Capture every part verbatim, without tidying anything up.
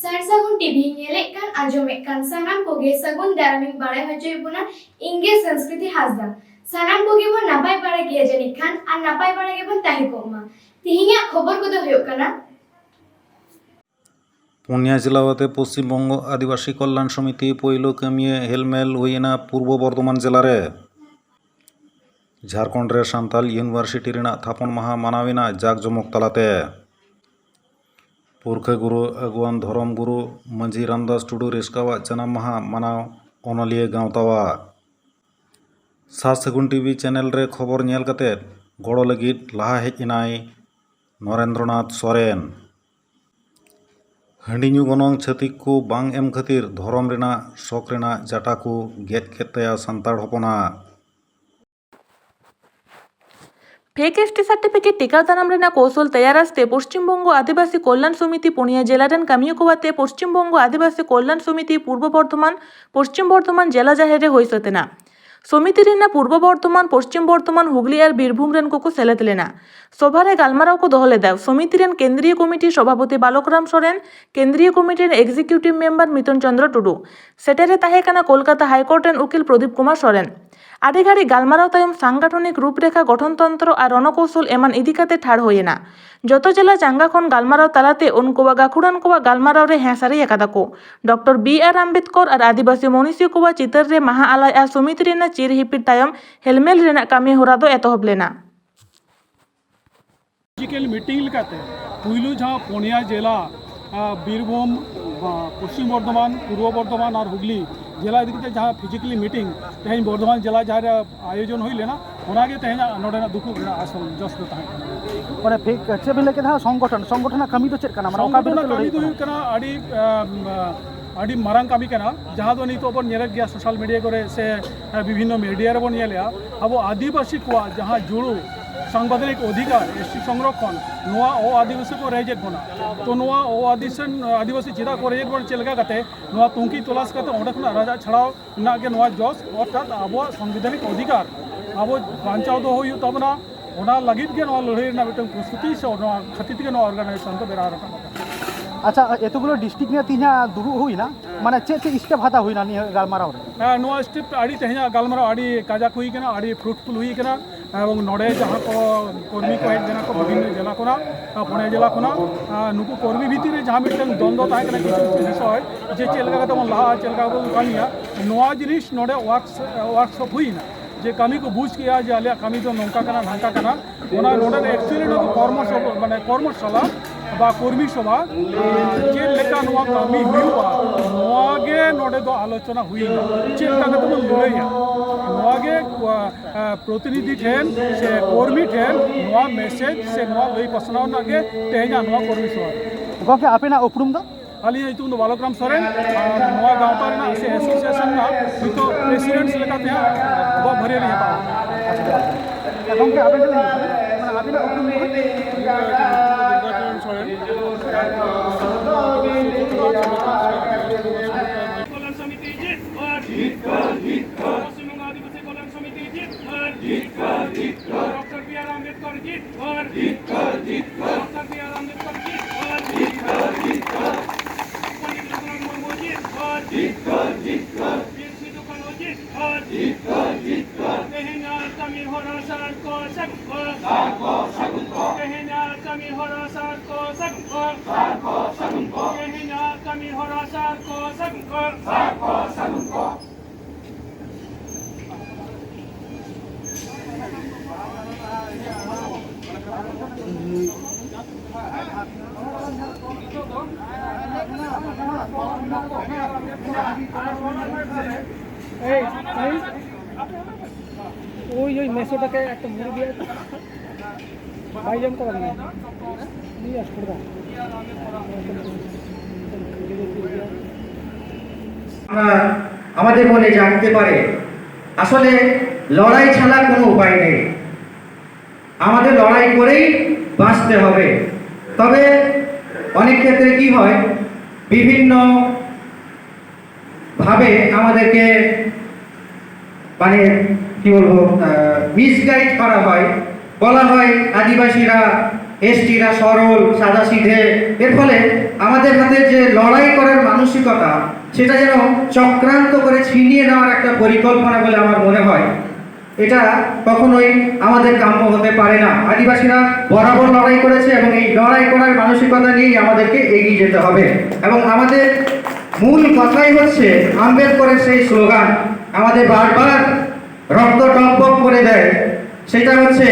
ᱥᱟᱨ ᱥᱟᱹᱜᱩᱱ ᱴᱤᱵᱷᱤ ᱧᱮᱞᱮᱫ ᱠᱟᱱ, ᱟᱸᱡᱚᱢᱮᱫ ᱠᱟᱱ ᱥᱟᱱᱟᱢ ᱠᱚᱜᱮ ᱥᱟᱹᱜᱩᱱ ᱫᱟᱨᱟᱢᱤᱧ ᱵᱟᱲᱟᱭ ᱦᱚᱪᱚᱭᱮᱫ ᱵᱚᱱᱟ᱾ ᱤᱧ ᱜᱮ ᱥᱚᱝᱥᱠᱨᱤᱛᱤ ᱦᱟᱸᱥᱫᱟ᱾ ᱥᱟᱱᱟᱢ ᱠᱚᱜᱮ ᱵᱚᱱ ᱱᱟᱯᱟᱭ ᱵᱟᱲᱟ ᱜᱮᱭᱟ ᱡᱟᱹᱱᱤᱡ ᱠᱷᱟᱱ, ᱟᱨ ᱱᱟᱯᱟᱭ ᱵᱟᱲᱟ ᱜᱮᱵᱚᱱ ᱛᱟᱦᱮᱸ ᱠᱚᱜ ᱢᱟ᱾ ᱛᱮᱦᱮᱧᱟᱜ ᱠᱷᱚᱵᱚᱨ ᱠᱚᱫᱚ ᱦᱩᱭᱩᱜ ᱠᱟᱱᱟ, ᱯᱩᱱᱭᱟ ᱡᱮᱞᱟ ᱟᱛᱮ ᱯᱚᱥᱪᱤᱢ ᱵᱚᱝᱜᱚ ᱟᱹᱫᱤᱵᱟᱹᱥᱤ ᱠᱚᱞᱭᱟᱱ ᱥᱚᱢᱤᱛᱤ ᱯᱳᱭᱞᱳ ᱠᱟᱹᱢᱤᱭᱟᱹ ᱦᱮᱞᱢᱮᱞ ᱦᱩᱭᱮᱱᱟ ᱯᱩᱨᱵᱚ ᱵᱚᱨᱫᱷᱚᱢᱟᱱ ᱡᱮᱞᱟ ᱨᱮ᱾ ᱡᱷᱟᱲᱠᱷᱚᱸᱰ ᱨᱮ ᱥᱟᱱᱛᱟᱞ ᱤᱭᱩᱱᱤᱵᱷᱟᱨᱥᱤᱴᱤ ᱨᱮᱱᱟᱜ ᱛᱷᱟᱯᱚᱱ ᱢᱟᱦᱟ ᱢᱟᱱᱟᱣ ᱮᱱᱟ ᱡᱟᱠ ᱡᱚᱢᱚᱠ ᱛᱟᱞᱟᱛᱮ᱾ ᱯᱩᱨᱠᱷᱟᱹ ᱜᱩᱨᱩ, ᱟᱹᱜᱩᱣᱟᱱ ᱫᱷᱚᱨᱚᱢ ᱜᱩᱨᱩ ᱢᱟᱹᱡᱷᱤ ᱨᱟᱢᱫᱟᱥ ᱴᱩᱰᱩ ᱨᱮᱥᱠᱟᱣᱟᱜ ᱡᱟᱱᱟᱢ ᱢᱟᱦᱟ ᱢᱟᱱᱟᱣ ᱚᱱᱚᱞᱤᱭᱟᱹ ᱜᱟᱶᱛᱟᱣᱟᱜ᱾ ᱥᱟᱨ ᱥᱟᱹᱜᱩᱱ ᱴᱤᱵᱷᱤ ᱪᱮᱱᱮᱞ ᱨᱮ ᱠᱷᱚᱵᱚᱨ ᱧᱮᱞ ᱠᱟᱛᱮ ᱜᱚᱲᱚ ᱞᱟᱹᱜᱤᱫ ᱞᱟᱦᱟ ᱦᱮᱡ ᱮᱱᱟᱭ ᱱᱚᱨᱮᱱᱫᱨᱚᱱᱟᱛᱷ ᱥᱚᱨᱮᱱ᱾ ᱦᱟᱺᱰᱤ ᱧᱩ ᱜᱚᱱᱚᱝ ᱪᱷᱟᱹᱛᱤᱠ ᱠᱚ ᱵᱟᱝ ᱮᱢ ᱠᱷᱟᱹᱛᱤᱨ ᱫᱷᱚᱨᱚᱢ ᱨᱮᱱᱟᱜ ᱥᱚᱠ ᱨᱮᱱᱟᱜ ᱡᱟᱴᱟ ᱠᱚ ᱜᱮᱫ ᱠᱮᱫ ᱛᱟᱭᱟ ᱥᱟᱱᱛᱟᱲ ᱦᱚᱯᱚᱱᱟᱜ᱾ ᱯᱷᱮᱠ ᱮᱥ ᱴᱤ ᱥᱟᱨᱴᱤᱯᱷᱤᱠᱮᱴ ᱴᱤᱠᱟᱹᱣ ᱫᱟᱨᱟᱢ ᱨᱮᱱᱟᱜ ᱠᱳᱣᱥᱚᱞ ᱛᱮᱭᱟᱨ ᱟᱥᱛᱮ ᱯᱚᱥᱪᱤᱢ ᱵᱚᱝᱜᱚ ᱟᱹᱫᱤᱵᱟᱹᱥᱤ ᱠᱚᱞᱭᱟᱱ ᱥᱚᱢᱤᱛᱤ ᱯᱩᱱᱭᱟᱹ ᱡᱮᱞᱟ ᱨᱮᱱ ᱠᱟᱹᱢᱤᱭᱟᱹ ᱠᱚ ᱟᱛᱮ ᱯᱚᱥᱪᱤᱢ ᱵᱚᱝᱜᱚ ᱟᱹᱫᱤᱵᱟᱹᱥᱤ ᱠᱚᱞᱭᱟᱱ ᱥᱚᱢᱤᱛᱤ ᱯᱩᱨᱵᱚ ᱵᱚᱨᱫᱷᱚᱢᱟᱱ, ᱯᱚᱥᱪᱤᱢ ᱵᱚᱨᱫᱷᱚᱢᱟᱱ ᱡᱮᱞᱟ ᱡᱟᱦᱮᱨ ᱨᱮ ᱦᱩᱭ ᱥᱟᱹᱛ ᱮᱱᱟ᱾ ᱥᱚᱢᱤᱛᱤ ᱨᱮᱱᱟᱜ ᱯᱩᱨᱵᱚ ᱵᱚᱨᱫᱷᱚᱢᱟᱱ, ᱯᱚᱥᱪᱤᱢ ᱵᱚᱨᱫᱷᱚᱢᱟᱱ, ᱦᱩᱜᱽᱞᱤ ᱟᱨ ᱵᱤᱨᱵᱷᱩᱢ ᱨᱮᱱ ᱠᱚᱠᱚ ᱥᱮᱞᱮᱫ ᱞᱮᱱᱟ᱾ ᱥᱚᱵᱷᱟ ᱨᱮ ᱜᱟᱞᱢᱟᱨᱟᱣ ᱠᱚ ᱫᱚᱦᱚ ᱞᱮᱫᱟ ᱥᱚᱢᱤᱛᱤ ᱨᱮᱱ ᱠᱮᱱᱫᱨᱤᱭᱚ ᱠᱚᱢᱤᱴᱤ ᱥᱚᱵᱷᱟᱯᱚᱛᱤ ᱵᱟᱞᱚᱠ ᱨᱟᱢ ᱥᱚᱨᱮᱱ, ᱠᱮᱱᱫᱨᱤᱭᱚ ᱠᱚᱢᱤᱴᱤ ᱨᱮᱱ ᱮᱠᱡᱤᱠᱤᱭᱩᱴᱤᱵᱷ ᱢᱮᱢᱵᱟᱨ ᱢᱤᱛᱚᱱ ᱪᱚᱱᱫᱨᱚ ᱴᱩᱰᱩ᱾ ᱥᱮᱴᱮᱨ ᱨᱮ ᱛᱟᱦᱮᱸ ᱠᱟᱱᱟ ᱠᱳᱞᱠᱟᱛᱟ ᱦᱟᱭᱠᱳᱨᱴ ᱨᱮᱱ ᱩᱠᱤᱞ ᱯᱨᱚᱫᱤᱯ ᱠᱩᱢᱟᱨ ᱥᱚᱨᱮᱱ᱾ ᱟᱹᱰᱤ ᱜᱷᱟᱹᱲᱤᱡ ᱜᱟᱞᱢᱟᱨᱟᱣ ᱛᱟᱭᱚᱢ ᱥᱟᱝᱜᱟᱴᱷᱚᱱᱤᱠ ᱨᱩᱯᱨᱮᱠᱷᱟ, ᱜᱚᱴᱷᱚᱱᱛᱚᱱᱛᱨᱚ ᱟᱨ ᱨᱚᱱᱚᱠᱳᱣᱥᱚᱞ ᱮᱢᱟᱱ ᱤᱫᱤ ᱠᱟᱛᱮ ᱴᱷᱟᱲ ᱦᱩᱭ ᱮᱱᱟ᱾ ᱡᱚᱛᱚ ᱡᱮᱞᱟ ᱪᱟᱸᱜᱟ ᱠᱷᱚᱱ ᱜᱟᱞᱢᱟᱨᱟᱣ ᱛᱟᱞᱟᱛᱮ ᱩᱱᱠᱩᱣᱟᱜ ᱜᱟᱹᱠᱷᱩᱲᱟᱱ ᱠᱚᱣᱟᱜ ᱜᱟᱞᱢᱟᱨᱟᱣ ᱨᱮ ᱦᱮᱸ ᱥᱟᱹᱨᱤ ᱟᱠᱟᱫᱟ ᱠᱚ᱾ ᱰᱚᱠᱴᱚᱨ ᱵᱤ ᱟᱨ ᱟᱢᱵᱮᱫᱠᱚᱨ ᱟᱨ ᱟᱹᱫᱤᱵᱟᱹᱥᱤ ᱢᱚᱱᱤᱥᱤᱭᱟᱹ ᱠᱚᱣᱟᱜ ᱪᱤᱛᱟᱹᱨ ᱨᱮ ᱢᱟᱦᱟ ᱟᱞᱟᱭ ᱟᱨ ᱥᱚᱢᱤᱛᱤ ᱨᱮᱱᱟᱜ ᱪᱤᱨ ᱦᱤᱯᱤᱲ ᱛᱟᱭᱚᱢ ᱦᱮᱞᱢᱮᱞ ᱨᱮᱱᱟᱜ ᱠᱟᱹᱢᱤ ᱦᱚᱨᱟ ᱫᱚ ᱮᱛᱚᱦᱚᱵ ᱞᱮᱱᱟ᱾ ᱯᱷᱤᱡᱤᱠᱮᱞ ᱢᱤᱴᱤᱝ ᱞᱮᱠᱟᱛᱮ ᱯᱩᱭᱞᱩ ᱡᱟᱦᱟᱸ ᱯᱩᱱᱭᱟ ᱡᱮᱞᱟ, ᱟ, ᱵᱤᱨᱵᱷᱩᱢ, ᱟ, ᱯᱚᱥᱪᱤᱢ ᱵᱚᱨᱫᱷᱚᱢᱟᱱ, ᱯᱩᱨᱵᱚ ᱵᱚᱨᱫᱷᱚᱢᱟᱱ ᱟᱨ ᱦᱩᱜᱽᱞᱤ ᱡᱮᱞᱟ ᱤᱫᱤ ᱠᱟᱛᱮ ᱡᱟᱦᱟᱸ ᱯᱷᱤᱡᱤᱠᱮᱞᱤ ᱢᱤᱴᱤᱝ ᱛᱮᱦᱮᱧ ᱵᱚᱨᱫᱷᱚᱢᱟᱱ ᱡᱮᱞᱟ ᱡᱟᱦᱟᱸ ᱨᱮ ᱟᱭᱳᱡᱚᱱ ᱦᱩᱭ ᱞᱮᱱᱟ, ᱚᱱᱟᱜᱮ ᱛᱮᱦᱮᱧᱟᱜ ᱱᱚᱰᱮᱱᱟᱜ ᱫᱩᱯᱩᱵ ᱨᱮᱱᱟᱜ ᱟᱥᱚᱞ ᱡᱚᱥ ᱫᱚ ᱛᱟᱦᱮᱸ ᱠᱟᱱᱟ᱾ ᱢᱟᱱᱮ ᱯᱷᱤ-, ᱪᱮᱫ ᱵᱤᱱ ᱞᱟᱹᱭ ᱠᱮᱫᱟ ᱦᱟᱸᱜ, ᱥᱚᱝᱜᱚᱴᱷᱚᱱ, ᱥᱚᱝᱜᱚᱴᱷᱚᱱᱟᱜ ᱠᱟᱹᱢᱤ ᱫᱚ ᱪᱮᱫ ᱠᱟᱱᱟ? ᱢᱟᱱᱮ ᱚᱠᱟ ᱵᱤᱨᱩᱫᱷ ᱥᱚᱝᱜᱚᱴᱷᱚᱱᱟᱜ ᱛᱮ ᱞᱟᱹᱲᱦᱟᱹᱭ ᱠᱟᱹᱢᱤ ᱫᱚ ᱠᱟᱱᱟ? ᱦᱩᱭᱩᱜ ᱠᱟᱱᱟ ᱟᱹᱰᱤ, ᱟᱢ, ᱟᱹᱰᱤ ᱢᱟᱨᱟᱝ ᱠᱟᱹᱢᱤ ᱠᱟᱱᱟ, ᱡᱟᱦᱟᱸ ᱫᱚ ᱱᱤᱛᱚᱜ ᱵᱚᱱ ᱧᱮᱞᱮᱫ ᱜᱮᱭᱟ ᱥᱳᱥᱟᱞ ᱢᱤᱰᱤᱭᱟ ᱠᱚᱨᱮ ᱥᱮ, ᱟ, ᱵᱤᱵᱷᱤᱱᱱᱚ ᱢᱤᱰᱤᱭᱟ ᱨᱮᱵᱚᱱ ᱧᱮᱞᱮᱜᱼᱟ᱾ ᱟᱵᱚ ᱟᱹᱫᱤᱵᱟᱹᱥᱤ ᱠᱚᱣᱟᱜ ᱡᱟᱦᱟᱸ ᱡᱩᱲᱩ ᱥᱟᱝᱵᱤᱫᱷᱟᱱᱤᱠ ᱚᱫᱷᱤᱠᱟᱨ, ᱮᱥ ᱴᱤ ᱥᱚᱝᱨᱚᱠᱷᱚᱱ, ᱱᱚᱣᱟ ᱚ ᱟᱹᱫᱤᱵᱟᱹᱥᱤ ᱠᱚ ᱨᱮᱡᱮᱫ ᱵᱚᱱᱟ᱾ ᱛᱚ ᱱᱚᱣᱟ ᱚ ᱟᱹᱫᱤᱵᱟᱹᱥᱤ, ᱟᱹᱫᱤᱵᱟᱹᱥᱤ ᱪᱮᱫᱟᱜ ᱠᱚ ᱨᱮᱡᱮᱫ ᱵᱚᱱᱟ, ᱪᱮᱫ ᱞᱮᱠᱟ ᱠᱟᱛᱮ ᱱᱚᱣᱟ ᱛᱩᱝᱠᱤ ᱛᱚᱞᱟᱥ ᱠᱟᱛᱮ ᱚᱸᱰᱮ ᱠᱷᱚᱱᱟᱜ ᱨᱟᱡᱟᱜ ᱪᱷᱟᱲᱟᱣ ᱨᱮᱱᱟᱜ ᱜᱮ ᱱᱚᱣᱟ ᱡᱚᱥ, ᱚᱨᱛᱷᱟᱛ ᱟᱵᱚᱣᱟᱜ ᱥᱟᱝᱵᱤᱫᱷᱟᱱᱤᱠ ᱚᱫᱷᱤᱠᱟᱨ ᱟᱵᱚ ᱵᱟᱧᱪᱟᱣ ᱫᱚᱦᱚ ᱦᱩᱭᱩᱜ ᱛᱟᱵᱚᱱᱟ᱾ ᱚᱱᱟ ᱞᱟᱹᱜᱤᱫ ᱜᱮ ᱱᱚᱣᱟ ᱞᱟᱹᱲᱦᱟᱹᱭ ᱨᱮᱱᱟᱜ ᱢᱤᱫᱴᱟᱝ ᱯᱨᱚᱥᱛᱩᱛᱤ ᱥᱮ ᱱᱚᱣᱟ ᱠᱷᱟᱹᱛᱤᱨ ᱛᱮᱜᱮ ᱱᱚᱣᱟ ᱚᱨᱜᱟᱱᱟᱭᱡᱮᱥᱚᱱ ᱫᱚ ᱵᱮᱱᱟᱣ ᱨᱟᱠᱟᱵ ᱟᱠᱟᱱᱟ᱾ ᱟᱪᱪᱷᱟ, ᱮᱛᱚᱜᱩᱞᱳ ᱰᱤᱥᱴᱨᱤᱠᱴ ᱱᱤᱭᱮ ᱛᱮᱦᱮᱧᱟᱜ ᱫᱩᱲᱩᱵ ᱦᱩᱭᱱᱟ, ᱢᱟᱱᱮ ᱪᱮᱫ ᱪᱮᱫ ᱥᱴᱮᱯ ᱦᱟᱛᱟᱣ ᱦᱩᱭᱱᱟ ᱱᱤᱭᱟᱹ ᱜᱟᱞᱢᱟᱨᱟᱣ ᱨᱮ? ᱦᱮᱸ, ᱱᱚᱣᱟ ᱥᱴᱮᱯ ᱟᱹᱰᱤ, ᱛᱮᱦᱮᱧᱟᱜ ᱜᱟᱞᱢᱟᱨᱟᱣ ᱟᱹᱰᱤ ᱠᱟᱡᱟᱠ ᱦᱩᱭ ᱠᱟᱱᱟ, ᱟᱹᱰᱤ ᱯᱷᱨᱩᱴᱯᱷᱩᱞ ᱦᱩᱭ ᱠᱟᱱᱟ᱾ ᱮᱵᱚᱝ ᱱᱚᱰᱮ ᱡᱟᱦᱟᱸ ᱠᱚ ᱠᱚᱨᱢᱤ ᱠᱚ ᱦᱮᱡ ᱞᱮᱱᱟ ᱠᱚ ᱵᱤᱵᱷᱤᱱᱱᱚ ᱡᱮᱞᱟ ᱠᱷᱚᱱᱟᱜ, ᱟᱨ ᱯᱩᱱᱭᱟ ᱡᱮᱞᱟ ᱠᱷᱚᱱᱟᱜ, ᱟᱨ ᱱᱩᱠᱩ ᱠᱚᱨᱢᱤ ᱵᱷᱤᱛᱤᱨ ᱨᱮ ᱡᱟᱦᱟᱸ ᱢᱤᱫᱴᱟᱝ ᱫᱚᱱᱫᱚ ᱛᱟᱦᱮᱸ ᱠᱟᱱᱟ ᱠᱤᱪᱷᱩ ᱠᱤᱪᱷᱩ ᱵᱤᱥᱚᱭ, ᱡᱮ ᱪᱮᱫ ᱞᱮᱠᱟ ᱠᱟᱛᱮ ᱵᱚᱱ ᱞᱟᱦᱟᱜᱼᱟ, ᱪᱮᱫ ᱞᱮᱠᱟ ᱠᱟᱛᱮ ᱵᱚᱱ ᱠᱟᱹᱢᱤᱭᱟ, ᱱᱚᱣᱟ ᱡᱤᱱᱤᱥ ᱱᱚᱰᱮ ᱣᱟᱨᱠᱥ-, ᱣᱟᱨᱠᱥᱚᱯ ᱦᱩᱭᱱᱟ᱾ ᱡᱮ ᱠᱟᱹᱢᱤ ᱠᱚ ᱵᱩᱡᱽ ᱠᱮᱜᱼᱟ ᱡᱮ ᱟᱞᱮᱭᱟᱜ ᱠᱟᱹᱢᱤ ᱫᱚ ᱱᱚᱝᱠᱟ ᱠᱟᱱᱟ, ᱱᱷᱟᱝᱠᱟ ᱠᱟᱱᱟ, ᱚᱱᱟ ᱱᱚᱰᱮ ᱫᱚ ᱮᱠᱪᱩᱭᱮᱞᱤ ᱱᱚᱣᱟ ᱫᱚ ᱠᱚᱨᱢᱚ ᱥᱚᱵᱷᱟ, ᱢᱟᱱᱮ ᱠᱚᱨᱢᱚᱥᱟᱞᱟ ᱵᱟ ᱠᱚᱨᱢᱤ ᱥᱚᱵᱷᱟ, ᱟᱨ ᱪᱮᱫ ᱞᱮᱠᱟ ᱱᱚᱣᱟ ᱠᱟᱹᱢᱤ ᱦᱩᱭᱩᱜᱼᱟ, ᱱᱚᱣᱟ ᱜᱮ ᱱᱚᱰᱮ ᱫᱚ ᱟᱞᱳᱪᱚᱱᱟ ᱦᱩᱭᱱᱟ᱾ ᱪᱮᱫ ᱞᱮᱠᱟ ᱠᱟᱛᱮ ᱵᱚᱱ ᱞᱟᱹᱲᱦᱟᱹᱭᱟ, ᱱᱚᱣᱟ ᱜᱮ, ᱟ, ᱯᱨᱚᱛᱤᱱᱤᱫᱷᱤ ᱴᱷᱮᱱ ᱥᱮ ᱠᱚᱨᱢᱤ ᱴᱷᱮᱱ ᱱᱚᱣᱟ ᱢᱮᱥᱮᱡᱽ ᱥᱮ ᱱᱚᱣᱟ ᱞᱟᱹᱭ ᱯᱟᱥᱱᱟᱣ ᱨᱮᱱᱟᱜ ᱜᱮ ᱛᱮᱦᱮᱧᱟᱜ ᱱᱚᱣᱟ ᱠᱚᱨᱢᱤ ᱥᱚᱵᱷᱟ᱾ ᱜᱚᱢᱠᱮ, ᱟᱯᱮᱱᱟᱜ ᱩᱯᱨᱩᱢ ᱫᱚ? ᱟᱹᱞᱤᱧᱟᱜ ᱧᱩᱛᱩᱢ ᱫᱚ ᱵᱟᱞᱚᱠ ᱨᱟᱢ ᱥᱚᱨᱮᱱ, ᱟᱨ ᱱᱚᱣᱟ ᱜᱟᱶᱛᱟ ᱨᱮᱱᱟᱜ ᱥᱮ ᱮᱥᱳᱥᱤᱭᱮᱥᱚᱱ ᱨᱮᱱᱟᱜ ᱱᱤᱛᱚᱜ ᱯᱨᱮᱥᱤᱰᱮᱱᱴ ᱞᱮᱠᱟᱛᱮ ᱦᱟᱸᱜ ᱵᱚᱦᱚᱜ ᱵᱷᱟᱹᱨᱭᱟᱹ ᱞᱤᱧ ᱦᱟᱛᱟᱣᱟ᱾ ᱜᱚᱢᱠᱮ, ᱟᱵᱮᱱ ᱫᱚ ᱢᱟᱱᱮ ᱟᱵᱮᱱᱟᱜ ᱩᱯᱨᱩᱢ ᱫᱚ? ᱫᱩᱨᱜᱟᱪᱚᱨᱚᱱ ᱥᱚᱨᱮᱱ, ᱠᱚᱞᱭᱟᱱ ᱥᱚᱢᱤᱛᱤ ᱡᱤᱛ ᱵᱷᱟᱨ। পশ্চিমবঙ্গ আদিবাসী কল্যাণ সমিতি জিত হার। ডক্টর বি আর আম্বেদকর জিত হার। ডক্টর বি আর আম্বেদকর জিত হার। পণ্ডিত রঘুনাথ মুর্মু জিত হার। বীর সিধু কানু জিত হার। তেহেনা কামি হরা সার কো সগুন কো। তেহেনা কামি হরা সার কো সগুন কো। তেহেনা কামি হরা সার কো সগুন কো। এই, এই, ওই, ওই মেসোটাকে একটা মুড়ি দিয়ে। ভাই, জম করে দিন। নিয়ে আস, করে দাও। আমরা আমাদের মনে জাগতে পারে, আসলে লড়াই ছাড়া কোনো উপায় নেই। আমাদের লড়াই করেই বাঁচতে হবে। তবে অনেক ক্ষেত্রে কি হয়, বিভিন্ন ভাবে আমাদেরকে, মানে, কি বলবো, মিসগাইড করা হয়। বলা হয় আদিবাসীরা এসটিরা সরল, সাদাসিধে। এর ফলে আমাদের হাতে যে লড়াই করার মানসিকতা, সেটা যেন চক্রান্ত করে ছিনিয়ে নেওয়ার একটা পরিকল্পনা বলে আমার মনে হয়। এটা কখনোই আমাদের কাম্য হতে পারে না। আদিবাসীরা বরাবর লড়াই করেছে এবং এই লড়াই করার মানসিকতা নিয়েই আমাদেরকে এগিয়ে যেতে হবে। এবং আমাদের মূল কথাই হচ্ছে আম্বেদকরের সেই স্লোগান, আমাদের বারবার রক্ত টকবক করে দেয়, সেটা হচ্ছে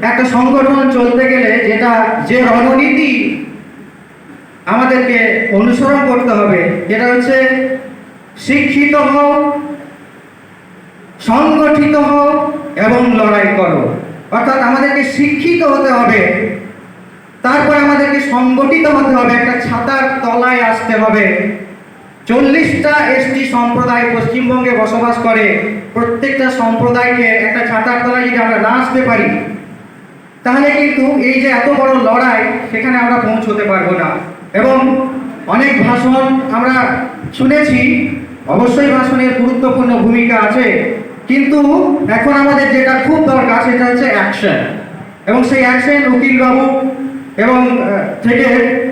একটা সংগঠন চলতে গেলে যেটা, যে রণনীতি আমাদেরকে অনুসরণ করতে হবে, যেটা হচ্ছে শিক্ষিত হও, সংগঠিত হও এবং লড়াই করো। অর্থাৎ আমাদেরকে শিক্ষিত হতে হবে, তারপর আমাদেরকে সংগঠিত হতে হবে, একটা ছাতার তলায় আসতে হবে। চল্লিশটা এসটি সম্প্রদায় পশ্চিমবঙ্গে বসবাস করে। প্রত্যেকটা সম্প্রদায়কে একটা ছাতার তলায় যদি আমরা না আসতে পারি, তাহলে কিন্তু এই যে এত বড় লড়াই, সেখানে আমরা পৌঁছতে পারবো না। এবং অনেক ভাষণ আমরা শুনেছি, অবশ্যই ভাষণের গুরুত্বপূর্ণ ভূমিকা আছে, কিন্তু এখন আমাদের যেটা খুব দরকার, সেটা হচ্ছে অ্যাকশন। এবং সেই অ্যাকশন উকিলবাবু এবং আহ, থেকে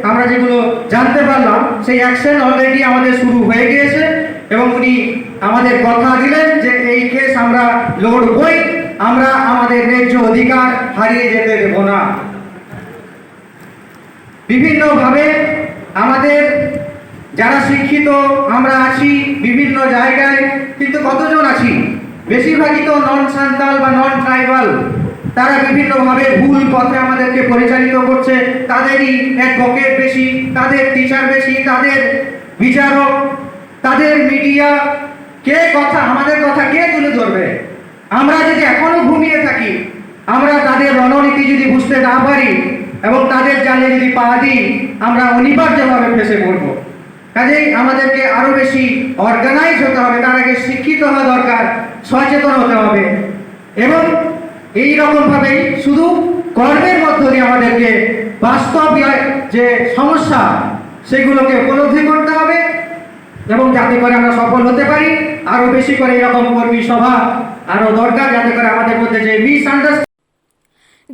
আমরা যেগুলো জানতে পারলাম, সেই অ্যাকশন অলরেডি আমাদের শুরু হয়ে গিয়েছে। এবং উনি আমাদের কথা দিলেন যে এই কেস আমরা লড়বই, আমরা আমাদের ন্যায্য অধিকার হারিয়ে যেতে দেব না। বিভিন্নভাবে আমাদের যারা শিক্ষিত আমরা আছি বিভিন্ন জায়গায়, কিন্তু কতজন আছি? বেশিরভাগই তো নন সান্তাল বা নন ট্রাইবাল। তারা বিভিন্নভাবে ভুল পথে আমাদেরকে পরিচালিত করছে। তাদেরই অ্যাডভোকেট বেশি, তাদের টিচার বেশি, তাদের বিচারক, তাদের মিডিয়া। কে কথা, আমাদের কথা কে তুলে ধরবে? আমরা যদি এখনো ঘুমিয়ে থাকি, আমরা তাদের রণনীতি যদি বুঝতে না পারি এবং তাদের জালে যদি পা দিই, আমরা অনিবার্যভাবে ফেঁসে পড়ব। কাজেই আমাদেরকে আরো বেশি অর্গানাইজ হতে হবে, তার আগে শিক্ষিত হওয়া দরকার, সচেতন হতে হবে। এবং এই রকম ভাবেই শুধু কর্মের মধ্য দিয়ে আমাদেরকে বাস্তব যে সমস্যা, সেগুলোকে উপলব্ধি করতে হবে এবং যাতে করে আমরা সফল হতে পারি। আরো বেশি করে এরকম কর্মী সভা আরো দরকার, যাতে করে আমাদের মধ্যে যে মিসআন্ডারস্ট্যান্ডিং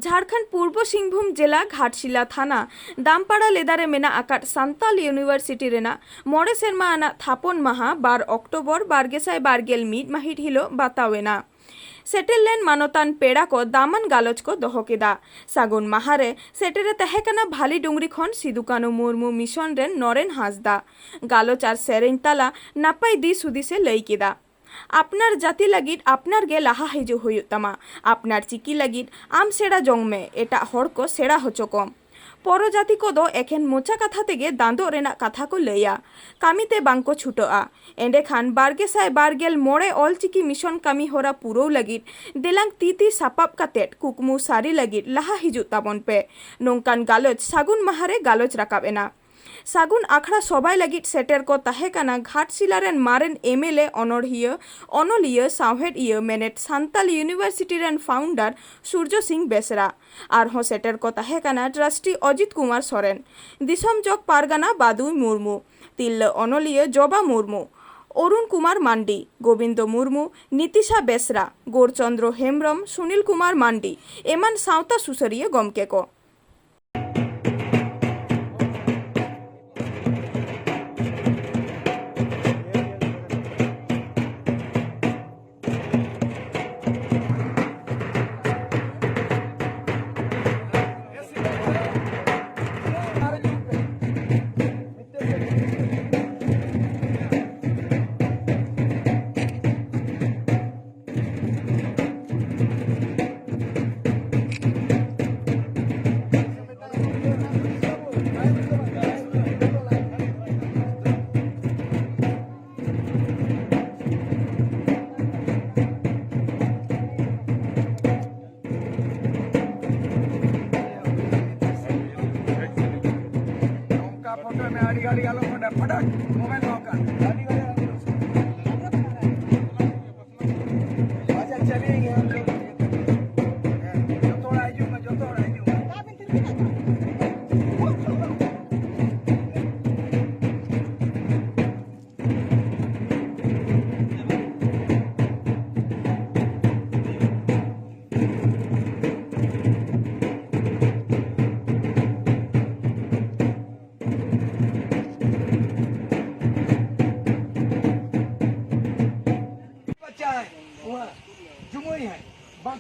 ᱡᱷᱟᱲᱠᱷᱚᱸᱰ ᱯᱩᱨᱵᱚ ᱥᱤᱝᱵᱷᱩᱢ ᱡᱮᱞᱟ ᱜᱷᱟᱴᱥᱤᱞᱟ ᱛᱷᱟᱱᱟ ᱫᱟᱢᱯᱟᱲᱟ ᱞᱮᱫᱟ ᱨᱮ ᱢᱮᱱᱟᱜ ᱟᱠᱟᱫ ᱥᱟᱱᱛᱟᱞ ᱤᱭᱩᱱᱤᱵᱷᱟᱨᱥᱤᱴᱤ ᱨᱮᱱᱟᱜ ᱢᱚᱬᱮ ᱥᱮᱨᱢᱟ ᱟᱱᱟᱜ ᱛᱷᱟᱯᱚᱱ ᱢᱟᱦᱟ ᱵᱟᱨ ᱚᱠᱴᱳᱵᱚᱨ ᱵᱟᱨ ᱜᱮᱥᱟᱭ ᱵᱟᱨ ᱜᱮᱞ ᱢᱤᱫ ᱢᱟᱹᱦᱤᱛ ᱦᱤᱞᱳᱜ ᱵᱟᱛᱟᱣ ᱮᱱᱟ᱾ ᱥᱮᱴᱮᱨ ᱞᱮᱱ ᱢᱟᱱᱚᱛᱟᱱ ᱯᱮᱲᱟ ᱠᱚ ᱫᱟᱢᱟᱱ ᱜᱟᱞᱚᱪ ᱠᱚ ᱫᱚᱦᱚ ᱠᱮᱫᱟ᱾ ᱥᱟᱹᱜᱩᱱ ᱢᱟᱦᱟ ᱨᱮ ᱥᱮᱴᱮᱨ ᱮ ᱛᱟᱦᱮᱸ ᱠᱟᱱᱟ ᱵᱷᱟᱞᱤ ᱰᱩᱝᱨᱤ ᱠᱷᱚᱱ ᱥᱤᱫᱩ ᱠᱟᱹᱱᱩ ᱢᱩᱨᱢᱩ ᱢᱤᱥᱚᱱ ᱨᱮᱱ ᱱᱚᱨᱮᱱ ᱦᱟᱸᱥᱫᱟ᱾ ᱜᱟᱞᱚᱪ ᱟᱨ ᱥᱮᱨᱮᱧ ᱛᱟᱞᱟ ᱱᱟᱯᱟᱭ ᱫᱤᱥ ᱦᱩᱫᱤᱥ ᱮ ᱞᱟᱹᱭ ᱠᱮᱫᱟ᱾ ᱟᱯᱱᱟᱨ ᱡᱟᱹᱛᱤ ᱞᱟᱹᱜᱤᱫ ᱟᱯᱱᱟᱨ ᱜᱮ ᱞᱟᱦᱟ ᱦᱤᱡᱩᱜ ᱦᱩᱭᱩᱜ ᱛᱟᱢᱟ᱾ ᱟᱯᱱᱟᱨ ᱪᱤᱠᱤ ᱞᱟᱹᱜᱤᱫ ᱟᱢ ᱥᱮᱬᱟ ᱡᱚᱝ ᱢᱮ, ᱮᱴᱟᱜ ᱦᱚᱲ ᱠᱚ ᱥᱮᱬᱟ ᱦᱚᱪᱚ ᱠᱚᱢ᱾ ᱯᱚᱨᱚ ᱡᱟᱹᱛᱤ ᱠᱚᱫᱚ ᱮᱠᱷᱮᱱ ᱢᱚᱪᱟ ᱠᱟᱛᱷᱟ ᱛᱮᱜᱮ ᱫᱟᱸᱫᱚᱜ ᱨᱮᱱᱟᱜ ᱠᱟᱛᱷᱟ ᱠᱚ ᱞᱟᱹᱭᱟ, ᱠᱟᱹᱢᱤ ᱛᱮ ᱵᱟᱝ ᱠᱚ ᱪᱷᱩᱴᱟᱹᱜᱼᱟ᱾ ᱮᱸᱰᱮᱠᱷᱟᱱ ᱵᱟᱨ ᱜᱮᱥᱟᱭ ᱵᱟᱨ ᱜᱮᱞ ᱢᱚᱬᱮ ᱚᱞᱪᱤᱠᱤ ᱢᱤᱥᱚᱱ ᱠᱟᱹᱢᱤ ᱦᱚᱨᱟ ᱯᱩᱨᱟᱹᱣ ᱞᱟᱹᱜᱤᱫ ᱫᱮᱞᱟᱝ ᱛᱤ ᱛᱤ ᱥᱟᱯᱟᱵ ᱠᱟᱛᱮᱫ ᱠᱩᱠᱢᱩ ᱥᱟᱹᱨᱤ ᱞᱟᱹᱜᱤᱫ ᱞᱟᱦᱟ ᱦᱤᱡᱩᱜ ᱛᱟᱵᱚᱱ ᱯᱮ᱾ ᱱᱚᱝᱠᱟᱱ ᱜᱟᱞᱚᱪ ᱥᱟᱹᱜᱩᱱ ᱢᱟᱦᱟ ᱨᱮ ᱜᱟᱞᱚᱪ ᱨᱟᱠᱟᱵ ᱮᱱᱟ᱾ ᱥᱟᱹᱜᱩᱱ ᱟᱠᱷᱲᱟ ᱥᱚᱵᱷᱟᱭ ᱞᱟᱹᱜᱤᱫ ᱥᱮᱴᱮᱨ ᱠᱚ ᱛᱟᱦᱮᱸ ᱠᱟᱱᱟ ᱜᱷᱟᱴᱥᱤᱞᱟ ᱨᱮᱱ ᱢᱟᱨᱮᱱ ᱮᱢ ᱮᱞ ᱮ, ᱚᱱᱚᱲᱦᱤᱭᱟᱹ, ᱚᱱᱚᱞᱤᱭᱟᱹ, ᱥᱟᱶᱦᱮᱫᱤᱭᱟᱹ, ᱢᱮᱱᱮᱫ, ᱥᱟᱱᱛᱟᱞ ᱤᱭᱩᱱᱤᱵᱷᱟᱨᱥᱤᱴᱤ ᱨᱮᱱ ᱯᱷᱟᱣᱩᱱᱰᱟᱨ ᱥᱩᱨᱡᱚ ᱥᱤᱝ ᱵᱮᱥᱨᱟ᱾ ᱟᱨᱦᱚᱸ ᱥᱮᱴᱮᱨ ᱠᱚ ᱛᱟᱦᱮᱸ ᱠᱟᱱᱟ ᱴᱨᱟᱥᱴᱤ ᱚᱡᱤᱛ ᱠᱩᱢᱟᱨ ᱥᱚᱨᱮᱱ, ᱫᱤᱥᱚᱢ ᱡᱚᱜᱽ ᱯᱟᱨᱜᱟᱱᱟ ᱵᱟᱫᱩᱭ ᱢᱩᱨᱢᱩ, ᱛᱤᱨᱞᱟᱹ ᱚᱱᱚᱞᱤᱭᱟᱹ ᱡᱚᱵᱟ ᱢᱩᱨᱢᱩ, ᱚᱨᱩᱱ ᱠᱩᱢᱟᱨ ᱢᱟᱱᱰᱤ, ᱜᱳᱵᱤᱱᱫᱚ ᱢᱩᱨᱢᱩ, ᱱᱤᱛᱤᱥᱟ ᱵᱮᱥᱨᱟ, ᱜᱳᱨᱪᱚᱱᱫᱨᱚ ᱦᱮᱢᱵᱽᱨᱚᱢ, ᱥᱩᱱᱤᱞ ᱠᱩᱢᱟᱨ ᱢᱟᱱᱰᱤ ᱮᱢᱟᱱ ᱥᱟᱶᱛᱟ ᱥᱩᱥᱟᱹᱨᱤᱭᱟᱹ ᱜᱚᱢᱠᱮ ᱠᱚ᱾ ᱱᱚᱝᱠᱟ ᱯᱷᱳᱴᱳ ᱢᱮ, ᱟᱹᱰᱤ ᱜᱷᱟᱹᱲᱤᱡ ᱟᱞᱚᱢ ᱯᱷᱳᱴᱳ, ᱯᱷᱟᱴᱟᱠ ᱢᱳᱵᱟᱭᱤᱞ ᱫᱚᱦᱚ ᱠᱟᱜ ᱢᱮ, ᱟᱹᱰᱤ ᱜᱷᱟᱹᱲᱤᱡ ᱟᱞᱚᱢ ᱯᱷᱳᱴᱳ᱾ ᱟᱪᱪᱷᱟ, ᱪᱟᱞᱤᱭᱮ ᱦᱟᱢ ᱞᱳᱜ᱾ ᱦᱮᱸ, ᱡᱚᱛᱚ ᱦᱚᱲ ᱦᱤᱡᱩᱜ ᱢᱮ, ᱡᱚᱛᱚ ᱦᱚᱲ ᱦᱤᱡᱩᱜ ᱢᱮ᱾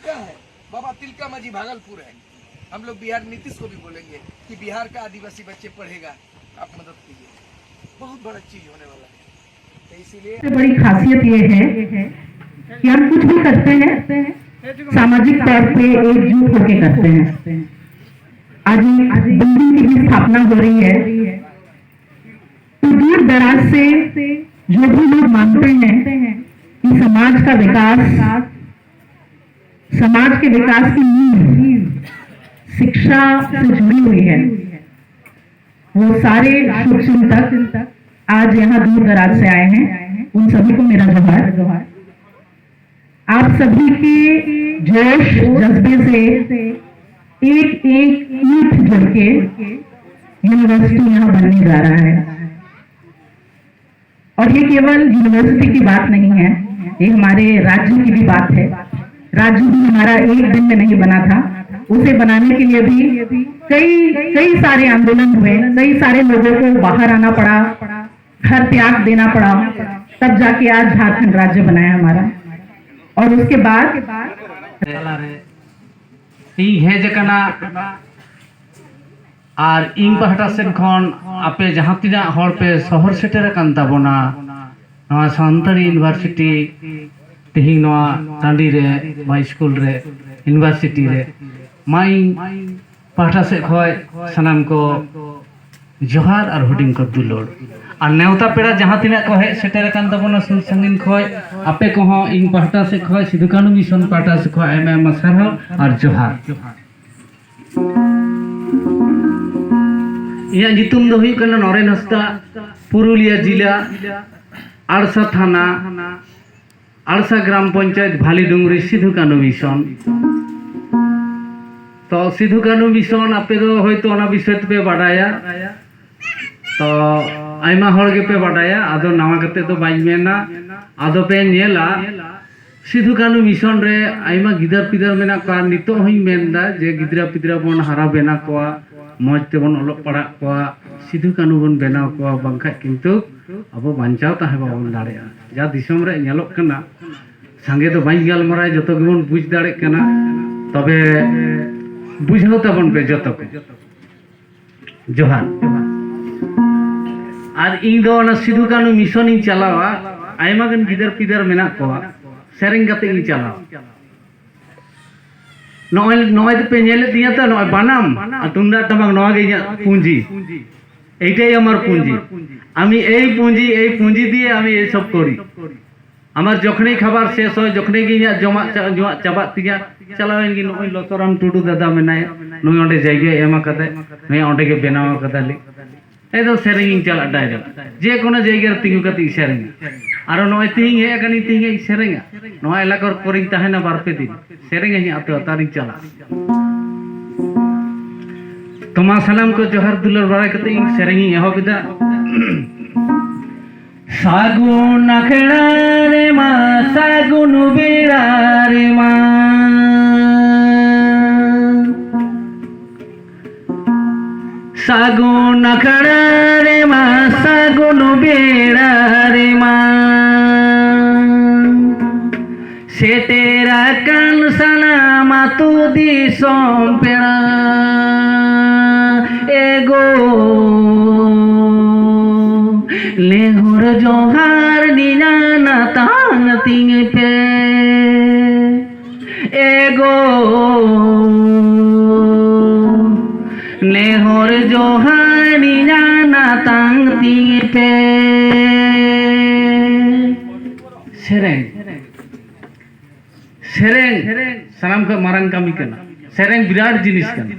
का है, बाबा तिलका मांझी भागलपुर है। हम लोग बिहार नीतीश को भी बोलेंगे कि बिहार का आदिवासी बच्चे पढ़ेगा, आप मदद कीजिए, बहुत बड़ा चीज होने वाला है। तो इसीलिए सबसे बड़ी खासियत ये है कि हम कुछ भी करते हैं, सामाजिक तौर पे एकजुट होके करते हैं। आज एक बिल्डिंग की भी स्थापना हो रही है, तो दूर दराज से जो भी लोग मानते हैं कि समाज का विकास, समाज के विकास की नींव शिक्षा से जुड़ी हुई है, वो सारे शुभ चिंतक आज यहाँ दूर दराज से आए हैं, उन सभी को मेरा जोहार। आप सभी के जोश जज्बे से एक एक ईंट जोड़ के यूनिवर्सिटी यहाँ बनने जा रहा है। और ये केवल यूनिवर्सिटी की बात नहीं है, ये हमारे राज्य की भी बात है। राज्य भी हमारा एक दिन में नहीं बना था, उसे बनाने के लिए भी कई कई सारे आंदोलन हुए, कई सारे लोगों को बाहर आना पड़ा, घर त्याग देना पड़ा, तब जाके आज झारखंड राज्य बनाया हमारा। और उसके बाद ᱤᱧ ᱦᱮᱡ ᱟᱠᱟᱱᱟ ᱟᱨ ᱤᱧ ᱯᱟᱦᱴᱟ ᱥᱮᱫ ᱠᱷᱚᱱ ᱟᱯᱮ ᱡᱟᱦᱟᱸ ᱛᱤᱱᱟᱹᱜ ᱦᱚᱲ ᱯᱮ ᱥᱚᱦᱚᱨ ᱥᱮᱴᱮᱨ ᱟᱠᱟᱱ ᱛᱟᱵᱚᱱᱟ ᱱᱚᱣᱟ ᱥᱟᱱᱛᱟᱲᱤ ᱤᱭᱩᱱᱤᱵᱷᱟᱨᱥᱤᱴᱤ, ᱛᱮᱦᱮᱧ ᱱᱚᱣᱟ ᱴᱟᱺᱰᱤ ᱨᱮ ᱵᱟ ᱥᱠᱩᱞ ᱨᱮ, ᱤᱭᱩᱱᱤᱵᱷᱟᱨᱥᱤᱴᱤ ᱨᱮ, ᱢᱟ ᱤᱧ ᱯᱟᱦᱴᱟ ᱥᱮᱫ ᱠᱷᱚᱱ ᱥᱟᱱᱟᱢ ᱠᱚ ᱡᱚᱦᱟᱨ ᱟᱨ ᱦᱩᱰᱤᱧ ᱠᱚ ᱫᱩᱞᱟᱹᱲ᱾ ᱟᱨ ᱱᱮᱣᱛᱟ ᱯᱮᱲᱟ ᱡᱟᱦᱟᱸ ᱛᱤᱱᱟᱹᱜ ᱠᱚ ᱦᱮᱡ ᱥᱮᱴᱮᱨ ᱟᱠᱟᱱ ᱛᱟᱵᱚᱱᱟ ᱥᱩᱨ ᱥᱟᱺᱜᱤᱧ ᱠᱷᱚᱱ, ᱟᱯᱮ ᱠᱚᱦᱚᱸ ᱤᱧ ᱯᱟᱦᱴᱟ ᱥᱮᱫ ᱠᱷᱚᱱ ᱥᱤᱫᱩ ᱠᱟᱹᱱᱩ ᱢᱤᱥᱚᱱ ᱯᱟᱦᱴᱟ ᱥᱮᱫ ᱠᱷᱚᱱ ᱟᱭᱢᱟ ᱟᱭᱢᱟ ᱥᱟᱨᱦᱟᱣ ᱟᱨ ᱡᱚᱦᱟᱨ᱾ ᱤᱧᱟᱹᱜ ᱧᱩᱛᱩᱢ ᱫᱚ ᱦᱩᱭᱩᱜ ᱠᱟᱱᱟ ᱱᱚᱨᱮᱱ ᱦᱟᱸᱥᱫᱟ, ᱯᱩᱨᱩᱞᱤᱭᱟᱹ ᱡᱤᱞᱟ, ᱟᱲᱥᱟ ᱛᱷᱟᱱᱟ, ᱟᱲᱥᱟ ᱜᱨᱟᱢ ᱯᱚᱧᱪᱟᱭᱮᱛ, ᱵᱷᱟᱞᱤᱰᱩᱝᱨᱤ, ᱥᱤᱫᱷᱩ ᱠᱟᱹᱱᱩ ᱢᱤᱥᱚᱱ᱾ ᱛᱚ ᱥᱤᱫᱷᱩ ᱠᱟᱹᱱᱩ ᱢᱤᱥᱚᱱ ᱟᱯᱮ ᱫᱚ ᱦᱚᱭᱛᱳ ᱚᱱᱟ ᱵᱤᱥᱚᱭ ᱛᱮᱯᱮ ᱵᱟᱰᱟᱭᱟ, ᱛᱚ ᱟᱭᱢᱟ ᱦᱚᱲ ᱜᱮᱯᱮ ᱵᱟᱰᱟᱭᱟ, ᱟᱫᱚ ᱱᱟᱣᱟ ᱠᱟᱛᱮ ᱫᱚ ᱵᱟᱹᱧ ᱢᱮᱱᱟ᱾ ᱟᱫᱚ ᱯᱮ ᱧᱮᱞᱟ ᱥᱤᱫᱷᱩ ᱠᱟᱹᱱᱩ ᱢᱤᱥᱚᱱ ᱨᱮ ᱟᱭᱢᱟ ᱜᱤᱫᱟᱹᱨ ᱯᱤᱫᱟᱹᱨ ᱢᱮᱱᱟᱜ ᱠᱚᱣᱟ᱾ ᱱᱤᱛᱚᱜ ᱦᱚᱸᱧ ᱢᱮᱱᱫᱟ ᱡᱮ ᱜᱤᱫᱽᱨᱟᱹ ᱯᱤᱫᱽᱨᱟᱹ ᱵᱚᱱ ᱦᱟᱨᱟ ᱵᱮᱱᱟ ᱠᱚᱣᱟ, ᱢᱚᱡᱽ ᱛᱮᱵᱚᱱ ᱚᱞᱚᱜ ᱯᱟᱲᱦᱟᱜ ᱠᱚᱣᱟ, ᱥᱤᱫᱷᱩ ᱠᱟᱹᱱᱩ ᱵᱚᱱ ᱵᱮᱱᱟᱣ ᱠᱚᱣᱟ, ᱵᱟᱝᱠᱷᱟᱡ ᱠᱤᱱᱛᱩ ᱟᱵᱚ ᱵᱟᱧᱪᱟᱣ ᱛᱟᱦᱮᱸ ᱵᱟᱵᱚᱱ ᱫᱟᱲᱮᱭᱟᱜᱼᱟ᱾ ᱡᱟ ᱫᱤᱥᱚᱢ ᱨᱮ ᱧᱮᱞᱚᱜ ᱠᱟᱱᱟ, ᱥᱟᱸᱜᱮ ᱫᱚ ᱵᱟᱹᱧ ᱜᱟᱞᱢᱟᱨᱟᱣᱟ, ᱡᱚᱛᱚ ᱜᱮᱵᱚᱱ ᱵᱩᱡᱽ ᱫᱟᱲᱮᱜ ᱠᱟᱱᱟ᱾ ᱛᱚᱵᱮ ᱵᱩᱡᱷᱟᱹᱣ ᱛᱟᱵᱚᱱ ᱯᱮ ᱡᱚᱛᱚ ᱠᱚ᱾ ᱡᱚᱦᱟᱨ᱾ ᱟᱨ ᱤᱧ ᱫᱚ ᱚᱱᱟ ᱥᱤᱫᱷᱩ ᱠᱟᱹᱱᱦᱩ mission ᱤᱧ ᱪᱟᱞᱟᱣᱟ᱾ ᱟᱭᱢᱟ ᱜᱟᱱ ᱜᱤᱫᱟᱹᱨ ᱯᱤᱫᱟᱹᱨ ᱢᱮᱱᱟᱜ ᱠᱚᱣᱟ, ᱥᱮᱨᱮᱧ ᱠᱟᱛᱮ ᱤᱧ ᱪᱟᱞᱟᱣᱟ᱾ ᱱᱚᱜᱼᱚᱭ, ᱱᱚᱜᱼᱚᱭ ᱫᱚᱯᱮ ᱧᱮᱞᱮᱫ ᱛᱤᱧᱟ ᱛᱚ, ᱱᱚᱜᱼᱚᱭ ᱵᱟᱱᱟᱢ ᱟᱨ ᱛᱩᱢᱫᱟᱜ ᱴᱟᱢᱟᱠ, ᱱᱚᱣᱟ ᱜᱮ ᱤᱧᱟᱹᱜ ᱯᱩᱸᱡᱤ। এইটাই আমার পুঁজি। আমি এই পুঁজি, এই পুঁজি দিয়ে আমি এইসব করি। আমার যখনই খাবার শেষ হয়, যখনই ᱜᱮ ᱤᱧᱟᱹᱜ ᱡᱚᱢᱟᱜ ᱪᱟ-, ᱧᱩᱣᱟᱜ ᱪᱟᱵᱟᱜ ᱛᱤᱧᱟ, ᱪᱟᱞᱟᱣᱮᱱ ᱜᱮ ᱱᱩᱭ ᱞᱚᱥᱚᱨᱟᱢ ᱴᱩᱰᱩ ᱫᱟᱫᱟ ᱢᱮᱱᱟᱭᱟ, ᱱᱩᱭ ᱚᱸᱰᱮ ᱡᱟᱭᱜᱟᱭ ᱮᱢ ᱟᱠᱟᱫᱟᱭ, ᱱᱩᱭ ᱚᱸᱰᱮ ᱜᱮ ᱵᱮᱱᱟᱣ ᱟᱠᱟᱫᱟᱞᱮ᱾ ᱮᱠᱫᱚᱢ ᱥᱮᱨᱮᱧ ᱤᱧ ᱪᱟᱞᱟᱜ direct᱾ ᱡᱮ ᱠᱳᱱᱳ ᱡᱟᱭᱜᱟ ᱨᱮ ᱛᱤᱸᱜᱩ ᱠᱟᱛᱮ ᱤᱧ ᱥᱮᱨᱮᱧᱟ᱾ ᱟᱨᱚ ᱱᱚᱜᱼᱚᱭ ᱛᱤᱦᱤᱧ ᱦᱮᱡ ᱟᱠᱟᱱᱟᱹᱧ, ᱛᱤᱦᱤᱧ ᱤᱧ ᱥᱮᱨᱮᱧᱟ᱾ ᱱᱚᱣᱟ ᱮᱞᱟᱠᱟ ᱠᱚᱨᱮᱧ ᱛᱟᱦᱮᱱᱟ ᱵᱟᱨ ᱯᱮ ᱫᱤᱱ᱾ ᱥᱮᱨᱮᱧ ᱟᱹᱧ ᱟᱹᱛᱩ ᱟᱹᱛᱩ ᱟᱨᱤᱧ ᱪᱟᱞᱟᱜᱼᱟ᱾ ᱛᱚ ᱢᱟ ᱥᱟᱱᱟᱢ ᱠᱚ ᱡᱚᱦᱟᱨ ᱫᱩᱞᱟᱹᱲ ᱵᱟᱲᱟ ᱠᱟᱛᱮ ᱤᱧ ᱥᱮᱨᱮᱧ ᱤᱧ ᱮᱦᱚᱵ ᱮᱫᱟ᱾ ᱥᱟᱹᱜᱩᱱ ᱟᱠᱷᱲᱟ ᱨᱮᱢᱟ ᱥᱟᱹᱜᱩᱱ ᱵᱮᱲᱟ ᱨᱮᱢᱟ, ᱥᱟᱹᱜᱩᱱ ᱟᱠᱷᱲᱟ ᱨᱮᱢᱟ ᱥᱟᱹᱜᱩᱱ ᱵᱮᱲᱟ ᱨᱮᱢᱟ ᱥᱮᱴᱮᱨ ᱟᱠᱟᱱ ᱥᱟᱱᱟᱢ ᱟᱹᱛᱩ ᱫᱤᱥᱚᱢ ᱯᱮᱲᱟ᱾ ᱮᱜᱳ ᱱᱮᱦᱚᱨ ᱡᱚᱦᱟᱨ ᱱᱤᱱᱟᱱᱟ ᱛᱟᱝ ᱛᱤᱧ ᱯᱮ᱾ ᱮᱜᱳ ᱱᱮᱦᱚᱨ ᱡᱚᱦᱟᱨ ᱱᱤᱱᱟᱱᱟ ᱛᱟᱝ ᱛᱤᱧ ᱯᱮ᱾ ᱥᱮᱨᱮᱧ, ᱥᱮᱨᱮᱧ ᱥᱟᱱᱟᱢ ᱠᱷᱚᱱ ᱢᱟᱨᱟᱝ ᱠᱟᱹᱢᱤ ᱠᱟᱱᱟ᱾ ᱥᱮᱨᱮᱧ ᱵᱤᱨᱟᱴ ᱡᱤᱱᱤᱥ ᱠᱟᱱᱟ᱾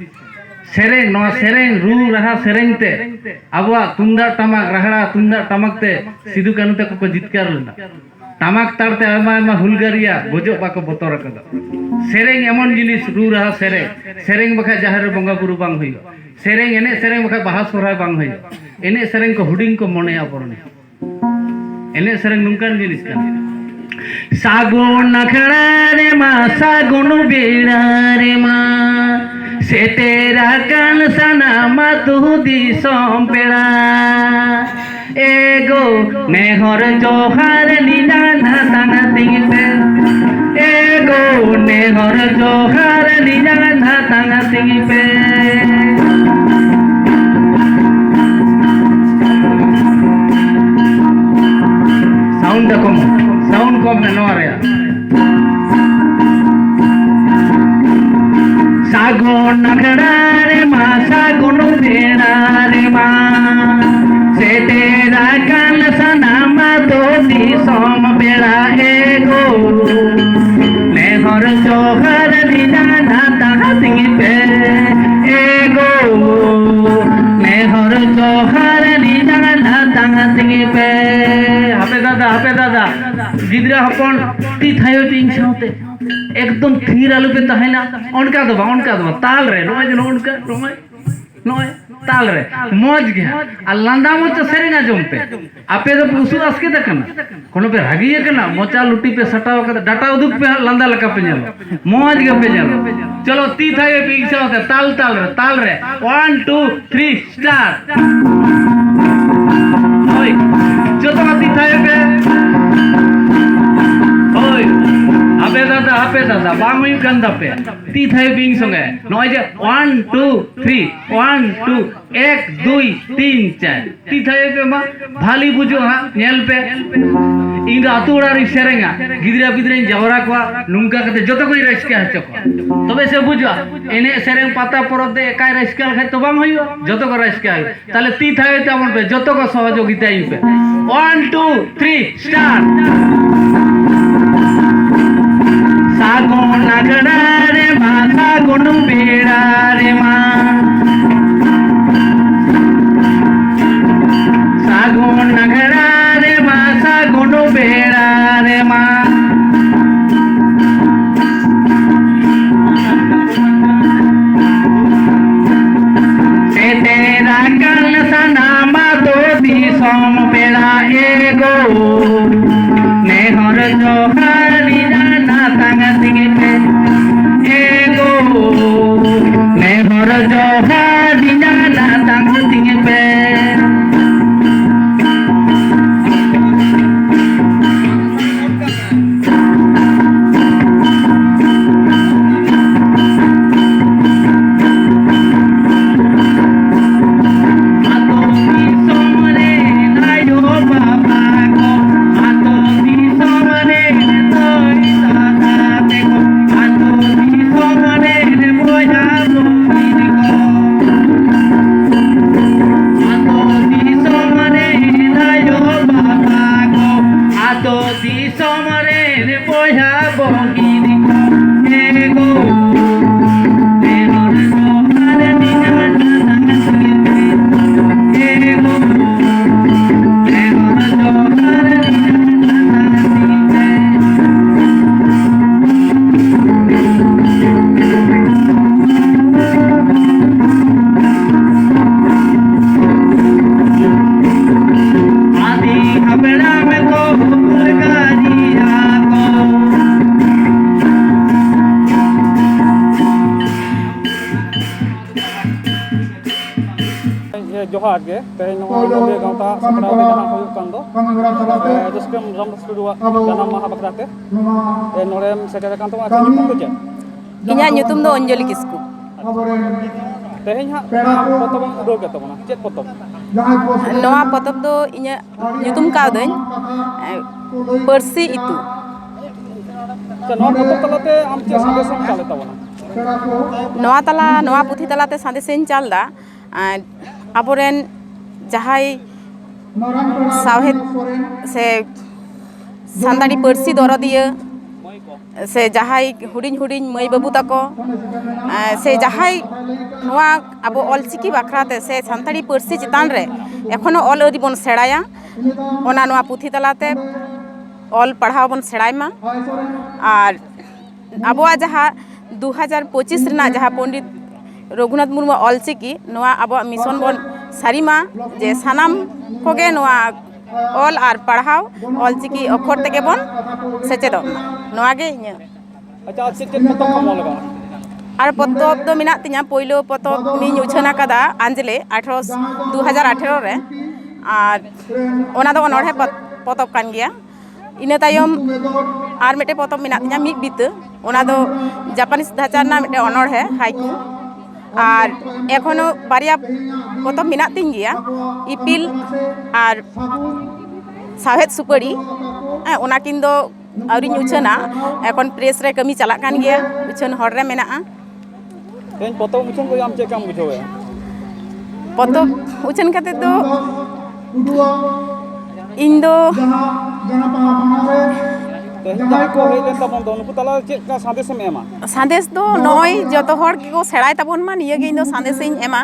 ᱥᱮᱨᱮᱧ, ᱱᱚᱣᱟ ᱥᱮᱨᱮᱧ, ᱨᱩ ᱨᱟᱦᱟ ᱥᱮᱨᱮᱧ ᱛᱮ ᱟᱵᱚᱣᱟᱜ ᱛᱩᱢᱫᱟᱜ ᱴᱟᱢᱟᱠ, ᱨᱟᱦᱲᱟ ᱛᱩᱢᱫᱟᱜ ᱴᱟᱢᱟᱠ ᱛᱮ ᱥᱤᱫᱩ ᱠᱟᱹᱱᱦᱩ ᱛᱟᱠᱚ ᱠᱚ ᱡᱤᱛᱠᱟᱹᱨ ᱞᱮᱱᱟ᱾ ᱴᱟᱢᱟᱠ ᱛᱟᱲ ᱛᱮ ᱟᱭᱢᱟ ᱟᱭᱢᱟ ᱦᱩᱞᱜᱟᱹᱨᱤᱭᱟ ᱜᱚᱡᱚᱜ ᱵᱟᱠᱚ ᱵᱚᱛᱚᱨ ᱟᱠᱟᱫᱟ᱾ ᱥᱮᱨᱮᱧ ᱮᱢᱚᱱ ᱡᱤᱱᱤᱥ, ᱨᱩ ᱨᱟᱦᱟ ᱥᱮᱨᱮᱧ, ᱥᱮᱨᱮᱧ ᱵᱟᱠᱷᱟᱡ ᱡᱟᱦᱮᱨ ᱨᱮ ᱵᱚᱸᱜᱟ ᱵᱩᱨᱩ ᱵᱟᱝ ᱦᱩᱭᱩᱜᱼᱟ᱾ ᱥᱮᱨᱮᱧ ᱮᱱᱮᱡ ᱥᱮᱨᱮᱧ ᱵᱟᱠᱷᱟᱡ ᱵᱟᱦᱟ ᱥᱚᱦᱨᱟᱭ ᱵᱟᱝ ᱦᱩᱭᱩᱜᱼᱟ᱾ ᱮᱱᱮᱡ ᱥᱮᱨᱮᱧ ᱠᱚ ᱦᱩᱰᱤᱧ ᱠᱚ ᱢᱚᱱᱮᱭᱟ ᱵᱚᱨᱚᱱ᱾ ᱮᱱᱮᱡ ᱥᱮᱨᱮᱧ ᱱᱚᱝᱠᱟᱱ ᱡᱤᱱᱤᱥ ᱠᱟᱱᱟ᱾ ᱥᱟᱹᱜᱩᱱ ᱟᱠᱷᱲᱟ ᱨᱮᱢᱟ ᱥᱟᱹᱜᱩᱱ ᱵᱮᱲᱟ ᱨᱮᱢᱟ ᱥᱮᱴᱮᱨ ᱟᱠᱟᱱ ᱥᱟᱱᱟᱢ ᱟᱹᱛᱩ ᱫᱤᱥᱚᱢ ᱯᱮᱲᱟ᱾ ᱮᱜᱳ ᱱᱮᱦᱚᱨ ᱡᱚᱦᱟᱨ ᱱᱤᱱᱟᱱᱟ ᱛᱟᱝ ᱛᱤᱧ ᱯᱮ᱾ ᱱᱮᱦᱚᱨ ᱡᱚᱦᱟᱨ ᱱᱤᱭᱟᱝ ᱫᱷᱟᱛᱟᱝ ᱛᱤᱧ ᱯᱮ᱾ ᱥᱟᱣᱩᱱᱰ ᱠᱚᱢ, ᱥᱟᱣᱩᱱᱰ ᱠᱚᱢ ᱢᱮ ᱱᱚᱣᱟ ᱨᱮᱭᱟᱜ᱾ ᱥᱟᱹᱜᱩᱱ ᱟᱠᱷᱲᱟ ᱨᱮᱢᱟ, ᱥᱟᱹᱜᱩᱱ ᱵᱮᱲᱟ ᱨᱮᱢᱟ, ᱥᱮᱴᱮᱨ ᱟᱠᱟᱱ ᱥᱟᱱᱟᱢ ᱟᱛᱳ ᱫᱤᱥᱚᱢ ᱯᱮᱲᱟ ᱮᱜᱳ᱾ ᱱᱮᱦᱚᱨ ᱡᱚᱦᱟᱨ ᱱᱤᱭᱟᱝ ᱫᱷᱟᱛᱟᱝ ᱛᱤᱧ ᱯᱮ ᱮᱜᱳ᱾ ᱱᱮᱦᱚᱨ ᱡᱚᱦᱟᱨ ᱱᱤᱭᱟᱝ ᱫᱷᱟᱛᱟᱝ ᱛᱤᱧ ᱯᱮ᱾ ᱦᱟᱯᱮ ᱫᱟᱫᱟ, ᱦᱟᱯᱮ ᱫᱟᱫᱟ, ᱜᱤᱫᱽᱨᱟᱹ ᱦᱚᱯᱚᱱ, ᱛᱤ ᱛᱷᱟᱭᱚ ᱯᱮ ᱤᱧ ᱥᱟᱶᱛᱮ᱾ ᱮᱠᱫᱚᱢ ᱛᱷᱤᱨ ᱟᱞᱚ ᱯᱮ ᱛᱟᱦᱮᱱᱟ᱾ ᱚᱱᱠᱟ ᱫᱚ ᱵᱟᱝ, ᱚᱱᱠᱟ ᱫᱚ ᱵᱟᱝ, ᱛᱟᱞ ᱨᱮ, ᱱᱚᱜᱼᱚᱭ ᱡᱮ ᱱᱚᱜᱼᱚ ᱱᱚᱝᱠᱟ, ᱱᱚᱜᱼᱚᱭ, ᱱᱚᱜᱼᱚᱭ ᱛᱟᱞ ᱨᱮ᱾ ᱢᱚᱡᱽ ᱜᱮ ᱦᱟᱸᱜ᱾ ᱟᱨ ᱞᱟᱸᱫᱟ ᱢᱚᱪᱟ ᱥᱮᱨᱮᱧ ᱟᱸᱡᱚᱢ ᱯᱮ᱾ ᱟᱯᱮ ᱫᱚ ᱯᱮ ᱩᱥᱩᱞ ᱟᱥᱠᱮᱛ ᱟᱠᱟᱱᱟ, ᱠᱳᱱᱳ ᱯᱮ ᱨᱟᱹᱜᱤ ᱟᱠᱟᱱᱟ, ᱢᱚᱪᱟ ᱞᱩᱴᱤ ᱯᱮ ᱥᱟᱴᱟᱣ ᱟᱠᱟᱫᱟ, ᱰᱟᱴᱟ ᱩᱫᱩᱜ ᱯᱮ ᱦᱟᱸᱜ, ᱞᱟᱸᱫᱟ ᱞᱮᱠᱟ ᱯᱮ ᱧᱮᱞᱚᱜ, ᱢᱚᱡᱽ ᱜᱮ ᱯᱮ ᱧᱮᱞᱚᱜ᱾ ᱪᱚᱞᱚ, ᱛᱤ ᱛᱷᱟᱭᱚ ᱯᱮ ᱤᱧ ᱥᱟᱶᱛᱮ, ᱛᱟᱞ ᱛᱟᱞ ᱨᱮ, ᱛᱟᱞ ᱨᱮ, one two three, start᱾ ᱦᱳᱭ, ᱡᱚᱛᱚ ᱦᱚᱲ ᱛᱤ ᱛᱷᱟᱭᱚ ᱯᱮ᱾ ᱦᱳᱭ, ᱦᱟᱯᱮ ᱫᱟᱫᱟ, ᱦᱟᱯᱮ ᱫᱟᱫᱟ, ᱵᱟᱝ ᱦᱩᱭᱩᱜ ᱠᱟᱱ ᱛᱟᱯᱮ᱾ ᱛᱤ ᱛᱷᱟᱭᱚ ᱯᱮ ᱤᱧ ᱥᱚᱸᱜᱮ᱾ ᱱᱚᱜᱼᱚᱭ ᱡᱮ one two three, one two, ᱮᱠ ᱫᱩᱭ ᱛᱤᱱ ᱪᱟᱨ᱾ ᱛᱤ ᱛᱷᱟᱭᱚ ᱯᱮ ᱢᱟ, ᱵᱷᱟᱞᱤ ᱵᱩᱡᱩᱜᱼᱟ ᱦᱟᱸᱜ, ᱧᱮᱞ ᱯᱮ᱾ ᱤᱧ ᱫᱚ ᱟᱛᱳ ᱚᱲᱟᱜ ᱨᱤᱧ ᱥᱮᱨᱮᱧᱟ, ᱜᱤᱫᱽᱨᱟᱹ ᱯᱤᱫᱽᱨᱟᱹᱧ ᱡᱟᱣᱨᱟ ᱠᱚᱣᱟ, ᱱᱚᱝᱠᱟ ᱠᱟᱛᱮ ᱡᱚᱛᱚ ᱠᱚᱧ ᱨᱟᱹᱥᱠᱟᱹ ᱦᱚᱪᱚ ᱠᱚᱣᱟ᱾ ᱛᱚᱵᱮ ᱥᱮ ᱵᱩᱡᱩᱜᱼᱟ, ᱮᱱᱮᱡ ᱥᱮᱨᱮᱧ ᱯᱟᱛᱟ ᱯᱚᱨᱚᱵᱽ ᱫᱚ ᱮᱠᱟᱭ ᱨᱟᱹᱥᱠᱟᱹ ᱞᱮᱠᱷᱟᱡ ᱛᱚ ᱵᱟᱝ ᱦᱩᱭᱩᱜᱼᱟ, ᱡᱚᱛᱚ ᱠᱚ ᱨᱟᱹᱥᱠᱟᱹ ᱦᱩᱭᱩᱜᱼᱟ᱾ ᱛᱟᱦᱞᱮ ᱛᱤ ᱛᱷᱟᱭᱚ ᱛᱟᱵᱚᱱ ᱯᱮ, ᱡᱚᱛᱚ ᱠᱚ ᱥᱚᱦᱚᱡᱳᱜᱤᱛᱟᱭᱤᱧ ᱯᱮ᱾ One two three, start᱾ ᱥᱟᱹᱜᱩᱱ ᱟᱠᱷᱲᱟ ᱨᱮᱢᱟ, ᱥᱟᱹᱜᱩᱱ ᱵᱮᱲᱟ ᱨᱮᱢᱟ, ᱥᱟᱹᱜᱩᱱ ᱟᱠᱷᱲᱟ ᱨᱮᱢᱟ, ᱥᱟᱹᱜᱩᱱ ᱵᱮᱲᱟ ᱨᱮᱢᱟ, ᱥᱮᱴᱮᱨ ᱟᱠᱟᱱ ᱥᱟᱱᱟᱢ ᱟᱛᱳ ᱫᱤᱥᱚᱢ ᱯᱮᱲᱟ ᱮᱜᱳ᱾ ᱱᱮᱦᱚᱨ ᱡᱚᱦᱟᱨ ᱤᱧᱟᱜ ᱱᱟᱛᱟᱝ ᱛᱤᱧ ᱯᱮ ᱮᱜᱳ᱾ ᱱᱮᱦᱚᱨ ᱡᱚᱦᱟᱨ ᱤᱧᱟᱜ ᱱᱟᱛᱟᱝ ᱛᱤᱧ ᱯᱮ᱾ ᱡᱚᱦᱟᱨ ᱜᱮ᱾ ᱛᱮᱦᱮᱧ ᱱᱚᱣᱟ ᱱᱚᱰᱤᱭᱟ ᱜᱟᱶᱛᱟ ᱥᱟᱯᱲᱟᱣ ᱛᱮ ᱡᱟᱦᱟᱸ ᱦᱩᱭᱩᱜ ᱠᱟᱱ ᱫᱚ, ᱮ, ᱡᱚᱥᱠᱮᱢ ᱨᱟᱢᱫᱟᱥ ᱴᱩᱰᱩᱣᱟᱜ ᱡᱟᱱᱟᱢ ᱢᱟᱦᱟ ᱵᱟᱠᱷᱨᱟ ᱛᱮ, ᱮ, ᱱᱚᱰᱮᱢ ᱥᱮᱴᱮᱨ ᱟᱠᱟᱱ ᱛᱟᱵᱚᱱᱟ᱾ ᱟᱪᱪᱷᱟ, ᱧᱩᱛᱩᱢ ᱫᱚ ᱪᱮᱫ? ᱤᱧᱟᱹᱜ ᱧᱩᱛᱩᱢ ᱫᱚ ᱚᱧᱡᱚᱞᱤ ᱠᱤᱥᱠᱩ᱾ ᱛᱮᱦᱮᱧ ᱦᱟᱸᱜ ᱱᱚᱣᱟ ᱯᱚᱛᱚᱵ ᱮᱢ ᱩᱰᱩᱠ ᱠᱮᱫ ᱛᱟᱵᱚᱱᱟ, ᱪᱮᱫ ᱯᱚᱛᱚᱵ? ᱱᱚᱣᱟ ᱯᱚᱛᱚᱵ ᱫᱚ ᱤᱧᱟᱹᱜ ᱧᱩᱛᱩᱢ ᱠᱟᱣᱫᱟᱹᱧ, ᱮ, ᱯᱟᱹᱨᱥᱤ ᱤᱛᱩ᱾ ᱟᱪᱪᱷᱟ, ᱱᱚᱣᱟ ᱯᱚᱛᱚᱵ ᱛᱟᱞᱟᱛᱮ ᱟᱢ ᱪᱮᱫ ᱥᱟᱸᱫᱮᱥ ᱮᱢ ᱪᱟᱞᱮᱫ ᱛᱟᱵᱚᱱᱟ? ᱱᱚᱣᱟ ᱛᱟᱞᱟ, ᱱᱚᱣᱟ ᱯᱩᱛᱷᱤ ᱛᱟᱞᱟᱛᱮ ᱥᱟᱸᱫᱮᱥ ᱤᱧ ᱪᱟᱞ ᱮᱫᱟ, ᱟᱨ ᱟᱵᱚᱨᱮᱱ ᱡᱟᱦᱟᱸᱭ ᱥᱟᱶᱦᱮᱫ ᱥᱮ ᱥᱟᱱᱛᱟᱲᱤ ᱯᱟᱹᱨᱥᱤ ᱫᱚᱨᱚᱫᱤᱭᱟᱹ ᱥᱮ ᱡᱟᱦᱟᱸᱭ ᱦᱩᱰᱤᱧ ᱦᱩᱰᱤᱧ ᱢᱟᱹᱭ ᱵᱟᱹᱵᱩ ᱛᱟᱠᱚ, ᱮ, ᱥᱮ ᱡᱟᱦᱟᱸᱭ ᱱᱚᱣᱟ ᱟᱵᱚ ᱚᱞᱪᱤᱠᱤ ᱵᱟᱠᱷᱨᱟ ᱛᱮ ᱥᱮ ᱥᱟᱱᱛᱟᱲᱤ ᱯᱟᱹᱨᱥᱤ ᱪᱮᱛᱟᱱ ᱨᱮ ᱮᱠᱷᱚᱱᱳ ᱚᱞ ᱟᱹᱣᱨᱤ ᱵᱚᱱ ᱥᱮᱬᱟᱭᱟ, ᱚᱱᱟ ᱱᱚᱣᱟ ᱯᱩᱛᱷᱤ ᱛᱟᱞᱟᱛᱮ ᱚᱞ ᱯᱟᱲᱦᱟᱣ ᱵᱚᱱ ᱥᱮᱬᱟᱭ ᱢᱟ᱾ ᱟᱨ ᱟᱵᱚᱣᱟᱜ ᱡᱟᱦᱟᱸ ᱫᱩ ᱦᱟᱡᱟᱨ ᱯᱚᱸᱪᱤᱥ ᱨᱮᱱᱟᱜ ᱡᱟᱦᱟᱸ ᱯᱚᱱᱰᱤᱛ ᱨᱚᱜᱷᱩᱱᱟᱛᱷ ᱢᱩᱨᱢᱩᱣᱟᱜ ᱚᱞᱪᱤᱠᱤ, ᱱᱚᱣᱟ ᱟᱵᱚᱣᱟᱜ ᱢᱤᱥᱚᱱ ᱵᱚᱱ ᱥᱟᱹᱨᱤ ᱢᱟ, ᱡᱮ ᱥᱟᱱᱟᱢ ᱠᱚᱜᱮ ᱱᱚᱣᱟ ᱚᱞ ᱟᱨ ᱯᱟᱲᱦᱟᱣ ᱚᱞᱪᱤᱠᱤ ᱚᱠᱷᱚᱨ ᱛᱮᱜᱮ ᱵᱚᱱ ᱥᱮᱪᱮᱫᱚᱜ ᱢᱟ᱾ ᱱᱚᱣᱟ ᱜᱮ ᱤᱧᱟᱹᱜ᱾ ᱟᱪᱪᱷᱟ, ᱟᱨ ᱪᱮᱫ ᱪᱮᱫ ᱯᱚᱛᱚᱵ ᱠᱚᱢ ᱚᱞ ᱟᱠᱟᱫᱟ? ᱟᱨ ᱯᱚᱛᱚᱵ ᱫᱚ ᱢᱮᱱᱟᱜ ᱛᱤᱧᱟᱹ, ᱯᱳᱭᱞᱳ ᱯᱚᱛᱚᱵ ᱤᱧ ᱩᱪᱷᱟᱹᱱ ᱟᱠᱟᱫᱟ ᱟᱧᱡᱞᱮ ᱟᱴᱷᱨᱚ, ᱫᱩ ᱦᱟᱡᱟᱨ ᱟᱴᱷᱮᱨᱚ ᱨᱮ, ᱟᱨ ᱚᱱᱟ ᱫᱚ ᱚᱱᱚᱬᱦᱮ ᱯᱚᱛ-, ᱯᱚᱛᱚᱵ ᱠᱟᱱ ᱜᱮᱭᱟ᱾ ᱤᱱᱟᱹ ᱛᱟᱭᱚᱢ ᱟᱨ ᱢᱤᱫᱴᱮᱱ ᱯᱚᱛᱚᱵ ᱢᱮᱱᱟᱜ ᱛᱤᱧᱟᱹ, ᱢᱤᱫ ᱵᱤᱛᱟᱹ, ᱚᱱᱟ ᱫᱚ ᱡᱟᱯᱟᱱᱤᱡᱽ ᱫᱷᱟᱪᱟ ᱨᱮᱱᱟᱜ ᱢᱤᱫᱴᱮᱱ ᱚᱱᱚᱬᱦᱮ, ᱦᱟᱭᱠᱩ᱾ ᱟᱨ ᱮᱠᱷᱚᱱᱳ ᱵᱟᱨᱭᱟ ᱯᱚᱛᱚᱵ ᱢᱮᱱᱟᱜ ᱛᱤᱧ ᱜᱮᱭᱟ, ᱤᱯᱤᱞ ᱟᱨ ᱥᱟᱶᱦᱮᱫ ᱥᱩᱯᱟᱹᱲᱤ᱾ ᱦᱮᱸ, ᱚᱱᱟ ᱠᱤᱱ ᱫᱚ ᱟᱹᱣᱨᱤᱧ ᱩᱪᱷᱟᱹᱱᱟ, ᱮᱠᱷᱚᱱ ᱯᱨᱮᱥ ᱨᱮ ᱠᱟᱹᱢᱤ ᱪᱟᱞᱟᱜ ᱠᱟᱱ ᱜᱮᱭᱟ, ᱩᱪᱷᱟᱹᱱ ᱦᱚᱨ ᱨᱮ ᱢᱮᱱᱟᱜᱼᱟ᱾ ᱛᱮᱦᱮᱧ ᱯᱚᱛᱚᱵ ᱩᱪᱷᱟᱹᱱ ᱠᱚ ᱟᱢ ᱪᱮᱫ ᱞᱮᱠᱟᱢ ᱵᱩᱡᱷᱟᱹᱣᱮᱫᱼᱟ? ᱯᱚᱛᱚᱵ ᱩᱪᱷᱟᱹᱱ ᱠᱟᱛᱮ ᱫᱚ ᱤᱧ ᱫᱚ ᱛᱮᱦᱮᱧ ᱡᱟᱦᱟᱸᱭ ᱠᱚ ᱦᱮᱡ ᱞᱮᱱ ᱛᱟᱵᱚᱱ ᱫᱚ, ᱱᱩᱠᱩ ᱛᱟᱞᱟᱨᱮ ᱪᱮᱫ ᱞᱮᱠᱟ ᱥᱟᱸᱫᱮᱥ ᱮᱢ ᱮᱢᱟ? ᱥᱟᱸᱫᱮᱥ ᱫᱚ ᱱᱚᱜᱼᱚᱭ ᱡᱚᱛᱚ ᱦᱚᱲ ᱜᱮᱠᱚ ᱥᱮᱬᱟᱭ ᱛᱟᱵᱚᱱ ᱢᱟ, ᱱᱤᱭᱟᱹ ᱜᱮ ᱤᱧ ᱫᱚ ᱥᱟᱸᱫᱮᱥ ᱤᱧ ᱮᱢᱟ᱾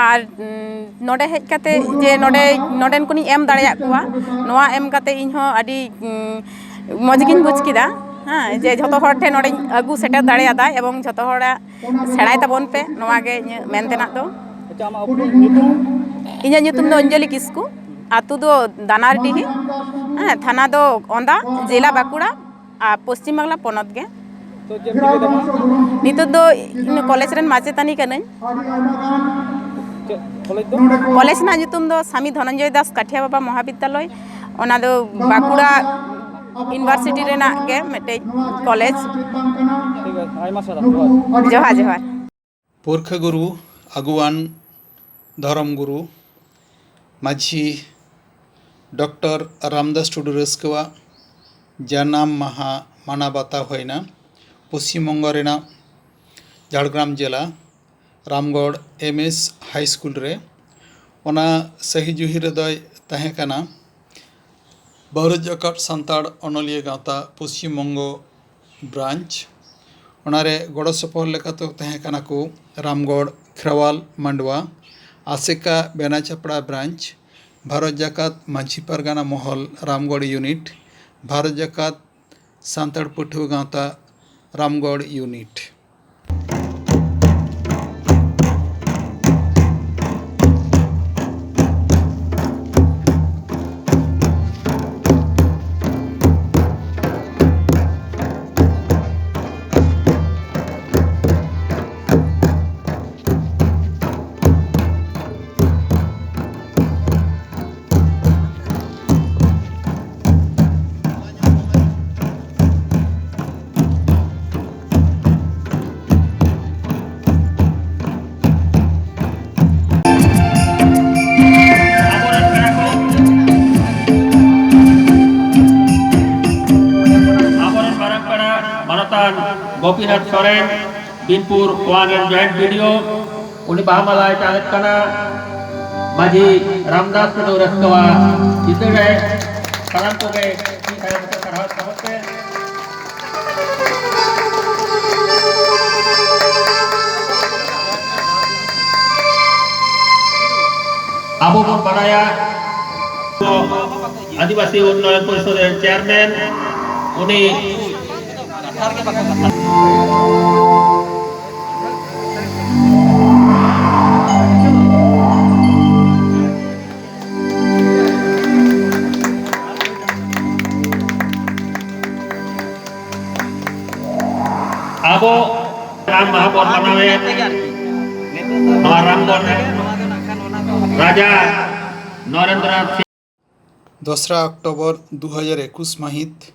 ᱟᱨ, ᱩᱸ, ᱱᱚᱰᱮ ᱦᱮᱡ ᱠᱟᱛᱮ ᱡᱮ ᱱᱚᱰᱮ, ᱱᱚᱰᱮᱱ ᱠᱚᱧ ᱮᱢ ᱫᱟᱲᱮᱭᱟᱫ ᱠᱚᱣᱟ, ᱱᱚᱣᱟ ᱮᱢ ᱠᱟᱛᱮ ᱤᱧ ᱦᱚᱸ ᱟᱹᱰᱤ, ᱩᱸ, ᱢᱚᱡᱽ ᱜᱤᱧ ᱵᱩᱡᱽ ᱠᱮᱫᱟ᱾ ᱦᱮᱸ, ᱡᱮ ᱡᱷᱚᱛᱚ ᱦᱚᱲ ᱴᱷᱮᱱ ᱱᱚᱰᱮᱧ ᱟᱹᱜᱩ ᱥᱮᱴᱮᱨ ᱫᱟᱲᱮᱭᱟᱫᱟ ᱮᱵᱚᱝ ᱡᱷᱚᱛᱚ ᱦᱚᱲᱟᱜ ᱥᱮᱬᱟᱭ ᱛᱟᱵᱚᱱ ᱯᱮ, ᱱᱚᱣᱟ ᱜᱮ ᱤᱧᱟᱹᱜ ᱢᱮᱱ ᱛᱮᱱᱟᱜ ᱫᱚ᱾ ᱟᱪᱪᱷᱟ, ᱟᱢᱟᱜ ᱩᱯᱨᱩᱢ ᱧᱩᱛᱩᱢ? ᱤᱧᱟᱹᱜ ᱧᱩᱛᱩᱢ ᱫᱚ ᱚᱧᱡᱚᱞᱤ ᱠᱤᱥᱠᱩ, ᱟᱹᱛᱩ ᱫᱚ ᱫᱟᱱᱟᱨᱰᱤᱦᱤ, ᱦᱮᱸ, ᱛᱷᱟᱱᱟ ᱫᱚ ᱚᱸᱫᱟ, ᱡᱮᱞᱟ ᱵᱟᱸᱠᱩᱲᱟ, ᱟᱨ ᱯᱚᱥᱪᱤᱢ ᱵᱟᱝᱞᱟ ᱯᱚᱱᱚᱛ ᱜᱮ᱾ ᱛᱚ, ᱪᱮᱫ ᱮᱢ ᱪᱤᱠᱟᱹᱭ ᱛᱟᱵᱚᱱᱟ? ᱱᱤᱛᱚᱜ ᱫᱚ ᱤᱧ ᱠᱚᱞᱮᱡᱽ ᱨᱮᱱ ᱢᱟᱪᱮᱛᱟᱹᱱᱤ ᱠᱟᱹᱱᱟᱹᱧ᱾ ᱪᱮᱫ, ᱠᱚᱞᱮᱡᱽ ᱨᱮᱱᱟᱜ ᱧᱩᱛᱩᱢ ᱫᱚ ᱥᱟᱢᱤ ᱫᱷᱚᱱᱚᱱᱡᱚᱭ ᱫᱟᱥ ᱠᱟᱴᱷᱤᱭᱟ ᱵᱟᱵᱟ ᱢᱚᱦᱟᱵᱤᱫᱽᱫᱟᱞᱚᱭ᱾ ᱚᱱᱟ ᱫᱚ ᱵᱟᱸᱠᱩᱲᱟ ᱤᱭᱩᱱᱤᱵᱷᱟᱨᱥᱤᱴᱤ ᱨᱮᱱᱟᱜ ᱜᱮ ᱢᱤᱫᱴᱮᱡ ᱠᱚᱞᱮᱡᱽ᱾ ᱴᱷᱤᱠ ᱟᱪᱷᱮ, ᱟᱭᱢᱟ ᱥᱟᱨᱦᱟᱣ, ᱡᱚᱦᱟᱨ᱾ ᱡᱚᱦᱟᱨ, ᱡᱚᱦᱟᱨ᱾ ᱯᱩᱨᱠᱷᱟᱹ ᱜᱩᱨᱩ, ᱟᱹᱜᱩᱣᱟᱱ ᱫᱷᱚᱨᱚᱢ ᱜᱩᱨᱩ ᱢᱟᱹᱡᱷᱤ ᱰᱚᱠᱴᱚᱨ ᱨᱟᱢᱫᱟᱥ ᱴᱩᱰᱩ ᱨᱟᱹᱥᱠᱟᱹᱣᱟᱜ ᱡᱟᱱᱟᱢ ᱢᱟᱦᱟ ᱢᱟᱱᱟᱣ ᱵᱟᱛᱟᱣ ᱦᱩᱭᱱᱟ ᱯᱚᱥᱪᱤᱢ ᱵᱚᱝᱜᱚ ᱨᱮᱱᱟᱜ ᱡᱷᱟᱲᱜᱨᱟᱢ ᱡᱮᱞᱟ ᱨᱟᱢᱜᱚᱲ ᱮᱢ ᱮᱥ ᱦᱟᱭ ᱥᱠᱩᱞ ᱨᱮ᱾ ᱚᱱᱟ ᱥᱟᱹᱦᱤ ᱡᱩᱦᱤ ᱨᱮᱫᱚᱭ ᱛᱟᱦᱮᱸ ᱠᱟᱱᱟ ᱵᱷᱟᱨᱚᱛ ᱡᱟᱠᱟᱛ ᱥᱟᱱᱛᱟᱲ ᱚᱱᱚᱞᱤᱭᱟᱹ ᱜᱟᱶᱛᱟ ᱯᱚᱥᱪᱤᱢ ᱵᱚᱝᱜᱚ ᱵᱨᱟᱧᱪ᱾ ᱚᱱᱟᱨᱮ ᱜᱚᱲᱚ ᱥᱚᱯᱚᱦᱚᱫ ᱞᱮᱠᱟᱛᱮ ᱛᱟᱦᱮᱸ ᱠᱟᱱᱟ ᱠᱚ ᱨᱟᱢᱜᱚᱲ ᱠᱷᱮᱨᱣᱟᱞ ᱢᱟᱱᱰᱣᱟ, ᱟᱥᱮᱠᱟ ᱵᱮᱱᱟ ᱪᱟᱯᱲᱟ ᱵᱨᱟᱧᱪ, ᱵᱷᱟᱨᱚᱛ ᱡᱟᱠᱟᱛ ᱢᱟᱹᱡᱷᱤ ᱯᱟᱨᱜᱟᱱᱟ ᱢᱚᱦᱚᱞ ᱨᱟᱢᱜᱚᱲ ᱤᱭᱩᱱᱤᱴ, ᱵᱷᱟᱨᱚᱛ ᱡᱟᱠᱟᱛ ᱥᱟᱱᱛᱟᱲ ᱯᱟᱹᱴᱷᱩᱣᱟᱹ ᱜᱟᱶᱛᱟ ᱨᱟᱢᱜᱚᱲ ᱤᱭᱩᱱᱤᱴ᱾ ᱟᱵᱚᱨᱮᱱ ᱢᱟᱨᱟᱝ ᱯᱮᱲᱟ ᱢᱟᱱᱚᱛᱟᱱ ᱜᱳᱯᱤᱱᱟᱛᱷ ᱥᱚᱨᱮᱱ, ᱵᱤᱱᱯᱩᱨ ᱳᱣᱟᱱ ᱨᱮᱱ ᱡᱚᱭᱮᱱᱴ ᱵᱤᱰᱤᱳ, ᱩᱱᱤ ᱵᱟᱦᱟ ᱢᱟᱞᱟᱭ ᱪᱟᱞᱮᱫ ᱠᱟᱱᱟ᱾ ᱢᱟᱹᱡᱷᱤ ᱨᱟᱢᱫᱟᱥ ᱴᱩᱰᱩ ᱨᱟᱹᱥᱠᱟᱹᱣᱟᱜ ᱪᱤᱛᱟᱹᱨ ᱨᱮ ᱥᱟᱱᱟᱢ ᱠᱚᱜᱮ ᱛᱤ ᱛᱷᱟᱭᱚ ᱠᱟᱛᱮ ᱥᱟᱨᱦᱟᱣ ᱛᱟᱵᱚᱱ ᱯᱮ᱾ ᱟᱵᱚ ᱵᱚᱱ ᱵᱟᱲᱟᱭᱟ, ᱟᱹᱫᱤᱵᱟᱹᱥᱤ ᱩᱱᱱᱚᱭᱚᱱ ᱯᱚᱨᱤᱥᱚᱫ ᱨᱮᱱ ᱪᱮᱭᱟᱨᱢᱮᱱ, ᱩᱱᱤ ᱟᱵᱚ ᱡᱟᱱᱟᱢ ᱢᱟᱦᱟ ᱵᱚᱱ ᱢᱟᱱᱟᱣᱮᱫ ᱱᱚᱣᱟ ᱨᱟᱢᱜᱚᱲ ᱨᱮ, ᱨᱟᱡᱟ ᱱᱚᱨᱮᱱᱫᱨᱚᱱᱟᱛᱷ ᱥᱤᱝ᱾ ᱫᱚᱥᱨᱟ ᱚᱠᱴᱳᱵᱚᱨ ᱫᱩ ᱦᱟᱡᱟᱨ ᱮᱠᱩᱥ ᱢᱟᱹᱦᱤᱛ,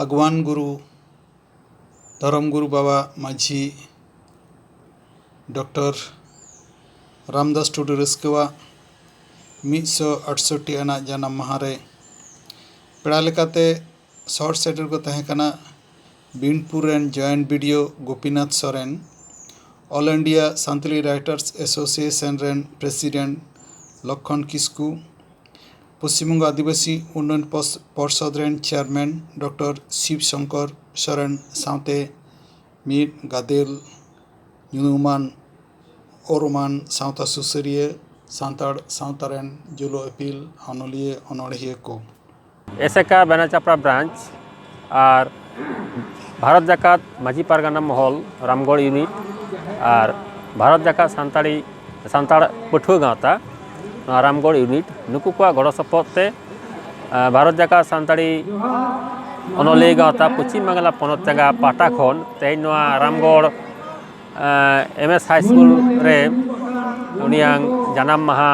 ᱟᱜᱽᱣᱟᱱ ᱜᱩᱨᱩ, ᱫᱷᱚᱨᱚᱢ ᱜᱩᱨᱩ ᱵᱟᱵᱟ ᱢᱟᱹᱡᱷᱤ ᱰᱚᱠᱴᱚᱨ ᱨᱟᱢᱫᱟᱥ ᱴᱩᱰᱩ ᱨᱟᱹᱥᱠᱟᱹᱣᱟᱜ ᱢᱤᱫ ᱥᱚ ᱟᱴᱥᱚᱴᱴᱤ ᱟᱱᱟᱜ ᱡᱟᱱᱟᱢ ᱢᱟᱦᱟ ᱨᱮ ᱯᱮᱲᱟ ᱞᱮᱠᱟᱛᱮ ᱥᱚᱦᱚᱨ ᱥᱮᱴᱮᱨ ᱠᱚ ᱛᱟᱦᱮᱸ ᱠᱟᱱᱟ ᱵᱤᱱᱯᱩᱨ ᱨᱮᱱ joint BDO Gopinath Soren, all India Santali writers association ᱨᱮᱱ ᱯᱨᱮᱥᱤᱰᱮᱱᱴ ᱞᱚᱠᱠᱷᱚᱱ ᱠᱤᱥᱠᱩ, ᱯᱚᱥᱪᱤᱢ ᱵᱚᱝᱜᱚ ᱟᱹᱫᱤᱵᱟᱹᱥᱤ ᱩᱱᱱᱚᱭᱚᱱ ᱯᱚᱥ-, ᱯᱚᱨᱥᱚᱫ ᱨᱮᱱ ᱪᱮᱭᱟᱨᱢᱮᱱ ᱰᱚᱠᱴᱚᱨ ᱥᱤᱵ ᱥᱚᱝᱠᱚᱨ ᱥᱚᱨᱮᱱ ᱥᱟᱶᱛᱮ ᱢᱤᱫ ᱜᱟᱫᱮᱞ ᱧᱩᱢᱟᱱ ᱩᱨᱩᱢᱟᱱ ᱥᱟᱶᱛᱟ ᱥᱩᱥᱟᱹᱨᱤᱭᱟᱹ, ᱥᱟᱱᱛᱟᱲ ᱥᱟᱶᱛᱟ ᱨᱮᱱ ᱡᱩᱞᱩ ᱟᱹᱯᱤᱞ, ᱚᱱᱚᱞᱤᱭᱟᱹ, ᱚᱱᱚᱬᱦᱤᱭᱟᱹ ᱠᱚ᱾ ᱮᱥᱮᱠᱟ ᱵᱮᱱᱟᱪᱟᱯᱲᱟ ᱵᱨᱟᱧᱪ ᱟᱨ ᱵᱷᱟᱨᱚᱛ ᱡᱟᱠᱟᱛ ᱢᱟᱹᱡᱷᱤ ᱯᱟᱨᱜᱟᱱᱟ ᱢᱚᱦᱚᱞ ᱨᱟᱢᱜᱚᱲ ᱤᱭᱩᱱᱤᱴ ᱟᱨ ᱵᱷᱟᱨᱚᱛ ᱡᱟᱠᱟᱛ ᱥᱟᱱᱛᱟᱲᱤ, ᱥᱟᱱᱛᱟᱲ ᱯᱟᱹᱴᱷᱩᱣᱟᱹ ᱜᱟᱶᱛᱟ, ᱱᱚᱣᱟ ᱨᱟᱢᱜᱚᱲ ᱤᱭᱩᱱᱤᱴ, ᱱᱩᱠᱩ ᱠᱚᱣᱟᱜ ᱜᱚᱲᱚ ᱥᱚᱯᱚᱦᱚᱫ ᱛᱮ, ᱟᱨ ᱵᱷᱟᱨᱚᱛ ᱡᱟᱠᱟᱛ ᱥᱟᱱᱛᱟᱲᱤ ᱚᱱᱚᱞᱤᱭᱟᱹ ᱜᱟᱶᱛᱟ ᱯᱚᱪᱷᱤᱢ ᱵᱟᱝᱞᱟ ᱯᱚᱱᱚᱛ ᱡᱟᱸᱜᱟ ᱯᱟᱦᱴᱟ ᱠᱷᱚᱱ ᱛᱮᱦᱮᱧ ᱱᱚᱣᱟ ᱨᱟᱢᱜᱚᱲ, ᱮᱢ ᱮᱥ ᱦᱟᱭ ᱥᱠᱩᱞ ᱨᱮ ᱩᱱᱤᱭᱟᱜ ᱡᱟᱱᱟᱢ ᱢᱟᱦᱟ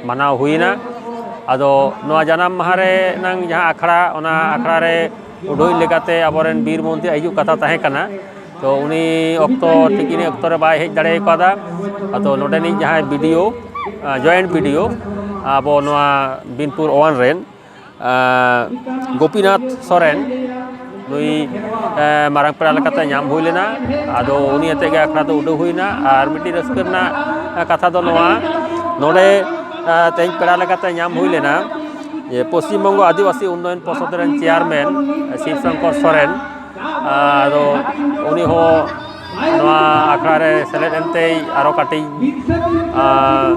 ᱢᱟᱱᱟᱣ ᱦᱩᱭᱮᱱᱟ᱾ ᱟᱫᱚ ᱱᱚᱣᱟ ᱡᱟᱱᱟᱢ ᱢᱟᱦᱟ ᱨᱮ ᱱᱟᱝ ᱡᱟᱦᱟᱸ ᱟᱠᱷᱲᱟ, ᱚᱱᱟ ᱟᱠᱷᱲᱟ ᱨᱮ ᱩᱰᱩᱠ ᱞᱮᱠᱟᱛᱮ ᱟᱵᱚᱨᱮᱱ ᱵᱤᱨ ᱢᱚᱱᱛᱨᱤ ᱦᱤᱡᱩᱜ ᱠᱟᱛᱷᱟ ᱛᱟᱦᱮᱸ ᱠᱟᱱᱟ, ᱛᱚ ᱩᱱᱤ ᱚᱠᱛᱚ ᱴᱷᱤᱠ ᱤᱱᱟᱹ ᱚᱠᱛᱚ ᱨᱮ ᱵᱟᱭ ᱦᱮᱡ ᱫᱟᱲᱮ ᱠᱟᱣᱫᱟ᱾ ᱟᱫᱚ ᱱᱚᱰᱮᱱᱤᱡ ᱡᱟᱦᱟᱸᱭ ᱵᱤᱰᱤᱳ, ᱡᱚᱭᱮᱱᱴ ᱵᱤᱰᱤᱳ ᱟᱵᱚ ᱱᱚᱣᱟ ᱵᱤᱱᱯᱩᱨ ᱳᱣᱟᱱ ᱨᱮᱱ, ᱜᱳᱯᱤᱱᱟᱛᱷ ᱥᱚᱨᱮᱱ, ᱱᱩᱭ ᱢᱟᱨᱟᱝ ᱯᱮᱲᱟ ᱞᱮᱠᱟᱛᱮ ᱧᱟᱢ ᱦᱩᱭ ᱞᱮᱱᱟ᱾ ᱟᱫᱚ ᱩᱱᱤ ᱟᱛᱮ ᱜᱮ ᱟᱠᱷᱲᱟ ᱫᱚ ᱩᱰᱩᱠ ᱦᱩᱭᱱᱟ᱾ ᱟᱨ ᱢᱤᱫᱴᱤᱡ ᱨᱟᱹᱥᱠᱟᱹ ᱨᱮᱱᱟᱜ ᱠᱟᱛᱷᱟ ᱫᱚ ᱱᱚᱣᱟ, ᱱᱚᱰᱮ ᱛᱮᱦᱮᱧ ᱯᱮᱲᱟ ᱞᱮᱠᱟᱛᱮ ᱧᱟᱢ ᱦᱩᱭ ᱞᱮᱱᱟ ᱡᱮ ᱯᱚᱥᱪᱤᱢ ᱵᱚᱝᱜᱚ ᱟᱹᱫᱤᱵᱟᱹᱥᱤ ᱩᱱᱱᱚᱭᱚᱱ ᱯᱚᱨᱥᱚᱫ ᱨᱮᱱ ᱪᱮᱭᱟᱨᱢᱮᱱ ᱥᱤᱵ ᱥᱚᱝᱠᱚᱨ ᱥᱚᱨᱮᱱ, ᱟᱫᱚ ᱩᱱᱤ ᱦᱚᱸ ᱱᱚᱣᱟ ᱟᱠᱷᱲᱟ ᱨᱮ ᱥᱮᱞᱮᱫ ᱮᱱᱛᱮᱭ ᱟᱨᱚ ᱠᱟᱹᱴᱤᱡ, ᱟᱨ,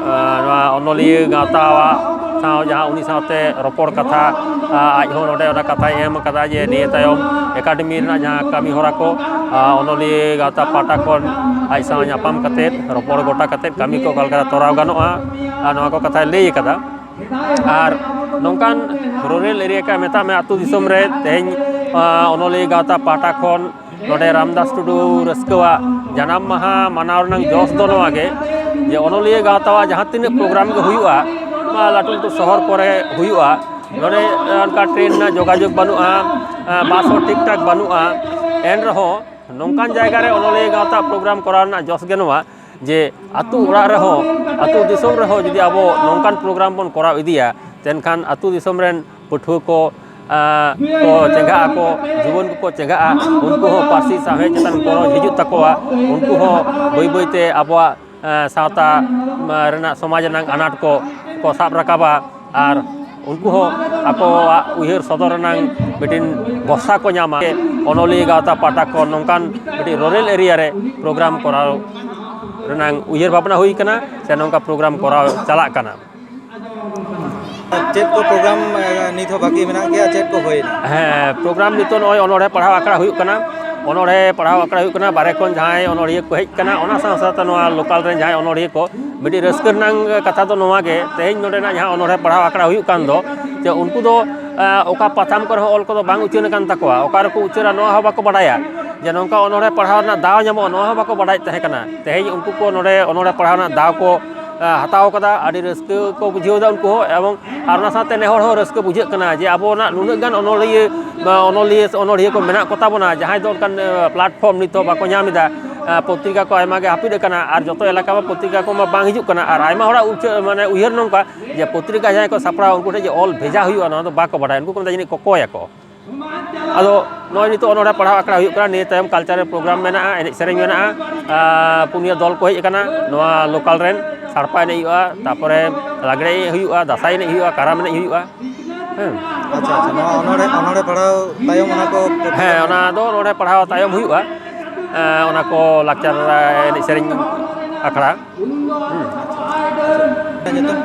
ᱟᱨ ᱱᱚᱣᱟ ᱚᱱᱚᱞᱤᱭᱟᱹ ᱜᱟᱶᱛᱟᱣᱟᱜ ᱥᱟᱶ ᱡᱟᱦᱟᱸ ᱩᱱᱤ ᱥᱟᱶᱛᱮ ᱨᱚᱯᱚᱲ ᱠᱟᱛᱷᱟ, ᱟᱨ ᱟᱡ ᱦᱚᱸ ᱱᱚᱰᱮ ᱚᱱᱟ ᱠᱟᱛᱷᱟᱭ ᱮᱢ ᱟᱠᱟᱫᱟ ᱡᱮ ᱱᱤᱭᱟᱹ ᱛᱟᱭᱚᱢ ᱮᱠᱟᱰᱮᱢᱤ ᱨᱮᱱᱟᱜ ᱡᱟᱦᱟᱸ ᱠᱟᱹᱢᱤ ᱦᱚᱨᱟ ᱠᱚ, ᱟᱨ ᱚᱱᱚᱞᱤᱭᱟᱹ ᱜᱟᱶᱛᱟ ᱯᱟᱦᱴᱟ ᱠᱷᱚᱱ ᱟᱡ ᱥᱟᱶ ᱧᱟᱯᱟᱢ ᱠᱟᱛᱮᱫ, ᱨᱚᱯᱚᱲ ᱜᱚᱴᱟ ᱠᱟᱛᱮᱫ ᱠᱟᱹᱢᱤ ᱠᱚ ᱚᱠᱟ ᱞᱮᱠᱟᱛᱮ ᱛᱚᱨᱟᱣ ᱜᱟᱱᱚᱜᱼᱟ, ᱟᱨ ᱱᱚᱣᱟ ᱠᱚ ᱠᱟᱛᱷᱟᱭ ᱞᱟᱹᱭ ᱟᱠᱟᱫᱟ᱾ ᱟᱨ ᱱᱚᱝᱠᱟᱱ ᱨᱩᱨᱟᱞ ᱮᱨᱤᱭᱟ ᱠᱟ ᱢᱮᱛᱟᱜ ᱢᱮ, ᱟᱹᱛᱩ ᱫᱤᱥᱚᱢ ᱨᱮ ᱛᱮᱦᱮᱧ, ᱟᱸ, ᱚᱱᱚᱞᱤᱭᱟᱹ ᱜᱟᱶᱛᱟ ᱯᱟᱦᱴᱟ ᱠᱷᱚᱱ ᱱᱚᱰᱮ ᱨᱟᱢᱫᱟᱥ ᱴᱩᱰᱩ ᱨᱟᱹᱥᱠᱟᱹᱣᱟᱜ ᱡᱟᱱᱟᱢ ᱢᱟᱦᱟ ᱢᱟᱱᱟᱣ ᱨᱮᱱᱟᱜ ᱡᱚᱥ ᱫᱚ ᱱᱚᱣᱟ ᱜᱮ, ᱡᱮ ᱚᱱᱚᱞᱤᱭᱟᱹ ᱜᱟᱶᱛᱟᱣᱟᱜ ᱡᱟᱦᱟᱸ ᱛᱤᱱᱟᱹᱜ ᱯᱨᱳᱜᱨᱟᱢ ᱜᱮ ᱦᱩᱭᱩᱜᱼᱟ, ᱱᱚᱣᱟ ᱞᱟᱹᱴᱩ ᱞᱟᱹᱴᱩ ᱥᱚᱦᱚᱨ ᱠᱚᱨᱮ ᱦᱩᱭᱩᱜᱼᱟ, ᱱᱚᱰᱮ ᱚᱱᱠᱟ ᱴᱨᱮᱱ ᱨᱮᱱᱟᱜ ᱡᱳᱜᱟᱡᱳᱜᱽ ᱵᱟᱹᱱᱩᱜᱼᱟ, ᱵᱟᱥ ᱦᱚᱸ ᱴᱷᱤᱠ ᱴᱷᱟᱠ ᱵᱟᱹᱱᱩᱜᱼᱟ, ᱮᱱ ᱨᱮᱦᱚᱸ ᱱᱚᱝᱠᱟᱱ ᱡᱟᱭᱜᱟ ᱨᱮ ᱚᱱᱚᱞᱤᱭᱟᱹ ᱜᱟᱶᱛᱟ ᱯᱨᱳᱜᱨᱟᱢ ᱠᱚᱨᱟᱣ ᱨᱮᱱᱟᱜ ᱡᱚᱥ ᱜᱮ ᱱᱚᱣᱟ ᱡᱮ ᱟᱹᱛᱩ ᱚᱲᱟᱜ ᱨᱮᱦᱚᱸ, ᱟᱹᱛᱩ ᱫᱤᱥᱚᱢ ᱨᱮᱦᱚᱸ ᱡᱩᱫᱤ ᱟᱵᱚ ᱱᱚᱝᱠᱟᱱ ᱯᱨᱳᱜᱨᱟᱢ ᱵᱚᱱ ᱠᱚᱨᱟᱣ ᱤᱫᱤᱭᱟ, ᱛᱮᱱᱠᱷᱟᱱ ᱟᱹᱛᱩ ᱫᱤᱥᱚᱢ ᱨᱮᱱ ᱯᱟᱹᱴᱷᱩᱣᱟᱹ ᱠᱚ, ᱟᱸ, ᱠᱚ ᱪᱮᱸᱜᱷᱟᱜ ᱟᱠᱚ, ᱡᱩᱣᱟᱹᱱ ᱠᱚᱠᱚ ᱪᱮᱸᱜᱷᱟᱜᱼᱟ, ᱩᱱᱠᱩ ᱦᱚᱸ ᱯᱟᱹᱨᱥᱤ ᱥᱟᱶᱦᱮᱫ ᱪᱮᱛᱟᱱ ᱜᱚᱨᱚᱡᱽ ᱦᱤᱡᱩᱜ ᱛᱟᱠᱚᱣᱟ, ᱩᱱᱠᱩ ᱦᱚᱸ ᱵᱟᱹᱭ ᱵᱟᱹᱭ ᱛᱮ ᱟᱵᱚᱣᱟᱜ, ᱟᱸ, ᱥᱟᱶᱛᱟ, ᱟᱸ, ᱨᱮᱱᱟᱜ, ᱥᱚᱢᱟᱡᱽ ᱨᱮᱱᱟᱜ ᱟᱱᱟᱴ ᱠᱚ ᱠᱚ ᱥᱟᱵ ᱨᱟᱠᱟᱵᱟ᱾ ᱟᱨ ᱩᱱᱠᱩ ᱦᱚᱸ ᱟᱠᱚᱣᱟᱜ ᱩᱭᱦᱟᱹᱨ ᱥᱚᱫᱚᱨ ᱨᱮᱱᱟᱝ ᱢᱤᱫᱴᱤᱱ ᱵᱷᱚᱨᱥᱟ ᱠᱚ ᱧᱟᱢᱟ᱾ ᱚᱱᱚᱞᱤᱭᱟᱹ ᱜᱟᱶᱛᱟ ᱯᱟᱦᱴᱟ ᱠᱷᱚᱱ ᱱᱚᱝᱠᱟᱱ ᱢᱤᱫᱴᱤᱡ ᱨᱩᱨᱟᱞ ᱮᱨᱤᱭᱟ ᱨᱮ ᱯᱨᱳᱜᱨᱟᱢ ᱠᱚᱨᱟᱣ ᱨᱮᱱᱟᱝ ᱩᱭᱦᱟᱹᱨ ᱵᱷᱟᱵᱽᱱᱟ ᱦᱩᱭ ᱠᱟᱱᱟ, ᱥᱮ ᱱᱚᱝᱠᱟ ᱯᱨᱳᱜᱨᱟᱢ ᱠᱚᱨᱟᱣ ᱪᱟᱞᱟᱜ ᱠᱟᱱᱟ᱾ ᱪᱮᱫ ᱠᱚ ᱯᱨᱳᱜᱨᱟᱢ, ᱮ, ᱱᱤᱛ ᱦᱚᱸ ᱵᱟᱹᱠᱤ ᱢᱮᱱᱟᱜ ᱜᱮᱭᱟ? ᱪᱮᱫ ᱠᱚ ᱦᱩᱭᱱᱟ? ᱦᱮᱸ, ᱯᱨᱳᱜᱨᱟᱢ ᱱᱤᱛᱚᱜ ᱱᱚᱜᱼᱚᱭ ᱚᱱᱚᱬᱦᱮ ᱯᱟᱲᱦᱟᱣ ᱟᱠᱷᱲᱟ ᱦᱩᱭᱩᱜ ᱠᱟᱱᱟ᱾ ᱚᱱᱚᱬᱦᱮ ᱯᱟᱲᱦᱟᱣ ᱟᱠᱷᱲᱟ ᱦᱩᱭᱩᱜ ᱠᱟᱱᱟ, ᱵᱟᱦᱨᱮ ᱠᱷᱚᱱ ᱡᱟᱦᱟᱸᱭ ᱚᱱᱚᱲᱦᱤᱭᱟᱹ ᱠᱚ ᱦᱮᱡ ᱠᱟᱱᱟ, ᱚᱱᱟ ᱥᱟᱶ ᱥᱟᱶᱛᱮ ᱱᱚᱣᱟ ᱞᱳᱠᱟᱞ ᱨᱮᱱ ᱡᱟᱦᱟᱸᱭ ᱚᱱᱚᱲᱦᱤᱭᱟᱹ ᱠᱚ, ᱢᱤᱫᱴᱤᱡ ᱨᱟᱹᱥᱠᱟᱹ ᱨᱮᱱᱟᱜ ᱠᱟᱛᱷᱟ ᱫᱚ ᱱᱚᱣᱟ ᱜᱮ, ᱛᱮᱦᱮᱧ ᱱᱚᱰᱮᱱᱟᱜ ᱡᱟᱦᱟᱸ ᱚᱱᱚᱬᱦᱮ ᱯᱟᱲᱦᱟᱣ ᱟᱠᱷᱲᱟ ᱦᱩᱭᱩᱜ ᱠᱟᱱ ᱫᱚ, ᱡᱮ ᱩᱱᱠᱩ ᱫᱚ, ᱮ, ᱚᱠᱟ ᱯᱟᱛᱷᱟᱢ ᱠᱚᱨᱮ ᱦᱚᱸ ᱚᱞ ᱠᱚᱫᱚ ᱵᱟᱝ ᱩᱪᱷᱟᱹᱱ ᱟᱠᱟᱱ ᱛᱟᱠᱚᱣᱟ, ᱚᱠᱟ ᱨᱮᱠᱚ ᱩᱪᱷᱟᱹᱱᱟ ᱱᱚᱣᱟ ᱦᱚᱸ ᱵᱟᱠᱚ ᱵᱟᱰᱟᱭᱟ, ᱡᱮ ᱱᱚᱝᱠᱟ ᱚᱱᱚᱬᱦᱮ ᱯᱟᱲᱦᱟᱣ ᱨᱮᱱᱟᱜ ᱫᱟᱣ ᱧᱟᱢᱚᱜᱼᱟ, ᱱᱚᱣᱟ ᱦᱚᱸ ᱵᱟᱠᱚ ᱵᱟᱰᱟᱭ ᱛᱟᱦᱮᱸ ᱠᱟᱱᱟ᱾ ᱛᱮᱦᱮᱧ ᱩᱱᱠᱩ ᱠᱚ ᱱᱚᱰᱮ ᱚᱱᱚᱬᱦᱮ ᱯᱟᱲᱦᱟᱣ ᱨᱮᱱᱟᱜ ᱫᱟᱣ ᱠᱚ, ᱮ, ᱦᱟᱛᱟᱣ ᱠᱟᱫᱟ, ᱟᱹᱰᱤ ᱨᱟᱹᱥᱠᱟᱹ ᱠᱚ ᱵᱩᱡᱷᱟᱹᱣ ᱮᱫᱟ ᱩᱱᱠᱩ ᱦᱚᱸ, ᱮᱵᱚᱝ ᱟᱨ ᱚᱱᱟ ᱥᱟᱶᱛᱮ ᱱᱮ ᱦᱚᱲ ᱦᱚᱸ ᱨᱟᱹᱥᱠᱟᱹ ᱵᱩᱡᱷᱟᱹᱜ ᱠᱟᱱᱟ ᱡᱮ ᱟᱵᱚᱱᱟᱜ ᱱᱩᱱᱟᱹᱜ ᱜᱟᱱ ᱚᱱᱚᱞᱤᱭᱟᱹ, ᱚᱱᱚᱞᱤᱭᱟᱹ ᱥᱮ ᱚᱱᱚᱲᱦᱤᱭᱟᱹ ᱠᱚ ᱢᱮᱱᱟᱜ ᱠᱚᱛᱟ ᱵᱚᱱᱟ, ᱡᱟᱦᱟᱸᱭ ᱫᱚ ᱚᱱᱠᱟᱱ, ᱮ, ᱯᱞᱟᱴᱯᱷᱚᱨᱢ ᱱᱤᱛ ᱦᱚᱸ ᱵᱟᱠᱚ ᱧᱟᱢ ᱮᱫᱟ᱾ ᱮ, ᱯᱚᱛᱨᱤᱠᱟ ᱠᱚ ᱟᱭᱢᱟ ᱜᱮ ᱦᱟᱹᱯᱤᱫ ᱟᱠᱟᱱᱟ, ᱟᱨ ᱡᱚᱛᱚ ᱮᱞᱟᱠᱟ ᱢᱟ ᱯᱚᱛᱨᱤᱠᱟ ᱠᱚᱢᱟ ᱵᱟᱝ ᱦᱤᱡᱩᱜ ᱠᱟᱱᱟ, ᱟᱨ ᱟᱭᱢᱟ ᱦᱚᱲᱟᱜ ᱩᱪᱟᱹ-, ᱢᱟᱱᱮ ᱩᱭᱦᱟᱹᱨ ᱱᱚᱝᱠᱟ ᱡᱮ ᱯᱚᱛᱨᱤᱠᱟ ᱡᱟᱦᱟᱸᱭ ᱠᱚ ᱥᱟᱯᱲᱟᱣᱟ ᱩᱱᱠᱩ ᱴᱷᱮᱱ ᱡᱮ ᱚᱞ ᱵᱷᱮᱡᱟ ᱦᱩᱭᱩᱜᱼᱟ, ᱱᱚᱣᱟ ᱫᱚ ᱵᱟᱠᱚ ᱵᱟᱰᱟᱭᱟ, ᱩᱱᱠᱩ ᱠᱚ ᱢᱮᱱᱫᱟ ᱡᱟᱹᱱᱤᱡ ᱠᱚᱠᱚᱭᱟᱠᱚ᱾ ᱟᱫᱚ ᱱᱚᱜᱼᱚᱭ ᱱᱤᱛᱚᱜ ᱚᱱᱚᱬᱦᱮ ᱯᱟᱲᱦᱟᱣ ᱟᱠᱷᱲᱟ ᱦᱩᱭᱩᱜ ᱠᱟᱱᱟ, ᱱᱤᱭᱟᱹ ᱛᱟᱭᱚᱢ ᱠᱟᱞᱪᱟᱨᱟᱞ ᱯᱨᱳᱜᱨᱟᱢ ᱢᱮᱱᱟᱜᱼᱟ, ᱮᱱᱮᱡ ᱥᱮᱨᱮᱧ ᱢᱮᱱᱟᱜᱼᱟ᱾ ᱟᱨ ᱯᱩᱱᱭᱟᱹ ᱫᱚᱞ ᱠᱚ ᱦᱮᱡ ᱟᱠᱟᱱᱟ ᱱᱚᱣᱟ ᱞᱳᱠᱟᱞ ᱨᱮᱱ, ᱥᱟᱲᱯᱟ ᱮᱱᱮᱡ ᱦᱩᱭᱩᱜᱼᱟ, ᱛᱟᱨᱯᱚᱨᱮ ᱞᱟᱜᱽᱲᱮ ᱮᱱᱮᱡ ᱦᱩᱭᱩᱜᱼᱟ, ᱫᱟᱸᱥᱟᱭ ᱮᱱᱮᱡ ᱦᱩᱭᱩᱜᱼᱟ, ᱠᱟᱨᱟᱢ ᱮᱱᱮᱡ ᱦᱩᱭᱩᱜᱼᱟ᱾ ᱦᱮᱸ᱾ ᱟᱪᱪᱷᱟ, ᱟᱪᱪᱷᱟ, ᱱᱚᱣᱟ ᱚᱱᱚᱬᱦᱮ, ᱚᱱᱚᱬᱦᱮ ᱯᱟᱲᱦᱟᱣ ᱛᱟᱭᱚᱢ ᱚᱱᱟ ᱠᱚ ᱦᱮᱸ, ᱚᱱᱟ ᱫᱚ ᱚᱱᱚᱬᱦᱮ ᱯᱟᱲᱦᱟᱣ ᱛᱟᱭᱚᱢ ᱦᱩᱭᱩᱜᱼᱟ᱾ ᱮᱸ, ᱚᱱᱟ ᱠᱚ ᱞᱟᱠᱪᱟᱨ, ᱮᱱᱮᱡ ᱥᱮᱨᱮᱧ ᱟᱠᱷᱲᱟ᱾ ᱦᱩᱸ᱾ ᱧᱩᱛᱩᱢ?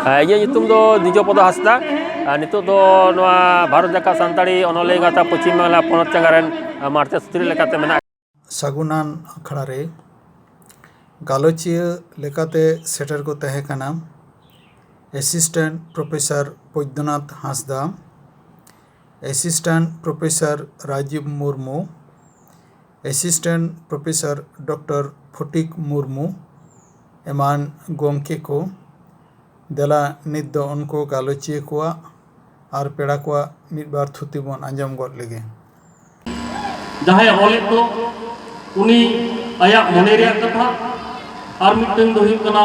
ᱦᱮᱸ, ᱤᱧᱟᱹᱜ ᱧᱩᱛᱩᱢ ᱫᱚ ᱫᱤᱡᱚᱯᱚᱫᱚ ᱦᱟᱸᱥᱫᱟ᱾ ᱟᱨ ᱱᱤᱛᱚᱜ ᱫᱚ ᱱᱚᱣᱟ ᱵᱷᱟᱨᱚᱛ ᱡᱟᱠᱟᱛ ᱥᱟᱱᱛᱟᱲᱤ ᱚᱱᱚᱞᱤᱭᱟᱹ ᱜᱟᱶᱛᱟ ᱯᱚᱪᱷᱤᱢ ᱵᱟᱝᱞᱟ ᱯᱚᱱᱚᱛ ᱪᱟᱸᱜᱟ ᱨᱮᱱ ᱢᱟᱲᱛᱮ ᱥᱩᱛᱨᱮᱫ ᱞᱮᱠᱟᱛᱮ ᱢᱮᱱᱟᱜ ᱥᱟᱹᱜᱩᱱᱟᱱ ᱟᱠᱷᱲᱟ ᱨᱮ ᱜᱟᱞᱚᱪᱤᱭᱟᱹ ᱞᱮᱠᱟᱛᱮ ᱥᱮᱴᱮᱨ ᱠᱚ ᱛᱟᱦᱮᱸ ᱠᱟᱱᱟ assistant professor Baidyanath Hansda, assistant professor Rajib Murmu, assistant professor doctor Phatik Murmu, ᱮᱢᱟᱱ ᱜᱚᱢᱠᱮ ᱠᱚ, ᱫᱮᱞᱟ ᱱᱤᱛ ᱫᱚ ᱩᱱᱠᱩ ᱜᱟᱞᱚᱪᱤᱭᱟᱹ ᱠᱚᱣᱟᱜ ᱟᱨ ᱯᱮᱲᱟ ᱠᱚᱣᱟᱜ ᱢᱤᱫ ᱵᱟᱨ ᱛᱷᱩᱛᱤ ᱵᱚᱱ ᱟᱸᱡᱚᱢ ᱜᱚᱫ ᱞᱮᱜᱮ᱾ ᱡᱟᱦᱟᱸᱭ ᱚᱞᱮᱫ ᱫᱚ ᱩᱱᱤ ᱟᱭᱟᱜ ᱢᱚᱱᱮ ᱨᱮᱭᱟᱜ ᱠᱟᱛᱷᱟ, ᱟᱨ ᱢᱤᱫᱴᱟᱝ ᱫᱚ ᱦᱩᱭᱩᱜ ᱠᱟᱱᱟ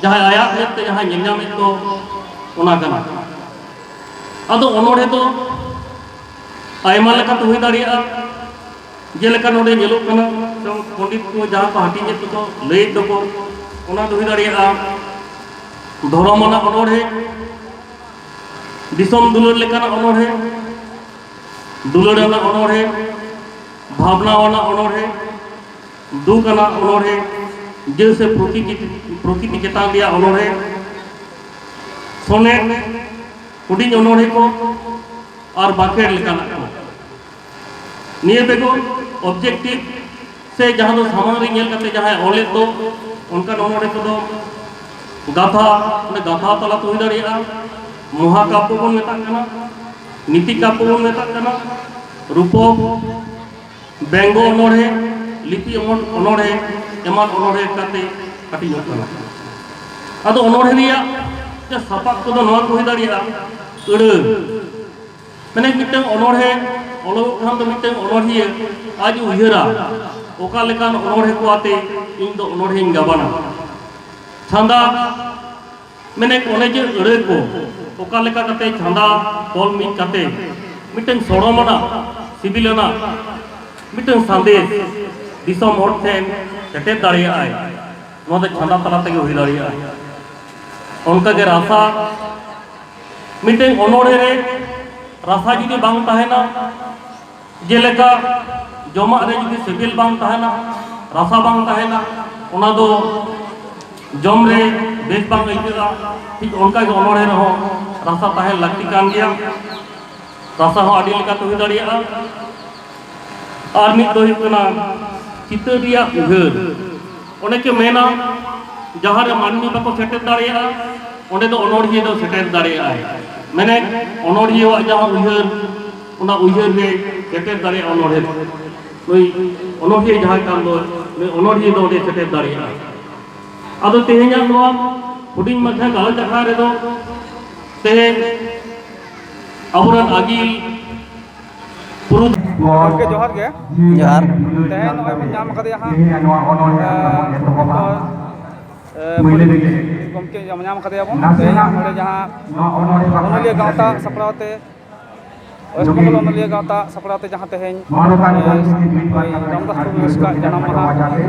ᱡᱟᱦᱟᱸᱭ ᱟᱭᱟᱜ ᱢᱮᱫ ᱛᱮ ᱡᱟᱦᱟᱸᱭ ᱧᱮᱞ ᱧᱟᱢᱮᱫ ᱫᱚ ᱚᱱᱟ ᱠᱟᱱᱟ᱾ ᱟᱫᱚ ᱚᱱᱚᱬᱦᱮ ᱫᱚ ᱟᱭᱢᱟ ᱞᱮᱠᱟᱛᱮ ᱦᱩᱭ ᱫᱟᱲᱮᱭᱟᱜᱼᱟ᱾ ᱡᱮᱞᱮᱠᱟ ᱱᱚᱰᱮ ᱧᱮᱞᱚᱜ ᱠᱟᱱᱟ, ᱯᱚᱱᱰᱤᱛ ᱠᱚ ᱡᱟᱦᱟᱸ ᱠᱚ ᱦᱟᱹᱴᱤᱧᱮᱫ ᱫᱚᱠᱚ ᱞᱟᱹᱭᱮᱫ ᱫᱚᱠᱚ, ᱚᱱᱟ ᱫᱚ ᱦᱩᱭ ᱫᱟᱲᱮᱭᱟᱜᱼᱟ ᱫᱷᱚᱨᱚᱢ ᱟᱱᱟᱜ ᱚᱱᱚᱬᱦᱮ, ᱫᱤᱥᱚᱢ ᱫᱩᱞᱟᱹᱲ ᱞᱮᱠᱟᱱᱟᱜ ᱚᱱᱚᱬᱦᱮ, ᱫᱩᱞᱟᱹᱲ ᱟᱱᱟᱜ ᱚᱱᱚᱬᱦᱮ, ᱵᱷᱟᱵᱽᱱᱟ ᱟᱱᱟᱜ ᱚᱱᱚᱬᱦᱮ, ᱫᱩᱠ ᱟᱱᱟᱜ ᱚᱱᱚᱬᱦᱮ, ᱡᱟᱹ ᱥᱮ ᱯᱨᱚᱠᱤᱛᱤ ᱯᱨᱚᱠᱤᱛᱤ ᱪᱮᱛᱟᱱ ᱨᱮᱭᱟᱜ ᱚᱱᱚᱬᱦᱮ, ᱥᱚᱱᱮᱴ, ᱦᱩᱰᱤᱧ ᱚᱱᱚᱬᱦᱮ ᱠᱚ ᱟᱨ ᱵᱟᱸᱠᱷᱮᱲ ᱞᱮᱠᱟᱱᱟᱜ ᱠᱚ᱾ ᱱᱤᱭᱟᱹ ᱵᱮᱜᱚᱨ ᱚᱵᱡᱮᱠᱴᱤᱵᱷ ᱥᱮ ᱡᱟᱦᱟᱸ ᱫᱚ ᱥᱟᱢᱟᱝ ᱨᱮ ᱧᱮᱞ ᱠᱟᱛᱮ ᱡᱟᱦᱟᱸᱭ ᱚᱞᱮᱫ ᱫᱚ, ᱚᱱᱠᱟᱱ ᱚᱱᱚᱬᱦᱮ ᱠᱚᱫᱚ ᱜᱟᱛᱷᱟ, ᱚᱸᱰᱮ ᱜᱟᱛᱷᱟ ᱛᱟᱞᱟᱛᱮ ᱦᱩᱭ ᱫᱟᱲᱮᱭᱟᱜᱼᱟ, ᱢᱚᱦᱟᱠᱟᱵᱵᱚ ᱵᱚᱱ ᱢᱮᱛᱟᱜ ᱠᱟᱱᱟ, ᱱᱤᱛᱤ ᱠᱟᱵᱵᱚ ᱵᱚᱱ ᱢᱮᱛᱟᱜ ᱠᱟᱱᱟ, ᱨᱩᱯᱚᱠ, ᱵᱮᱝᱜᱚ ᱚᱱᱚᱬᱦᱮ, ᱞᱤᱯᱤ ᱚᱱᱚᱬ- ᱚᱱᱚᱬᱦᱮ, ᱮᱢᱟᱱ ᱚᱱᱚᱬᱦᱮ ᱠᱟᱛᱮ ᱦᱟᱹᱴᱤᱧᱚᱜ ᱠᱟᱱᱟ᱾ ᱟᱫᱚ ᱚᱱᱚᱬᱦᱮ ᱨᱮᱭᱟᱜ ᱡᱟ ᱥᱟᱯᱟᱵ ᱠᱚᱫᱚ ᱱᱚᱣᱟ ᱠᱚ ᱦᱩᱭ ᱫᱟᱲᱮᱭᱟᱜᱼᱟ, ᱟᱹᱲᱟᱹ, ᱢᱟᱱᱮ ᱢᱤᱫᱴᱟᱝ ᱚᱱᱚᱬᱦᱮ ᱚᱞᱚᱜᱚᱜ ᱠᱷᱟᱱ ᱫᱚ ᱢᱤᱫᱴᱟᱝ ᱚᱱᱚᱬᱦᱤᱭᱟᱹ ᱟᱡ ᱩᱭᱦᱟᱹᱨᱟ ᱚᱠᱟ ᱞᱮᱠᱟᱱ ᱚᱱᱚᱬᱦᱮ ᱠᱚ ᱟᱛᱮ ᱤᱧ ᱫᱚ ᱚᱱᱚᱬᱦᱮᱧ ᱜᱟᱵᱟᱱᱟ᱾ ᱪᱷᱟᱸᱫᱟ, ᱢᱟᱱᱮ ᱚᱱᱮ ᱡᱮ ᱟᱹᱲᱟᱹ ᱠᱚ ᱚᱠᱟ ᱞᱮᱠᱟ ᱠᱟᱛᱮ ᱪᱷᱟᱸᱫᱟ ᱛᱚᱞ ᱢᱤᱫ ᱠᱟᱛᱮ ᱢᱤᱫᱴᱟᱝ ᱥᱚᱲᱚᱢ ᱟᱱᱟᱜ, ᱥᱤᱵᱤᱞ ᱟᱱᱟᱜ ᱢᱤᱫᱴᱟᱝ ᱥᱟᱸᱫᱮᱥ ᱫᱤᱥᱚᱢ ᱦᱚᱲ ᱴᱷᱮᱱ ᱥᱮᱴᱮᱨ ᱫᱟᱲᱮᱭᱟᱜᱼᱟᱭ, ᱱᱚᱣᱟ ᱫᱚ ᱪᱷᱟᱸᱫᱟ ᱛᱟᱞᱟ ᱛᱮᱜᱮ ᱦᱩᱭ ᱫᱟᱲᱮᱭᱟᱜᱼᱟ᱾ ᱚᱱᱠᱟᱜᱮ ᱨᱟᱥᱟ, ᱢᱤᱫᱴᱟᱝ ᱚᱱᱚᱬᱦᱮ ᱨᱮ ᱨᱟᱥᱟ ᱡᱩᱫᱤ ᱵᱟᱝ ᱛᱟᱦᱮᱱᱟ, ᱡᱮᱞᱮᱠᱟ ᱡᱚᱢᱟᱜ ᱨᱮ ᱡᱩᱫᱤ ᱥᱤᱵᱤᱞ ᱵᱟᱝ ᱛᱟᱦᱮᱱᱟ, ᱨᱟᱥᱟ ᱵᱟᱝ ᱛᱟᱦᱮᱱᱟ, ᱚᱱᱟ ᱫᱚ ᱡᱚᱢ ᱨᱮ ᱵᱮᱥ ᱵᱟᱝ ᱟᱹᱭᱠᱟᱹᱜᱼᱟ᱾ ᱴᱷᱤᱠ ᱚᱱᱠᱟᱜᱮ ᱚᱱᱚᱬᱦᱮ ᱨᱮᱦᱚᱸ ᱨᱟᱥᱟ ᱛᱟᱦᱮᱸ ᱞᱟᱹᱠᱛᱤ ᱠᱟᱱ ᱜᱮᱭᱟ᱾ ᱨᱟᱥᱟ ᱦᱚᱸ ᱟᱹᱰᱤ ᱞᱮᱠᱟᱛᱮ ᱦᱩᱭ ᱫᱟᱲᱮᱭᱟᱜᱼᱟ᱾ ᱟᱨ ᱢᱤᱫ ᱫᱚ ᱦᱩᱭᱩᱜ ᱠᱟᱱᱟ ᱪᱤᱛᱟᱹᱨ ᱨᱮᱭᱟᱜ ᱩᱭᱦᱟᱹᱨ᱾ ᱚᱱᱮ ᱠᱚ ᱢᱮᱱᱟ, ᱡᱟᱦᱟᱸ ᱨᱮ ᱢᱟᱹᱱᱢᱤ ᱵᱟᱠᱚ ᱥᱮᱴᱮᱨ ᱫᱟᱲᱮᱭᱟᱜᱼᱟ, ᱚᱸᱰᱮ ᱫᱚ ᱚᱱᱚᱬᱦᱤᱭᱟᱹ ᱫᱚ ᱥᱮᱴᱮᱨ ᱫᱟᱲᱮᱭᱟᱜᱼᱟᱭ᱾ ᱢᱮᱱᱮᱫ, ᱚᱱᱚᱬᱦᱤᱭᱟᱹᱣᱟᱜ ᱡᱟᱦᱟᱸ ᱩᱭᱦᱟᱹᱨ, ᱚᱱᱟ ᱩᱭᱦᱟᱹᱨ ᱜᱮ ᱥᱮᱴᱮᱨ ᱫᱟᱲᱮᱭᱟᱜᱼᱟ ᱚᱱᱚᱬᱦᱮ᱾ ᱱᱩᱭ ᱚᱱᱚᱬᱦᱤᱭᱟᱹ ᱡᱟᱦᱟᱸᱭ ᱠᱟᱱ ᱫᱚ, ᱱᱩᱭ ᱚᱱᱚᱬᱦᱤᱭᱟᱹ ᱫᱚ ᱚᱸᱰᱮ ᱥᱮᱴᱮᱨ ᱫᱟᱲᱮᱭᱟᱜᱼᱟ᱾ ᱟᱫᱚ ᱛᱮᱦᱮᱧᱟᱜ ᱱᱚᱣᱟ ᱦᱩᱰᱤᱧ ᱢᱟᱪᱷᱟ ᱜᱟᱞᱚᱪ ᱟᱠᱷᱲᱟ ᱨᱮᱫᱚ ᱛᱮᱦᱮᱧ ᱟᱵᱚᱨᱮᱱ ᱟᱹᱜᱤᱞ ᱯᱩᱨᱩᱫᱷᱩᱞ ᱜᱚᱢᱠᱮ, ᱡᱚᱦᱟᱨ ᱜᱮ᱾ ᱡᱚᱦᱟᱨ᱾ ᱛᱮᱦᱮᱧ ᱱᱚᱜᱼᱚᱭ ᱵᱚᱱ ᱧᱟᱢ ᱟᱠᱟᱫᱮᱭᱟ ᱦᱟᱸᱜ, ᱮ, ᱰᱚᱠᱴᱚᱨ, ᱮ, ᱯᱚᱱᱰᱤᱛ ᱜᱚᱢᱠᱮ ᱧᱟᱢ ᱟᱠᱟᱫᱮᱭᱟ ᱵᱚᱱ᱾ ᱛᱮᱦᱮᱧ ᱱᱚᱰᱮ ᱡᱟᱦᱟᱸ ᱚᱱᱚᱞᱤᱭᱟᱹ ᱜᱟᱶᱛᱟ ᱥᱟᱯᱲᱟᱣ ᱛᱮ, ᱳᱭᱮᱥᱴ ᱵᱮᱝᱜᱚᱞ ᱚᱱᱚᱞᱤᱭᱟᱹ ᱜᱟᱶᱛᱟ ᱥᱟᱯᱲᱟᱣ ᱛᱮ ᱡᱟᱦᱟᱸ ᱛᱮᱦᱮᱧ, ᱮ, ᱳᱭ ᱨᱟᱢᱫᱟᱥ ᱴᱩᱰᱩ ᱨᱟᱹᱥᱠᱟᱹ ᱟᱜ ᱡᱟᱱᱟᱢ ᱢᱟᱦᱟ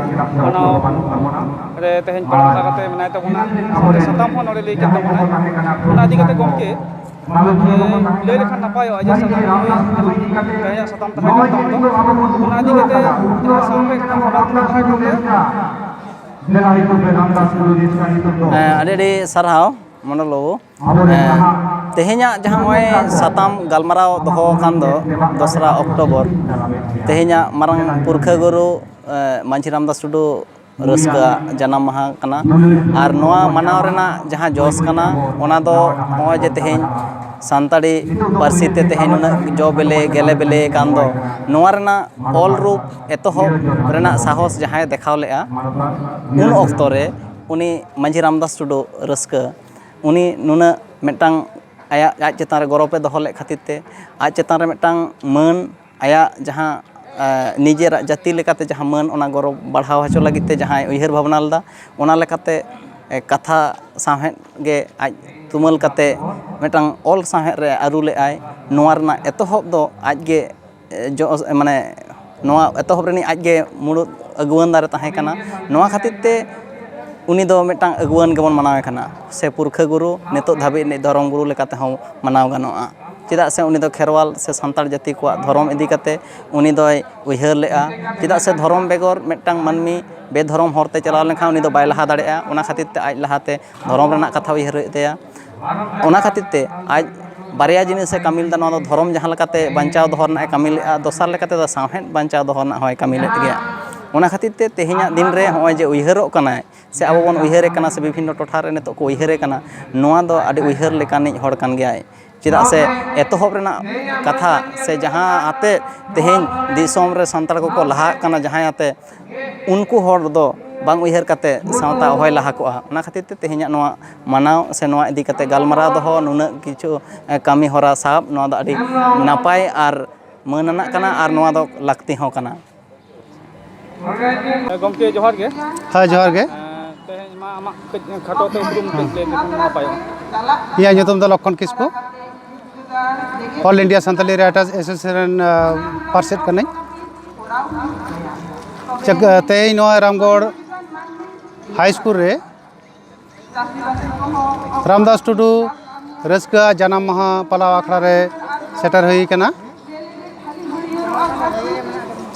ᱢᱟᱱᱟᱣ ᱨᱮ ᱛᱮᱦᱮᱧ ᱯᱟᱲᱟᱣ ᱠᱟᱛᱮ ᱢᱮᱱᱟᱭ ᱛᱟᱵᱚᱱᱟ, ᱥᱟᱶᱛᱮ ᱥᱟᱛᱟᱢ ᱦᱚᱸ ᱱᱚᱰᱮ ᱞᱟᱹᱭ ᱠᱮᱫ ᱛᱟᱵᱚᱱᱟᱭ᱾ ᱚᱱᱟ ᱤᱫᱤ ᱠᱟᱛᱮ ᱜᱚᱢᱠᱮ, ᱮ, ᱞᱟᱹᱭ ᱞᱮᱠᱷᱟᱱ ᱱᱟᱯᱟᱭᱚᱜᱼᱟ ᱡᱮ ᱥᱟᱛᱟᱢ ᱱᱩᱭ ᱡᱟᱦᱟᱸ ᱛᱮᱦᱮᱧᱟᱜ ᱥᱟᱛᱟᱢ ᱛᱟᱦᱮᱸ ᱠᱟᱱ ᱛᱟᱵᱚᱱ ᱫᱚ, ᱚᱱᱟ ᱤᱫᱤ ᱠᱟᱛᱮ ᱡᱟᱦᱟᱸ ᱥᱟᱶᱦᱮᱫ ᱨᱮᱱᱟᱜ ᱦᱚᱨᱟ ᱛᱟᱦᱮᱸ ᱠᱟᱱ ᱛᱟᱭᱟ᱾ ᱦᱮᱸ, ᱟᱹᱰᱤ ᱟᱹᱰᱤ ᱥᱟᱨᱦᱟᱣ ᱢᱚᱱᱰᱚᱞ ᱵᱟᱹᱵᱩ᱾ ᱦᱮᱸ, ᱛᱮᱦᱮᱧᱟᱜ ᱡᱟᱦᱟᱸ ᱱᱚᱜᱼᱚᱭ ᱥᱟᱛᱟᱢ ᱜᱟᱞᱢᱟᱨᱟᱣ ᱫᱚᱦᱚ ᱟᱠᱟᱱ ᱫᱚ ᱫᱚᱥᱨᱟ ᱚᱠᱴᱳᱵᱚᱨ, ᱛᱮᱦᱮᱧᱟᱜ ᱢᱟᱨᱟᱝ ᱯᱩᱨᱠᱷᱟᱹ ᱜᱩᱨᱩ, ᱮ, ᱢᱟᱹᱡᱷᱤ ᱨᱟᱢᱫᱟᱥ ᱴᱩᱰᱩ ᱨᱟᱹᱥᱠᱟᱹ ᱟᱜ ᱡᱟᱱᱟᱢ ᱢᱟᱦᱟ ᱠᱟᱱᱟ᱾ ᱟᱨ ᱱᱚᱣᱟ ᱢᱟᱱᱟᱣ ᱨᱮᱱᱟᱜ ᱡᱟᱦᱟᱸ ᱡᱚᱥ ᱠᱟᱱᱟ, ᱚᱱᱟ ᱫᱚ ᱱᱚᱜᱼᱚᱭ ᱡᱮ ᱛᱮᱦᱮᱧ ᱥᱟᱱᱛᱟᱲᱤ ᱯᱟᱹᱨᱥᱤ ᱛᱮ ᱛᱮᱦᱮᱧ ᱩᱱᱟᱹᱜ ᱡᱚ ᱵᱮᱞᱮ ᱜᱮᱞᱮ ᱵᱮᱞᱮ ᱟᱠᱟᱱ ᱫᱚ, ᱱᱚᱣᱟ ᱨᱮᱱᱟᱜ ᱚᱞ ᱨᱩᱯ ᱮᱛᱚᱦᱚᱵ ᱨᱮᱱᱟᱜ ᱥᱟᱦᱚᱥ ᱡᱟᱦᱟᱸᱭ ᱫᱮᱠᱷᱟᱣ ᱞᱮᱫᱼᱟ, ᱩᱱ ᱚᱠᱛᱚ ᱨᱮ ᱩᱱᱤ ᱢᱟᱹᱡᱷᱤ ᱨᱟᱢᱫᱟᱥ ᱴᱩᱰᱩ ᱨᱟᱹᱥᱠᱟᱹ, ᱩᱱᱤ ᱱᱩᱱᱟᱹᱜ ᱢᱤᱫᱴᱟᱝ ᱟᱭᱟᱜ, ᱟᱡ ᱪᱮᱛᱟᱱ ᱨᱮ ᱜᱚᱨᱚᱵᱽ ᱮ ᱫᱚᱦᱚ ᱞᱮᱫ ᱠᱷᱟᱹᱛᱤᱨ ᱛᱮ, ᱟᱡ ᱪᱮᱛᱟᱱ ᱨᱮ ᱢᱤᱫᱴᱟᱝ ᱢᱟᱹᱱ, ᱟᱭᱟᱜ ᱡᱟᱦᱟᱸ, ᱮ, ᱱᱤᱡᱮᱨᱟᱜ ᱡᱟᱹᱛᱤ ᱞᱮᱠᱟᱛᱮ ᱡᱟᱦᱟᱸ ᱢᱟᱹᱱ, ᱚᱱᱟ ᱜᱚᱨᱚᱵᱽ ᱵᱟᱲᱦᱟᱣ ᱦᱚᱪᱚ ᱞᱟᱹᱜᱤᱫ ᱛᱮ ᱡᱟᱦᱟᱸᱭ ᱩᱭᱦᱟᱹᱨ ᱵᱷᱟᱵᱽᱱᱟ ᱞᱮᱫᱟ, ᱚᱱᱟ ᱞᱮᱠᱟᱛᱮ, ᱮ, ᱠᱟᱛᱷᱟ ᱥᱟᱶᱦᱮᱫ ᱜᱮ ᱟᱡ ᱛᱩᱢᱟᱹᱞ ᱠᱟᱛᱮ ᱢᱤᱫᱴᱟᱝ ᱚᱞ ᱥᱟᱶᱦᱮᱫ ᱨᱮ ᱟᱹᱨᱩ ᱞᱮᱫᱼᱟᱭ᱾ ᱱᱚᱣᱟ ᱨᱮᱱᱟᱜ ᱮᱛᱚᱦᱚᱵ ᱫᱚ ᱟᱡ ᱜᱮ ᱡᱚ-, ᱢᱟᱱᱮ, ᱱᱚᱣᱟ ᱮᱛᱚᱦᱚᱵ ᱨᱤᱱᱤᱡ ᱟᱡ ᱜᱮ ᱢᱩᱲᱩᱫ ᱟᱹᱜᱩᱣᱟᱹᱱ ᱫᱟᱨᱮ ᱛᱟᱦᱮᱸ ᱠᱟᱱᱟ᱾ ᱱᱚᱣᱟ ᱠᱷᱟᱹᱛᱤᱨ ᱛᱮ ᱩᱱᱤ ᱫᱚ ᱢᱤᱫᱴᱟᱝ ᱟᱹᱜᱩᱣᱟᱹᱱ ᱜᱮᱵᱚᱱ ᱢᱟᱱᱟᱣᱮ ᱠᱟᱱᱟ, ᱥᱮ ᱯᱩᱨᱠᱷᱟᱹ ᱜᱩᱨᱩ, ᱱᱤᱛᱚᱜ ᱫᱷᱟᱹᱵᱤᱡ ᱨᱤᱱᱤᱡ ᱫᱷᱚᱨᱚᱢ ᱜᱩᱨᱩ ᱞᱮᱠᱟ ᱛᱮᱦᱚᱸ ᱢᱟᱱᱟᱣ ᱜᱟᱱᱚᱜᱼᱟ᱾ ᱪᱮᱫᱟᱜ ᱥᱮ ᱩᱱᱤ ᱫᱚ ᱠᱷᱮᱨᱣᱟᱞ ᱥᱮ ᱥᱟᱱᱛᱟᱲ ᱡᱟᱹᱛᱤ ᱠᱚᱣᱟᱜ ᱫᱷᱚᱨᱚᱢ ᱤᱫᱤ ᱠᱟᱛᱮ ᱩᱱᱤ ᱫᱚᱭ ᱩᱭᱦᱟᱹᱨ ᱞᱮᱫᱼᱟ᱾ ᱪᱮᱫᱟᱜ ᱥᱮ ᱫᱷᱚᱨᱚᱢ ᱵᱮᱜᱚᱨ ᱢᱤᱫᱴᱟᱝ ᱢᱟᱹᱱᱢᱤ ᱵᱮᱫᱷᱚᱨᱚᱢ ᱦᱚᱨ ᱛᱮ ᱪᱟᱞᱟᱣ ᱞᱮᱱᱠᱷᱟᱱ ᱩᱱᱤ ᱫᱚ ᱵᱟᱭ ᱞᱟᱦᱟ ᱫᱟᱲᱮᱭᱟᱜᱼᱟ᱾ ᱚᱱᱟ ᱠᱷᱟᱹᱛᱤᱨ ᱛᱮ ᱟᱡ ᱞᱟᱦᱟᱛᱮ ᱫᱷᱚᱨᱚᱢ ᱨᱮᱱᱟᱜ ᱠᱟᱛᱷᱟ ᱩᱭᱦᱟᱹᱨ ᱦᱩᱭᱩᱜ ᱛᱟᱭᱟ᱾ ᱚᱱᱟ ᱠᱷᱟᱹᱛᱤᱨ ᱛᱮ ᱟᱡ ᱵᱟᱨᱭᱟ ᱡᱤᱱᱤᱥᱮ ᱠᱟᱹᱢᱤ ᱞᱮᱫᱟ᱾ ᱱᱚᱣᱟ ᱫᱚ ᱫᱷᱚᱨᱚᱢ ᱡᱟᱦᱟᱸ ᱞᱮᱠᱟᱛᱮ ᱵᱟᱧᱪᱟᱣ ᱫᱚᱦᱚ ᱨᱮᱱᱟᱜ ᱮ ᱠᱟᱹᱢᱤ ᱞᱮᱫᱼᱟ, ᱫᱚᱥᱟᱨ ᱞᱮᱠᱟᱛᱮ ᱫᱚ ᱥᱟᱶᱦᱮᱫ ᱵᱟᱧᱪᱟᱣ ᱫᱚᱦᱚ ᱨᱮᱱᱟᱜ ᱦᱚᱸᱭ ᱠᱟᱹᱢᱤ ᱞᱮᱫ ᱜᱮᱭᱟ᱾ ᱚᱱᱟ ᱠᱷᱟᱹᱛᱤᱨ ᱛᱮ ᱛᱮᱦᱮᱧᱟᱜ ᱫᱤᱱ ᱨᱮ ᱱᱚᱜᱼᱚᱭ ᱡᱮ ᱩᱭᱦᱟᱹᱨᱚᱜ ᱠᱟᱱᱟᱭ, ᱥᱮ ᱟᱵᱚ ᱵᱚᱱ ᱩᱭᱦᱟᱹᱨᱮ ᱠᱟᱱᱟ, ᱥᱮ ᱵᱤᱵᱷᱤᱱᱱᱚ ᱴᱚᱴᱷᱟ ᱨᱮ ᱱᱤᱛᱚᱜ ᱠᱚ ᱩᱭᱦᱟᱹᱨᱮ ᱠᱟᱱᱟ, ᱱᱚᱣᱟ ᱫᱚ ᱟᱹᱰᱤ ᱩᱭᱦᱟᱹᱨ ᱞᱮᱠᱟᱱᱤᱡ ᱦᱚᱲ ᱠᱟᱱ ᱜᱮᱭᱟᱭ᱾ ᱪᱮᱫᱟᱜ ᱥᱮ ᱮᱛᱚᱦᱚᱵ ᱨᱮᱱᱟᱜ ᱠᱟᱛᱷᱟ, ᱥᱮ ᱡᱟᱦᱟᱸ ᱟᱛᱮ ᱛᱮᱦᱮᱧ ᱫᱤᱥᱚᱢ ᱨᱮ ᱥᱟᱱᱛᱟᱲ ᱠᱚᱠᱚ ᱞᱟᱦᱟᱜ ᱠᱟᱱᱟ, ᱡᱟᱦᱟᱸᱭ ᱟᱛᱮ ᱩᱱᱠᱩ ᱦᱚᱲ ᱫᱚ ᱵᱟᱝ ᱩᱭᱦᱟᱹᱨ ᱠᱟᱛᱮ ᱥᱟᱶᱛᱟ ᱚᱦᱚᱭ ᱞᱟᱦᱟ ᱠᱚᱜᱼᱟ᱾ ᱚᱱᱟ ᱠᱷᱟᱹᱛᱤᱨ ᱛᱮ ᱛᱮᱦᱮᱧᱟᱜ ᱱᱚᱣᱟ ᱢᱟᱱᱟᱣ ᱥᱮ ᱱᱚᱣᱟ ᱤᱫᱤ ᱠᱟᱛᱮ ᱜᱟᱞᱢᱟᱨᱟᱣ ᱫᱚᱦᱚ, ᱱᱩᱱᱟᱹᱜ ᱠᱤᱪᱷᱩ ᱠᱟᱹᱢᱤ ᱦᱚᱨᱟ ᱥᱟᱵ, ᱱᱚᱣᱟ ᱫᱚ ᱟᱹᱰᱤ ᱱᱟᱯᱟᱭ ᱟᱨ ᱢᱟᱹᱱ ᱟᱱᱟᱜ ᱠᱟᱱᱟ ᱟᱨ ᱱᱚᱣᱟ ᱫᱚ ᱞᱟᱹᱠᱛᱤ ᱦᱚᱸ ᱠᱟᱱᱟ᱾ ᱜᱚᱢᱠᱮ ᱡᱚᱦᱟᱨ ᱜᱮ᱾ ᱦᱮᱸ, ᱡᱚᱦᱟᱨ ᱜᱮ᱾ ᱛᱮᱦᱮᱧ ᱢᱟ ᱟᱢᱟᱜ ᱠᱟᱹᱡ ᱠᱷᱟᱴᱚ ᱛᱮ ᱩᱯᱨᱩᱢ ᱠᱟᱹᱡ ᱞᱟᱹᱭ ᱞᱮᱠᱷᱟᱱ ᱱᱟᱯᱟᱭᱚᱜᱼᱟ᱾ ᱤᱧᱟᱹᱜ ᱧᱩᱛᱩᱢ ᱫᱚ Lakhan Kisku, all India Santali writers association ᱨᱮᱱ ᱯᱟᱨᱥᱮᱫ ᱠᱟᱹᱱᱟᱹᱧ᱾ ᱪᱮᱫ, ᱛᱮᱦᱮᱧ ᱱᱚᱣᱟ ᱨᱟᱢᱜᱚᱲ ᱦᱟᱭ ᱥᱠᱩᱞ ᱨᱮ ᱨᱟᱢᱫᱟᱥ ᱴᱩᱰᱩ ᱨᱟᱹᱥᱠᱟᱹ ᱡᱟᱱᱟᱢ ᱢᱟᱦᱟ ᱯᱟᱞᱟᱣ ᱟᱠᱷᱲᱟ ᱨᱮ ᱥᱮᱴᱮᱨ ᱦᱩᱭ ᱟᱠᱟᱱᱟ᱾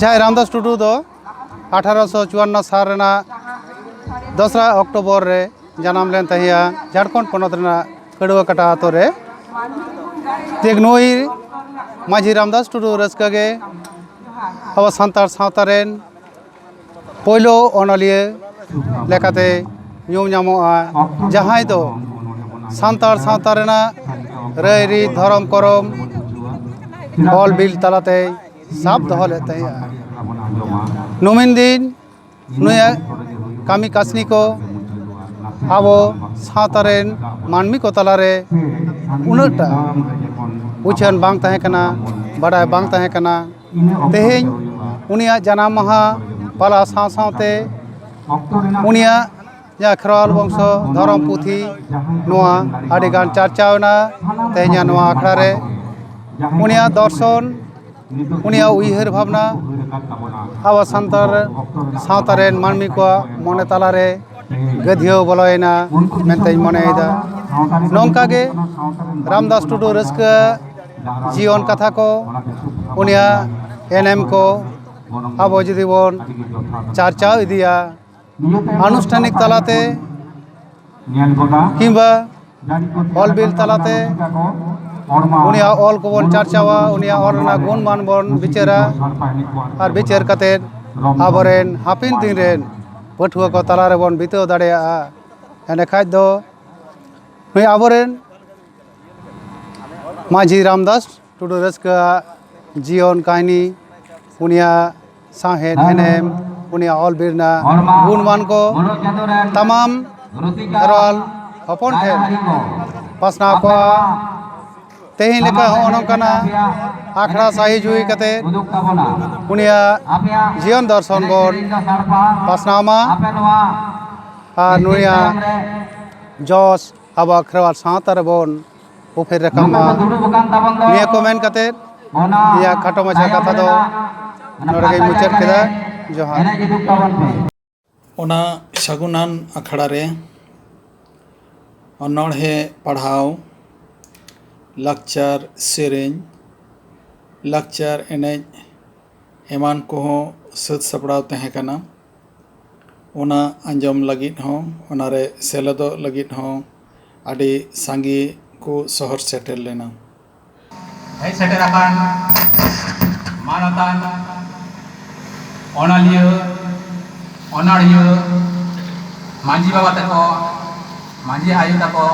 ᱡᱟᱦᱟᱸᱭ ᱨᱟᱢᱫᱟᱥ ᱴᱩᱰᱩ ᱫᱚ ᱟᱴᱷᱟᱨᱚᱥᱚ ᱪᱩᱣᱟᱱᱱᱚ ᱥᱟᱞ ᱨᱮᱱᱟᱜ ᱫᱚᱥᱨᱟ ᱚᱠᱴᱳᱵᱚᱨ ᱨᱮ ᱡᱟᱱᱟᱢ ᱞᱮᱱ ᱛᱟᱦᱮᱸᱜᱼᱟ ᱡᱷᱟᱲᱠᱷᱚᱸᱰ ᱯᱚᱱᱚᱛ ᱨᱮᱱᱟᱜ ᱠᱟᱹᱲᱣᱟᱹ ᱠᱟᱴᱟ ᱟᱛᱳ ᱨᱮ᱾ ᱴᱷᱤᱠ ᱱᱩᱭ ᱢᱟᱹᱡᱷᱤ ᱨᱟᱢᱫᱟᱥ ᱴᱩᱰᱩ ᱨᱟᱹᱥᱠᱟᱹ ᱜᱮ ᱟᱵᱚ ᱥᱟᱱᱛᱟᱲ ᱥᱟᱶᱛᱟ ᱨᱮᱱ ᱯᱳᱭᱞᱳ ᱚᱱᱚᱞᱤᱭᱟᱹ ᱞᱮᱠᱟᱛᱮ ᱧᱩᱢ ᱧᱟᱢᱚᱜᱼᱟ, ᱡᱟᱦᱟᱸᱭ ᱫᱚ ᱥᱟᱱᱛᱟᱲ ᱥᱟᱶᱛᱟ ᱨᱮᱱᱟᱜ ᱨᱟᱹᱭᱨᱤᱛ, ᱫᱷᱚᱨᱚᱢ ᱠᱚᱨᱚᱢ ᱚᱞ ᱵᱤᱞ ᱛᱟᱞᱟᱛᱮᱭ ᱥᱟᱵ ᱫᱚᱦᱚ ᱞᱮᱫ ᱛᱟᱦᱮᱸᱫᱼᱟ᱾ ᱱᱩᱢᱤᱱ ᱫᱤᱱ ᱱᱩᱭᱟᱜ ᱠᱟᱹᱢᱤ ᱠᱟᱹᱥᱱᱤ ᱠᱚ ᱟᱵᱚ ᱥᱟᱶᱛᱟ ᱨᱮᱱ ᱢᱟᱹᱱᱢᱤ ᱠᱚ ᱛᱟᱞᱟᱨᱮ ᱩᱱᱟᱹᱜᱴᱟ ᱩᱪᱷᱟᱹᱱ ᱵᱟᱝ ᱛᱟᱦᱮᱸ ᱠᱟᱱᱟ, ᱵᱟᱰᱟᱭ ᱵᱟᱝ ᱛᱟᱦᱮᱸ ᱠᱟᱱᱟ᱾ ᱛᱮᱦᱮᱧ ᱩᱱᱤᱭᱟᱜ ᱡᱟᱱᱟᱢ ᱢᱟᱦᱟ ᱯᱟᱞᱟᱣ ᱥᱟᱶ ᱥᱟᱶᱛᱮ ᱩᱱᱤᱭᱟᱜ ᱡᱟᱦᱟᱸ ᱠᱷᱮᱨᱣᱟᱞ ᱵᱚᱝᱥᱚ ᱫᱷᱚᱨᱚᱢ ᱯᱩᱛᱷᱤ, ᱱᱚᱣᱟ ᱟᱹᱰᱤᱜᱟᱱ ᱪᱟᱨᱪᱟᱣ ᱮᱱᱟ ᱛᱮᱦᱮᱧᱟᱜ ᱱᱚᱣᱟ ᱟᱠᱷᱲᱟ ᱨᱮ᱾ ᱩᱱᱤᱭᱟᱜ ᱫᱚᱨᱥᱚᱱ, ᱩᱱᱤᱭᱟᱜ ᱩᱭᱦᱟᱹᱨ ᱵᱷᱟᱵᱽᱱᱟ ᱟᱵᱚ ᱥᱟᱱᱛᱟᱲ ᱥᱟᱶᱛᱟ ᱨᱮᱱ ᱢᱟᱹᱱᱢᱤ ᱠᱚᱣᱟᱜ ᱢᱚᱱᱮ ᱛᱟᱞᱟᱨᱮ ᱜᱟᱹᱫᱷᱭᱟᱹᱣ ᱵᱚᱞᱚᱭᱮᱱᱟ ᱢᱮᱱᱛᱮᱧ ᱢᱚᱱᱮᱭᱮᱫᱟ᱾ ᱱᱚᱝᱠᱟ ᱜᱮ ᱨᱟᱢᱫᱟᱥ ᱴᱩᱰᱩ ᱨᱟᱹᱥᱠᱟᱹ ᱡᱤᱭᱚᱱ ᱠᱟᱛᱷᱟ ᱠᱚ, ᱩᱱᱤᱭᱟᱜ ᱮᱱᱮᱢ ᱠᱚ ᱟᱵᱚ ᱡᱩᱫᱤ ᱵᱚᱱ ᱪᱟᱨᱪᱟᱣ ᱤᱫᱤᱭᱟ, ᱟᱱᱩᱥᱴᱷᱟᱱᱤᱠ ᱛᱟᱞᱟᱛᱮ ᱠᱤᱝᱵᱟ ᱚᱞ ᱵᱤᱞ ᱛᱟᱞᱟᱛᱮ ᱩᱱᱤᱭᱟᱜ ᱚᱞ ᱠᱚᱵᱚᱱ ᱪᱟᱨᱪᱟᱣᱟ, ᱩᱱᱤᱭᱟᱜ ᱚᱞ ᱨᱮᱱᱟᱜ ᱜᱩᱱ ᱢᱟᱱ ᱵᱚᱱ ᱵᱤᱪᱟᱹᱨᱟ᱾ ᱟᱨ ᱵᱤᱪᱟᱹᱨ ᱠᱟᱛᱮᱫ ᱟᱵᱚᱨᱮᱱ ᱦᱟᱯᱮᱱ ᱫᱤᱱ ᱨᱮᱱ ᱯᱟᱹᱴᱷᱩᱣᱟᱹ ᱠᱚ ᱛᱟᱞᱟ ᱨᱮᱵᱚᱱ ᱵᱤᱛᱟᱹᱣ ᱫᱟᱲᱮᱭᱟᱜᱼᱟ᱾ ᱮᱸᱰᱮᱠᱷᱟᱡ ᱫᱚ ᱱᱩᱭ ᱟᱵᱚᱨᱮᱱ ᱢᱟᱹᱡᱷᱤ ᱨᱟᱢᱫᱟᱥ ᱴᱩᱰᱩ ᱨᱟᱹᱥᱠᱟᱹᱣᱟᱜ ᱡᱤᱭᱚᱱ ᱠᱟᱹᱦᱱᱤ, ᱩᱱᱤᱭᱟᱜ ᱥᱟᱶᱦᱮᱫ ᱮᱱᱮᱢ, ᱩᱱᱤᱭᱟᱜ ᱚᱞ ᱵᱤᱨᱱᱟ ᱜᱩᱱᱢᱟᱱ ᱠᱚ ᱛᱟᱢᱟᱢ ᱠᱷᱮᱨᱣᱟᱞ ᱦᱚᱯᱚᱱ ᱴᱷᱮᱱ ᱯᱟᱥᱱᱟᱣ ᱠᱚᱣᱟ᱾ ᱛᱮᱦᱮᱧ ᱞᱮᱠᱟ ᱦᱚᱸᱜᱼᱚ ᱱᱚᱝᱠᱟᱱᱟᱜ ᱟᱠᱷᱲᱟ ᱥᱟᱹᱦᱤ ᱡᱩᱦᱤ ᱠᱟᱛᱮ ᱩᱱᱤᱭᱟᱜ ᱡᱤᱭᱚᱱ ᱫᱚᱨᱥᱚᱱ ᱵᱚᱱ ᱯᱟᱥᱱᱟᱣ ᱢᱟ ᱟᱨ ᱱᱩᱭᱟᱜ ᱡᱚᱥ ᱟᱵᱚᱣᱟᱜ ᱠᱷᱮᱨᱣᱟᱞ ᱥᱟᱶᱛᱟ ᱨᱮᱵᱚᱱ ᱩᱯᱮᱨ ᱨᱟᱠᱟᱵ ᱢᱟ᱾ ᱱᱤᱭᱟᱹ ᱠᱚ ᱢᱮᱱ ᱠᱟᱛᱮ ᱤᱧᱟᱹᱜ ᱠᱷᱟᱴᱚ ᱢᱟᱪᱷᱟ ᱠᱟᱛᱷᱟ ᱫᱚ ᱱᱚᱰᱮ ᱜᱮᱧ ᱢᱩᱪᱟᱹᱫ ᱠᱮᱫᱟ᱾ ᱡᱚᱦᱟᱨ᱾ ᱚᱱᱟ ᱥᱟᱹᱜᱩᱱᱟᱱ ᱟᱠᱷᱲᱟ ᱨᱮ ᱚᱱᱚᱬᱦᱮ ᱯᱟᱲᱦᱟᱣ, ᱞᱟᱠᱪᱟᱨ ᱥᱮᱨᱮᱧ, ᱞᱟᱠᱪᱟᱨ ᱮᱱᱮᱡ ᱮᱢᱟᱱ ᱠᱚᱦᱚᱸ ᱥᱟᱹᱛ ᱥᱟᱯᱲᱟᱣ ᱛᱟᱦᱮᱸ ᱠᱟᱱᱟ᱾ ᱚᱱᱟ ᱟᱸᱡᱚᱢ ᱞᱟᱹᱜᱤᱫ ᱦᱚᱸ, ᱚᱱᱟᱨᱮ ᱥᱮᱞᱮᱫᱚᱜ ᱞᱟᱹᱜᱤᱫ ᱦᱚᱸ ᱟᱹᱰᱤ ᱥᱟᱸᱜᱮ ᱠᱚ ᱥᱚᱦᱚᱨ ᱥᱮᱴᱮᱨ ᱞᱮᱱᱟ᱾ ᱦᱮᱡ ᱥᱮᱴᱮᱨ ᱟᱠᱟᱱ ᱢᱟᱱᱚᱛᱟᱱ ᱚᱱᱚᱞᱤᱭᱟᱹ, ᱚᱱᱚᱲᱦᱤᱭᱟᱹ, ᱢᱟᱹᱡᱷᱤ ᱵᱟᱵᱟ ᱛᱟᱠᱚ, ᱢᱟᱹᱡᱷᱤ ᱟᱭᱳ ᱛᱟᱠᱚ,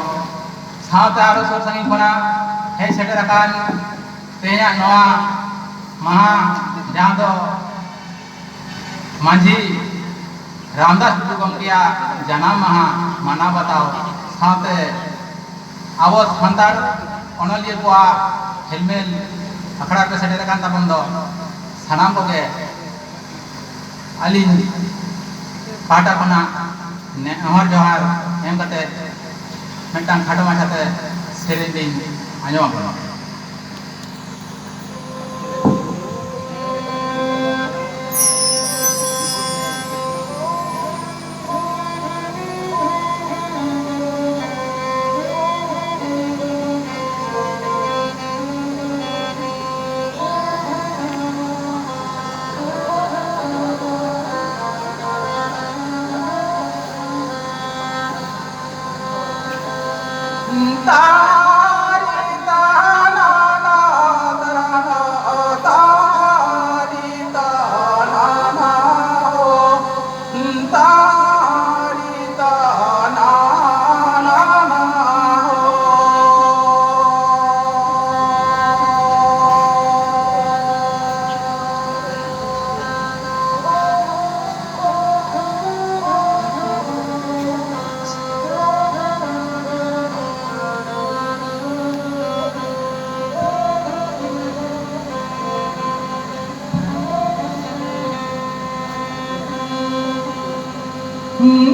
ᱥᱟᱶᱛᱮ ᱟᱨᱚ ᱥᱩᱨ ᱥᱟᱺᱜᱤᱧ ᱠᱷᱚᱱᱟᱜ ᱦᱮᱡ ᱥᱮᱴᱮᱨ ᱟᱠᱟᱱ ᱛᱮᱦᱮᱧᱟᱜ ᱱᱚᱣᱟ ᱢᱟᱦᱟ, ᱡᱟᱦᱟᱸ ᱫᱚ ᱢᱟᱹᱡᱷᱤ ᱨᱟᱢᱫᱟᱥ ᱴᱩᱰᱩ ᱜᱚᱢᱠᱮᱭᱟᱜ ᱡᱟᱱᱟᱢ ᱢᱟᱦᱟ ᱢᱟᱱᱟᱣ ᱵᱟᱛᱟᱣ ᱥᱟᱶᱛᱮ ᱟᱵᱚ ᱥᱟᱱᱛᱟᱲ ᱚᱱᱚᱞᱤᱭᱟᱹ ᱠᱚᱣᱟᱜ ᱦᱮᱞᱢᱮᱞ ᱟᱠᱷᱲᱟ ᱨᱮ ᱥᱮᱴᱮᱨ ᱟᱠᱟᱱ ᱛᱟᱵᱚᱱ ᱫᱚ ᱥᱟᱱᱟᱢ ᱠᱚᱜᱮ ᱟᱹᱞᱤᱧ ᱯᱟᱦᱴᱟ ᱠᱷᱚᱱᱟᱜ ᱱᱮᱦᱚᱨ ᱡᱚᱦᱟᱨ ᱮᱢ ᱠᱟᱛᱮ ᱢᱤᱫᱴᱟᱝ ᱠᱷᱟᱴᱚ ᱢᱟᱪᱷᱟᱛᱮ ᱥᱮᱨᱮᱧ ᱞᱤᱧ ᱟᱸᱡᱚᱢ ᱟᱵᱚᱱᱟ᱾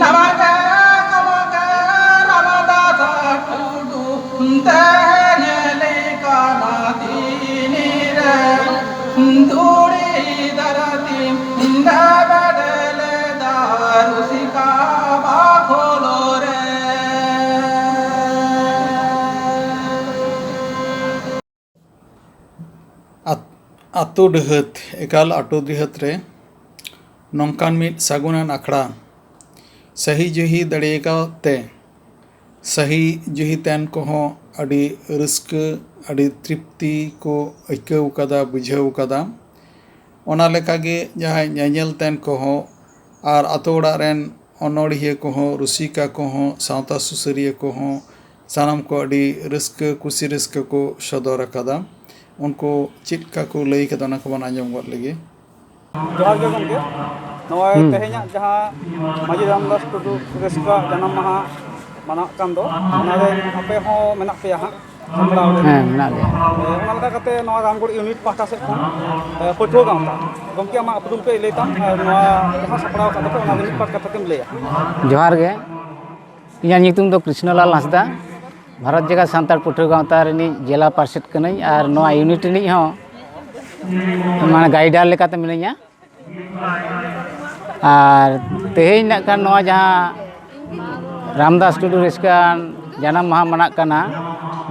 ᱱᱟᱣᱟ ᱜᱮ ᱜᱚᱢᱠᱮ ᱨᱟᱢᱫᱟᱥ ᱴᱩᱰᱩ ᱛᱮᱦᱮᱧ ᱞᱮᱠᱟᱱᱟ ᱫᱤᱱ ᱨᱮ ᱫᱷᱩᱲᱤ ᱫᱷᱟᱹᱨᱛᱤ ᱞᱮᱵᱮᱫ ᱞᱮᱫᱟ ᱨᱩᱥᱤᱠᱟ ᱵᱟᱠᱷᱳᱞ ᱨᱮ᱾ ᱟᱛ-, ᱟᱛᱳ ᱰᱤᱦᱟᱹᱛ, ᱮᱠᱟᱞ ᱟᱛᱳ ᱰᱤᱦᱟᱹᱛ ᱨᱮ ᱱᱚᱝᱠᱟᱱ ᱢᱤᱫ ᱥᱟᱹᱜᱩᱱᱟᱱ ᱟᱠᱷᱲᱟ ᱥᱟᱹᱦᱤ ᱡᱩᱦᱤ ᱫᱟᱲᱮ ᱟᱠᱟᱫ ᱛᱮ, ᱥᱟᱹᱦᱤ ᱡᱩᱦᱤ ᱛᱮᱱ ᱠᱚᱦᱚᱸ ᱟᱹᱰᱤ ᱨᱟᱹᱥᱠᱟᱹ, ᱟᱹᱰᱤ ᱛᱨᱤᱯᱛᱤ ᱠᱚ ᱟᱹᱭᱠᱟᱹᱣ ᱠᱟᱫᱟ, ᱵᱩᱡᱷᱟᱹᱣ ᱠᱟᱫᱟ᱾ ᱚᱱᱟ ᱞᱮᱠᱟᱜᱮ ᱡᱟᱦᱟᱸᱭ ᱧᱮᱧᱮᱞ ᱛᱮᱱ ᱠᱚᱦᱚᱸ ᱟᱨ ᱟᱛᱳ ᱚᱲᱟᱜ ᱨᱮᱱ ᱚᱱᱚᱲᱦᱤᱭᱟᱹ ᱠᱚᱦᱚᱸ, ᱨᱩᱥᱤᱠᱟ ᱠᱚᱦᱚᱸ, ᱥᱟᱶᱛᱟ ᱥᱩᱥᱟᱹᱨᱤᱭᱟᱹ ᱠᱚᱦᱚᱸ, ᱥᱟᱱᱟᱢ ᱠᱚ ᱟᱹᱰᱤ ᱨᱟᱹᱥᱠᱟᱹ, ᱠᱩᱥᱤ ᱨᱟᱹᱥᱠᱟᱹ ᱠᱚ ᱥᱚᱫᱚᱨ ᱟᱠᱟᱫᱟ᱾ ᱩᱱᱠᱩ ᱪᱮᱫ ᱞᱮᱠᱟ ᱠᱚ ᱞᱟᱹᱭ ᱠᱟᱫᱟ, ᱚᱱᱟ ᱠᱚᱵᱚᱱ ᱟᱸᱡᱚᱢ ᱜᱚᱫ ᱞᱮᱜᱮ᱾ ᱡᱚᱦᱟᱨ ᱜᱮ ᱜᱚᱢᱠᱮ᱾ ᱱᱚᱜᱼᱚᱭ ᱦᱩᱸ᱾ ᱛᱮᱦᱮᱧᱟᱜ ᱡᱟᱦᱟᱸ ᱢᱟᱹᱡᱷᱤ ᱨᱟᱢᱫᱟᱥ ᱴᱩᱰᱩ ᱨᱟᱹᱥᱠᱟᱹ ᱡᱟᱱᱟᱢ ᱢᱟᱦᱟ ᱢᱟᱱᱟᱣ ᱠᱟᱱ ᱫᱚ, ᱚᱱᱟᱨᱮ ᱟᱯᱮ ᱦᱚᱸ ᱢᱮᱱᱟᱜ ᱯᱮᱭᱟ ᱦᱟᱸᱜ ᱥᱟᱯᱲᱟᱣ ᱨᱮ᱾ ᱦᱮᱸ, ᱢᱮᱱᱟᱜ ᱞᱮᱭᱟ᱾ ᱮ, ᱚᱱᱟ ᱞᱮᱠᱟ ᱠᱟᱛᱮ ᱱᱚᱣᱟ ᱨᱟᱢᱜᱚᱲ ᱤᱭᱩᱱᱤᱴ ᱯᱟᱦᱴᱟ ᱥᱮᱫ ᱠᱷᱚᱱ, ᱮ, ᱯᱟᱹᱴᱷᱩᱣᱟᱹ ᱜᱟᱶᱛᱟ, ᱜᱚᱢᱠᱮ, ᱟᱢᱟᱜ ᱩᱯᱨᱩᱢ ᱠᱟᱹᱡ ᱞᱟᱹᱭ ᱛᱟᱢ ᱟᱨ ᱱᱚᱣᱟ ᱡᱟᱦᱟᱸ ᱥᱟᱯᱲᱟᱣ ᱟᱠᱟᱫ ᱫᱚᱯᱮ, ᱚᱱᱟ ᱨᱮ ᱢᱤᱫ ᱵᱟᱨ ᱠᱟᱛᱷᱟ ᱛᱮᱢ ᱞᱟᱹᱭᱟ᱾ ᱡᱚᱦᱟᱨ ᱜᱮ, ᱤᱧᱟᱹᱜ ᱧᱩᱛᱩᱢ ᱫᱚ ᱠᱨᱤᱥᱱᱚᱞᱟᱞ ᱦᱟᱸᱥᱫᱟ, ᱵᱷᱟᱨᱚᱛ ᱡᱟᱠᱟᱛ ᱥᱟᱱᱛᱟᱲ ᱯᱟᱹᱴᱷᱩᱣᱟᱹ ᱜᱟᱶᱛᱟ ᱨᱤᱱᱤᱡ ᱡᱮᱞᱟ ᱯᱟᱨᱥᱮᱛ ᱠᱟᱹᱱᱟᱹᱧ ᱟᱨ ᱱᱚᱣᱟ ᱤᱭᱩᱱᱤᱴ ᱨᱤᱱᱤᱡ ᱦᱚᱸ, ᱢᱟᱱᱮ, ᱜᱟᱭᱤᱰᱟᱨ ᱞᱮᱠᱟᱛᱮ ᱢᱤᱱᱟᱹᱧᱟ᱾ ᱟᱨ ᱛᱮᱦᱮᱧ ᱱᱟᱜ ᱠᱷᱟᱱ ᱱᱚᱣᱟ ᱡᱟᱦᱟᱸ ᱨᱟᱢᱫᱟᱥ ᱴᱩᱰᱩ ᱨᱟᱹᱥᱠᱟᱹᱣᱟᱱ ᱡᱟᱱᱟᱢ ᱢᱟᱦᱟ ᱢᱟᱱᱟᱜ ᱠᱟᱱᱟ,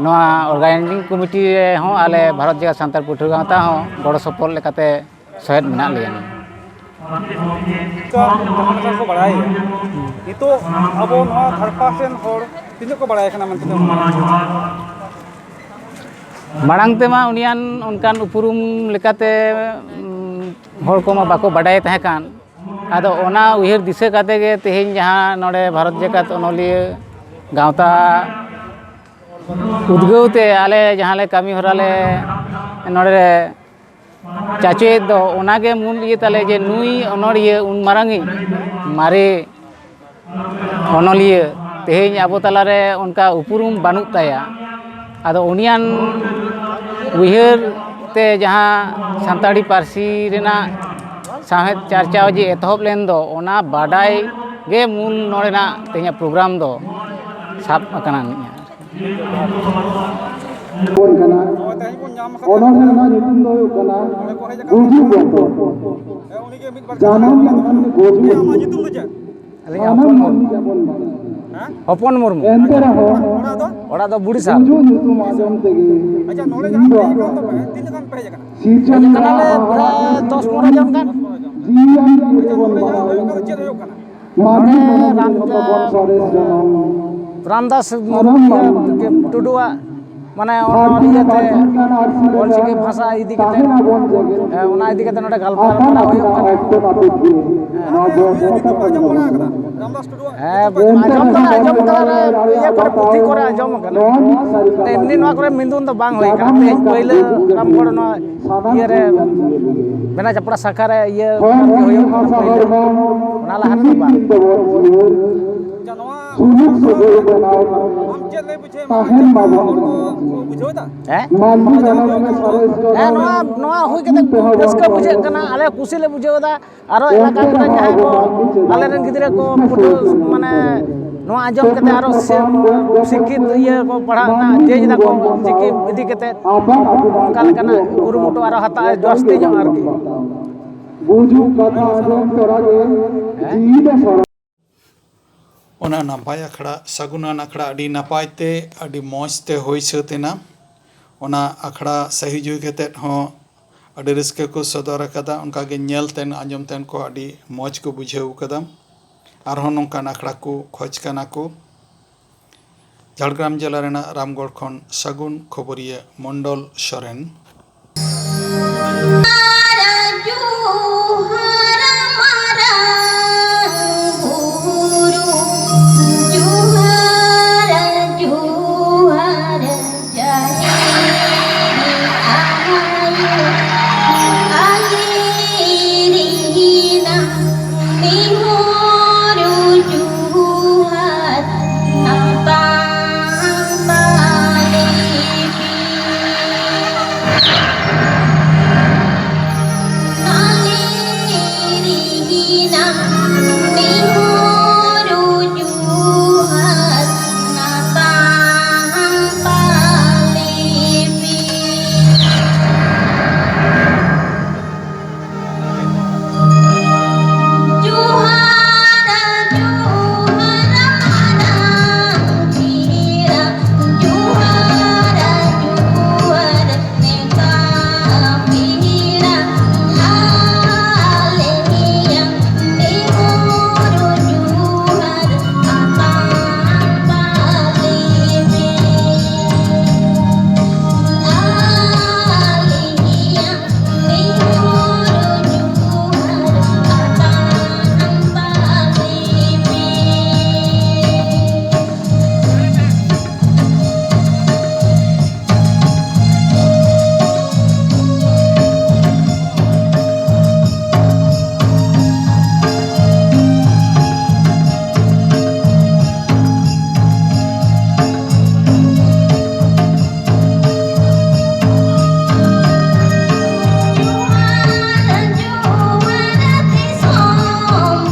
ᱱᱚᱣᱟ ᱚᱨᱜᱟᱱᱟᱭᱡᱤᱝ ᱠᱚᱢᱤᱴᱤ ᱨᱮᱦᱚᱸ ᱟᱞᱮ ᱵᱷᱟᱨᱚᱛ ᱡᱟᱠᱟᱛ ᱥᱟᱱᱛᱟᱲ ᱯᱟᱹᱴᱷᱩᱣᱟᱹ ᱜᱟᱶᱛᱟ ᱦᱚᱸ ᱜᱚᱲᱚ ᱥᱚᱯᱚᱦᱚᱫ ᱞᱮᱠᱟᱛᱮ ᱥᱚᱦᱮᱫ ᱢᱮᱱᱟᱜ ᱞᱮᱭᱟ᱾ ᱱᱤᱛᱚᱜ ᱡᱟᱦᱟᱸ ᱞᱮᱠᱟ ᱠᱚ ᱵᱟᱲᱟᱭᱟ, ᱱᱤᱛᱚᱜ ᱟᱵᱚ ᱱᱚᱣᱟ ᱫᱷᱟᱨᱯᱟᱥ ᱨᱮᱱ ᱦᱚᱲ ᱛᱤᱱᱟᱹᱜ ᱠᱚ ᱵᱟᱲᱟᱭ ᱠᱟᱱᱟ ᱢᱮᱱᱛᱮ? ᱢᱟᱲᱟᱝ ᱛᱮᱢᱟ ᱩᱱᱤᱭᱟᱱ ᱚᱱᱠᱟᱱ ᱩᱯᱨᱩᱢ ᱞᱮᱠᱟᱛᱮ, ᱩᱢ, ᱦᱚᱲ ᱠᱚᱢᱟ ᱵᱟᱠᱚ ᱵᱟᱰᱟᱭ ᱛᱟᱦᱮᱸ ᱠᱟᱱ᱾ ᱟᱫᱚ ᱚᱱᱟ ᱩᱭᱦᱟᱹᱨ ᱫᱤᱥᱟᱹ ᱠᱟᱛᱮ ᱜᱮ ᱛᱮᱦᱮᱧ ᱡᱟᱦᱟᱸ ᱱᱚᱰᱮ ᱵᱷᱟᱨᱚᱛ ᱡᱟᱠᱟᱛ ᱚᱱᱚᱞᱤᱭᱟᱹ ᱜᱟᱶᱛᱟ ᱩᱫᱽᱜᱟᱹᱣ ᱛᱮ ᱟᱞᱮ ᱡᱟᱦᱟᱸ ᱞᱮ ᱠᱟᱹᱢᱤ ᱦᱚᱨᱟ ᱞᱮ ᱱᱚᱰᱮ ᱞᱮ ᱪᱟᱪᱚᱭᱮᱫ ᱫᱚ, ᱚᱱᱟᱜᱮ ᱢᱩᱞ ᱤᱭᱟᱹ ᱛᱟᱞᱮ ᱡᱮ ᱱᱩᱭ ᱚᱱᱚᱲᱦᱤᱭᱟᱹ ᱩᱱ ᱢᱟᱨᱟᱝᱤᱡ ᱢᱟᱨᱮ ᱚᱱᱚᱞᱤᱭᱟᱹ ᱛᱮᱦᱮᱧ ᱟᱵᱚ ᱛᱟᱞᱟᱨᱮ ᱚᱱᱠᱟ ᱩᱯᱨᱩᱢ ᱵᱟᱹᱱᱩᱜ ᱛᱟᱭᱟ᱾ ᱟᱫᱚ ᱩᱱᱤᱭᱟᱱ ᱩᱭᱦᱟᱹᱨ ᱛᱮ ᱡᱟᱦᱟᱸ ᱥᱟᱱᱛᱟᱲᱤ ᱯᱟᱹᱨᱥᱤ ᱨᱮᱱᱟᱜ ᱥᱟᱶᱦᱮᱫ ᱪᱟᱨᱪᱟᱣ ᱡᱮ ᱮᱛᱚᱦᱚᱵ ᱞᱮᱱ ᱫᱚ, ᱚᱱᱟ ᱵᱟᱰᱟᱭ ᱜᱮ ᱢᱩᱞ ᱱᱚᱰᱮᱱᱟᱜ ᱛᱮᱦᱮᱧᱟᱜ ᱯᱨᱳᱜᱨᱟᱢ ᱫᱚ ᱥᱟᱵ ᱟᱠᱟᱱᱟ᱾ ᱚᱞ ᱠᱟᱱᱟ᱾ ᱚᱱᱚᱬᱦᱮ ᱨᱮᱱᱟᱜ ᱧᱩᱛᱩᱢ ᱫᱚ ᱦᱩᱭᱩᱜ ᱠᱟᱱᱟ ᱜᱩᱡᱩᱜ ᱵᱚᱛᱚᱨ᱾ ᱡᱟᱱᱟᱢ ᱞᱮᱱᱠᱷᱟᱱ ᱜᱮ ᱜᱩᱡᱩᱜ᱾ ᱟᱹᱞᱤᱧᱟᱜ ᱥᱟᱱᱟᱢ ᱦᱚᱯᱚᱱ ᱢᱩᱨᱢᱩ᱾ ᱢᱟᱹᱱᱢᱤ ᱜᱮᱵᱚᱱ ᱵᱟᱲᱟᱭᱟ᱾ ᱦᱮᱸ? ᱦᱚᱯᱚᱱ ᱢᱩᱨᱢᱩ᱾ ᱮᱱᱛᱮ ᱨᱮᱦᱚᱸ ᱚᱲᱟᱜ ᱫᱚ ᱵᱩᱲᱤᱥᱟ᱾ ᱜᱩᱡᱩᱜ ᱧᱩᱛᱩᱢ ᱟᱸᱡᱚᱢ ᱛᱮᱜᱮ ᱟᱪᱪᱷᱟ, ᱱᱚᱰᱮ ᱡᱟᱦᱟᱸ ᱦᱮᱡ ᱟᱠᱟᱱ ᱫᱚᱯᱮ, ᱛᱤᱱᱟᱹᱜ ᱜᱟᱱ ᱯᱮ ᱦᱮᱡ ᱟᱠᱟᱱᱟ? ᱥᱤᱨᱡᱚᱱ ᱦᱮᱡ ᱟᱠᱟᱱᱟᱞᱮ ᱯᱨᱟᱭ ᱫᱚᱥ ᱯᱚᱱᱨᱚ ᱡᱚᱱ ᱜᱟᱱ᱾ ᱡᱤᱣᱤᱭᱟᱱ ᱟᱪᱪᱷᱟ, ᱜᱮᱵᱚᱱ ᱱᱚᱰᱮ ᱡᱟᱦᱟᱸ ᱵᱟᱲᱟᱭᱟ᱾ ᱦᱩᱭᱩᱜ ᱠᱟᱱᱟ, ᱪᱮᱫ ᱦᱩᱭᱩᱜ ᱠᱟᱱᱟ? ᱱᱚᱰᱮ ᱨᱟᱢᱫᱟᱥ ᱢᱩᱨᱢᱩ, ᱤᱭᱟᱹ, ᱴᱩᱰᱩᱣᱟᱜ, ᱢᱟᱱᱮ, ᱚᱱᱟ ᱤᱭᱟᱹᱛᱮ ᱚᱞᱪᱤᱠᱤ ᱵᱷᱟᱥᱟ ᱤᱫᱤ ᱠᱟᱛᱮ, ᱦᱮᱸ, ᱚᱱᱟ ᱤᱫᱤ ᱠᱟᱛᱮ ᱱᱚᱰᱮ ᱜᱟᱞᱢᱟᱨᱟᱣ ᱵᱟᱲᱟ ᱦᱩᱭᱩᱜ ᱠᱟᱱᱟ᱾ ᱦᱮᱸ, ᱟᱸᱡᱚᱢ ᱠᱟᱫᱟ, ᱟᱸᱡᱚᱢ ᱠᱟᱫᱟ, ᱤᱭᱟᱹ ᱠᱚᱨᱮ, ᱯᱩᱛᱷᱤ ᱠᱚᱨᱮ ᱟᱸᱡᱚᱢ ᱠᱟᱱᱟ᱾ ᱮᱢᱱᱤ ᱱᱚᱣᱟ ᱠᱚᱨᱮ ᱢᱤᱫ ᱫᱤᱱ ᱫᱚ ᱵᱟᱝ ᱦᱩᱭ ᱠᱟᱱᱟ, ᱛᱮᱦᱮᱧ ᱯᱳᱭᱞᱳ ᱨᱟᱢᱜᱚᱲ ᱱᱚᱣᱟ ᱤᱭᱟᱹ ᱨᱮ, ᱵᱮᱱᱟ ᱪᱟᱯᱲᱟ ᱥᱟᱠᱷᱟ ᱨᱮ ᱤᱭᱟᱹ ᱦᱩᱭᱩᱜ ᱠᱟᱱᱟ ᱯᱳᱭᱞᱳ, ᱚᱱᱟ ᱞᱟᱦᱟ ᱨᱮᱫᱚ ᱵᱟᱝ᱾ ᱟᱪᱪᱷᱟ, ᱱᱚᱣᱟ ᱥᱩᱞᱩᱠ ᱥᱟᱹᱜᱟᱹᱭ ᱵᱮᱱᱟᱣ ᱠᱟᱛᱮ ᱟᱢ ᱪᱮᱫ ᱞᱟᱹᱭ ᱵᱩᱡᱷᱟᱹᱣ ᱮᱫᱟ? ᱛᱟᱦᱮᱱ ᱢᱟᱵᱚᱱ᱾ ᱦᱚᱲ ᱠᱚ ᱵᱩᱡᱷᱟᱹᱣ ᱮᱫᱟ? ᱦᱮᱸ? ᱢᱟᱹᱱᱢᱤ ᱡᱟᱱᱟᱢ ᱨᱮ ᱥᱟᱨᱮᱡ ᱫᱚ ᱦᱮᱸ, ᱱᱚᱣᱟ, ᱱᱚᱣᱟ ᱦᱩᱭ ᱠᱟᱛᱮ ᱪᱤᱱᱛᱟᱹ ᱠᱷᱩᱵ ᱦᱚᱸ ᱨᱟᱹᱥᱠᱟᱹ ᱵᱟᱵᱚᱱ ᱵᱩᱡᱷᱟᱹᱜ ᱠᱟᱱᱟ, ᱟᱞᱮ ᱠᱩᱥᱤ ᱞᱮ ᱵᱩᱡᱷᱟᱹᱣ ᱮᱫᱟ᱾ ᱟᱨᱚ ᱮᱞᱟᱠᱟ ᱠᱚᱨᱮ ᱡᱟᱦᱟᱸᱭ ᱠᱚ ᱟᱞᱮᱨᱮᱱ ᱜᱤᱫᱽᱨᱟᱹ ᱠᱚ ᱯᱟᱹᱴᱷᱩᱣᱟᱹ, ᱢᱟᱱᱮ, ᱱᱚᱣᱟ ᱟᱸᱡᱚᱢ ᱠᱟᱛᱮ ᱟᱨᱚ ᱥᱮ-, ᱥᱤᱠᱠᱷᱤᱛ ᱤᱭᱟᱹ ᱠᱚ ᱯᱟᱲᱦᱟᱜ ᱨᱮᱱᱟᱜ ᱪᱮᱥᱴᱟ ᱫᱟᱠᱚ ᱚᱞᱪᱤᱠᱤ ᱤᱫᱤ ᱠᱟᱛᱮ, ᱚᱱᱠᱟ ᱞᱮᱠᱟᱱᱟᱜ ᱠᱩᱨᱩᱢᱩᱴᱩ ᱟᱨᱚ ᱦᱟᱛᱟᱜᱼᱟ ᱡᱟᱹᱥᱛᱤ ᱧᱚᱜ ᱟᱨᱠᱤ᱾ ᱜᱩᱡᱩᱜ ᱠᱟᱛᱷᱟ ᱟᱸᱡᱚᱢ ᱛᱚᱨᱟ ᱜᱮ ᱦᱮᱸ? ᱡᱤᱣᱤ ᱫᱚ ᱥᱚᱲᱚᱜ᱾ ᱚᱱᱟ ᱱᱟᱯᱟᱭ ᱟᱠᱷᱲᱟ, ᱥᱟᱹᱜᱩᱱᱟᱱ ᱟᱠᱷᱲᱟ ᱟᱹᱰᱤ ᱱᱟᱯᱟᱭ ᱛᱮ, ᱟᱹᱰᱤ ᱢᱚᱡᱽ ᱛᱮ ᱦᱩᱭ ᱥᱟᱹᱛ ᱮᱱᱟ᱾ ᱚᱱᱟ ᱟᱠᱷᱲᱟ ᱥᱟᱹᱦᱤ ᱡᱩᱦᱤ ᱠᱟᱛᱮᱫ ᱦᱚᱸ ᱟᱹᱰᱤ ᱨᱟᱹᱥᱠᱟᱹ ᱠᱚ ᱥᱚᱫᱚᱨ ᱟᱠᱟᱫᱟ᱾ ᱚᱱᱠᱟᱜᱮ ᱧᱮᱞ ᱛᱮᱱ, ᱟᱸᱡᱚᱢ ᱛᱮᱱ ᱠᱚ ᱟᱹᱰᱤ ᱢᱚᱡᱽ ᱠᱚ ᱵᱩᱡᱷᱟᱹᱣ ᱠᱟᱫᱟ᱾ ᱟᱨᱦᱚᱸ ᱱᱚᱝᱠᱟᱱ ᱟᱠᱷᱲᱟ ᱠᱚ ᱠᱷᱚᱡᱽ ᱠᱟᱱᱟ ᱠᱚ᱾ ᱡᱷᱟᱲᱜᱨᱟᱢ ᱡᱮᱞᱟ ᱨᱮᱱᱟᱜ ᱨᱟᱢᱜᱚᱲ ᱠᱷᱚᱱ ᱥᱟᱹᱜᱩᱱ ᱠᱷᱚᱵᱚᱨᱤᱭᱟᱹ ᱢᱚᱱᱰᱚᱞ ᱥᱚᱨᱮᱱ᱾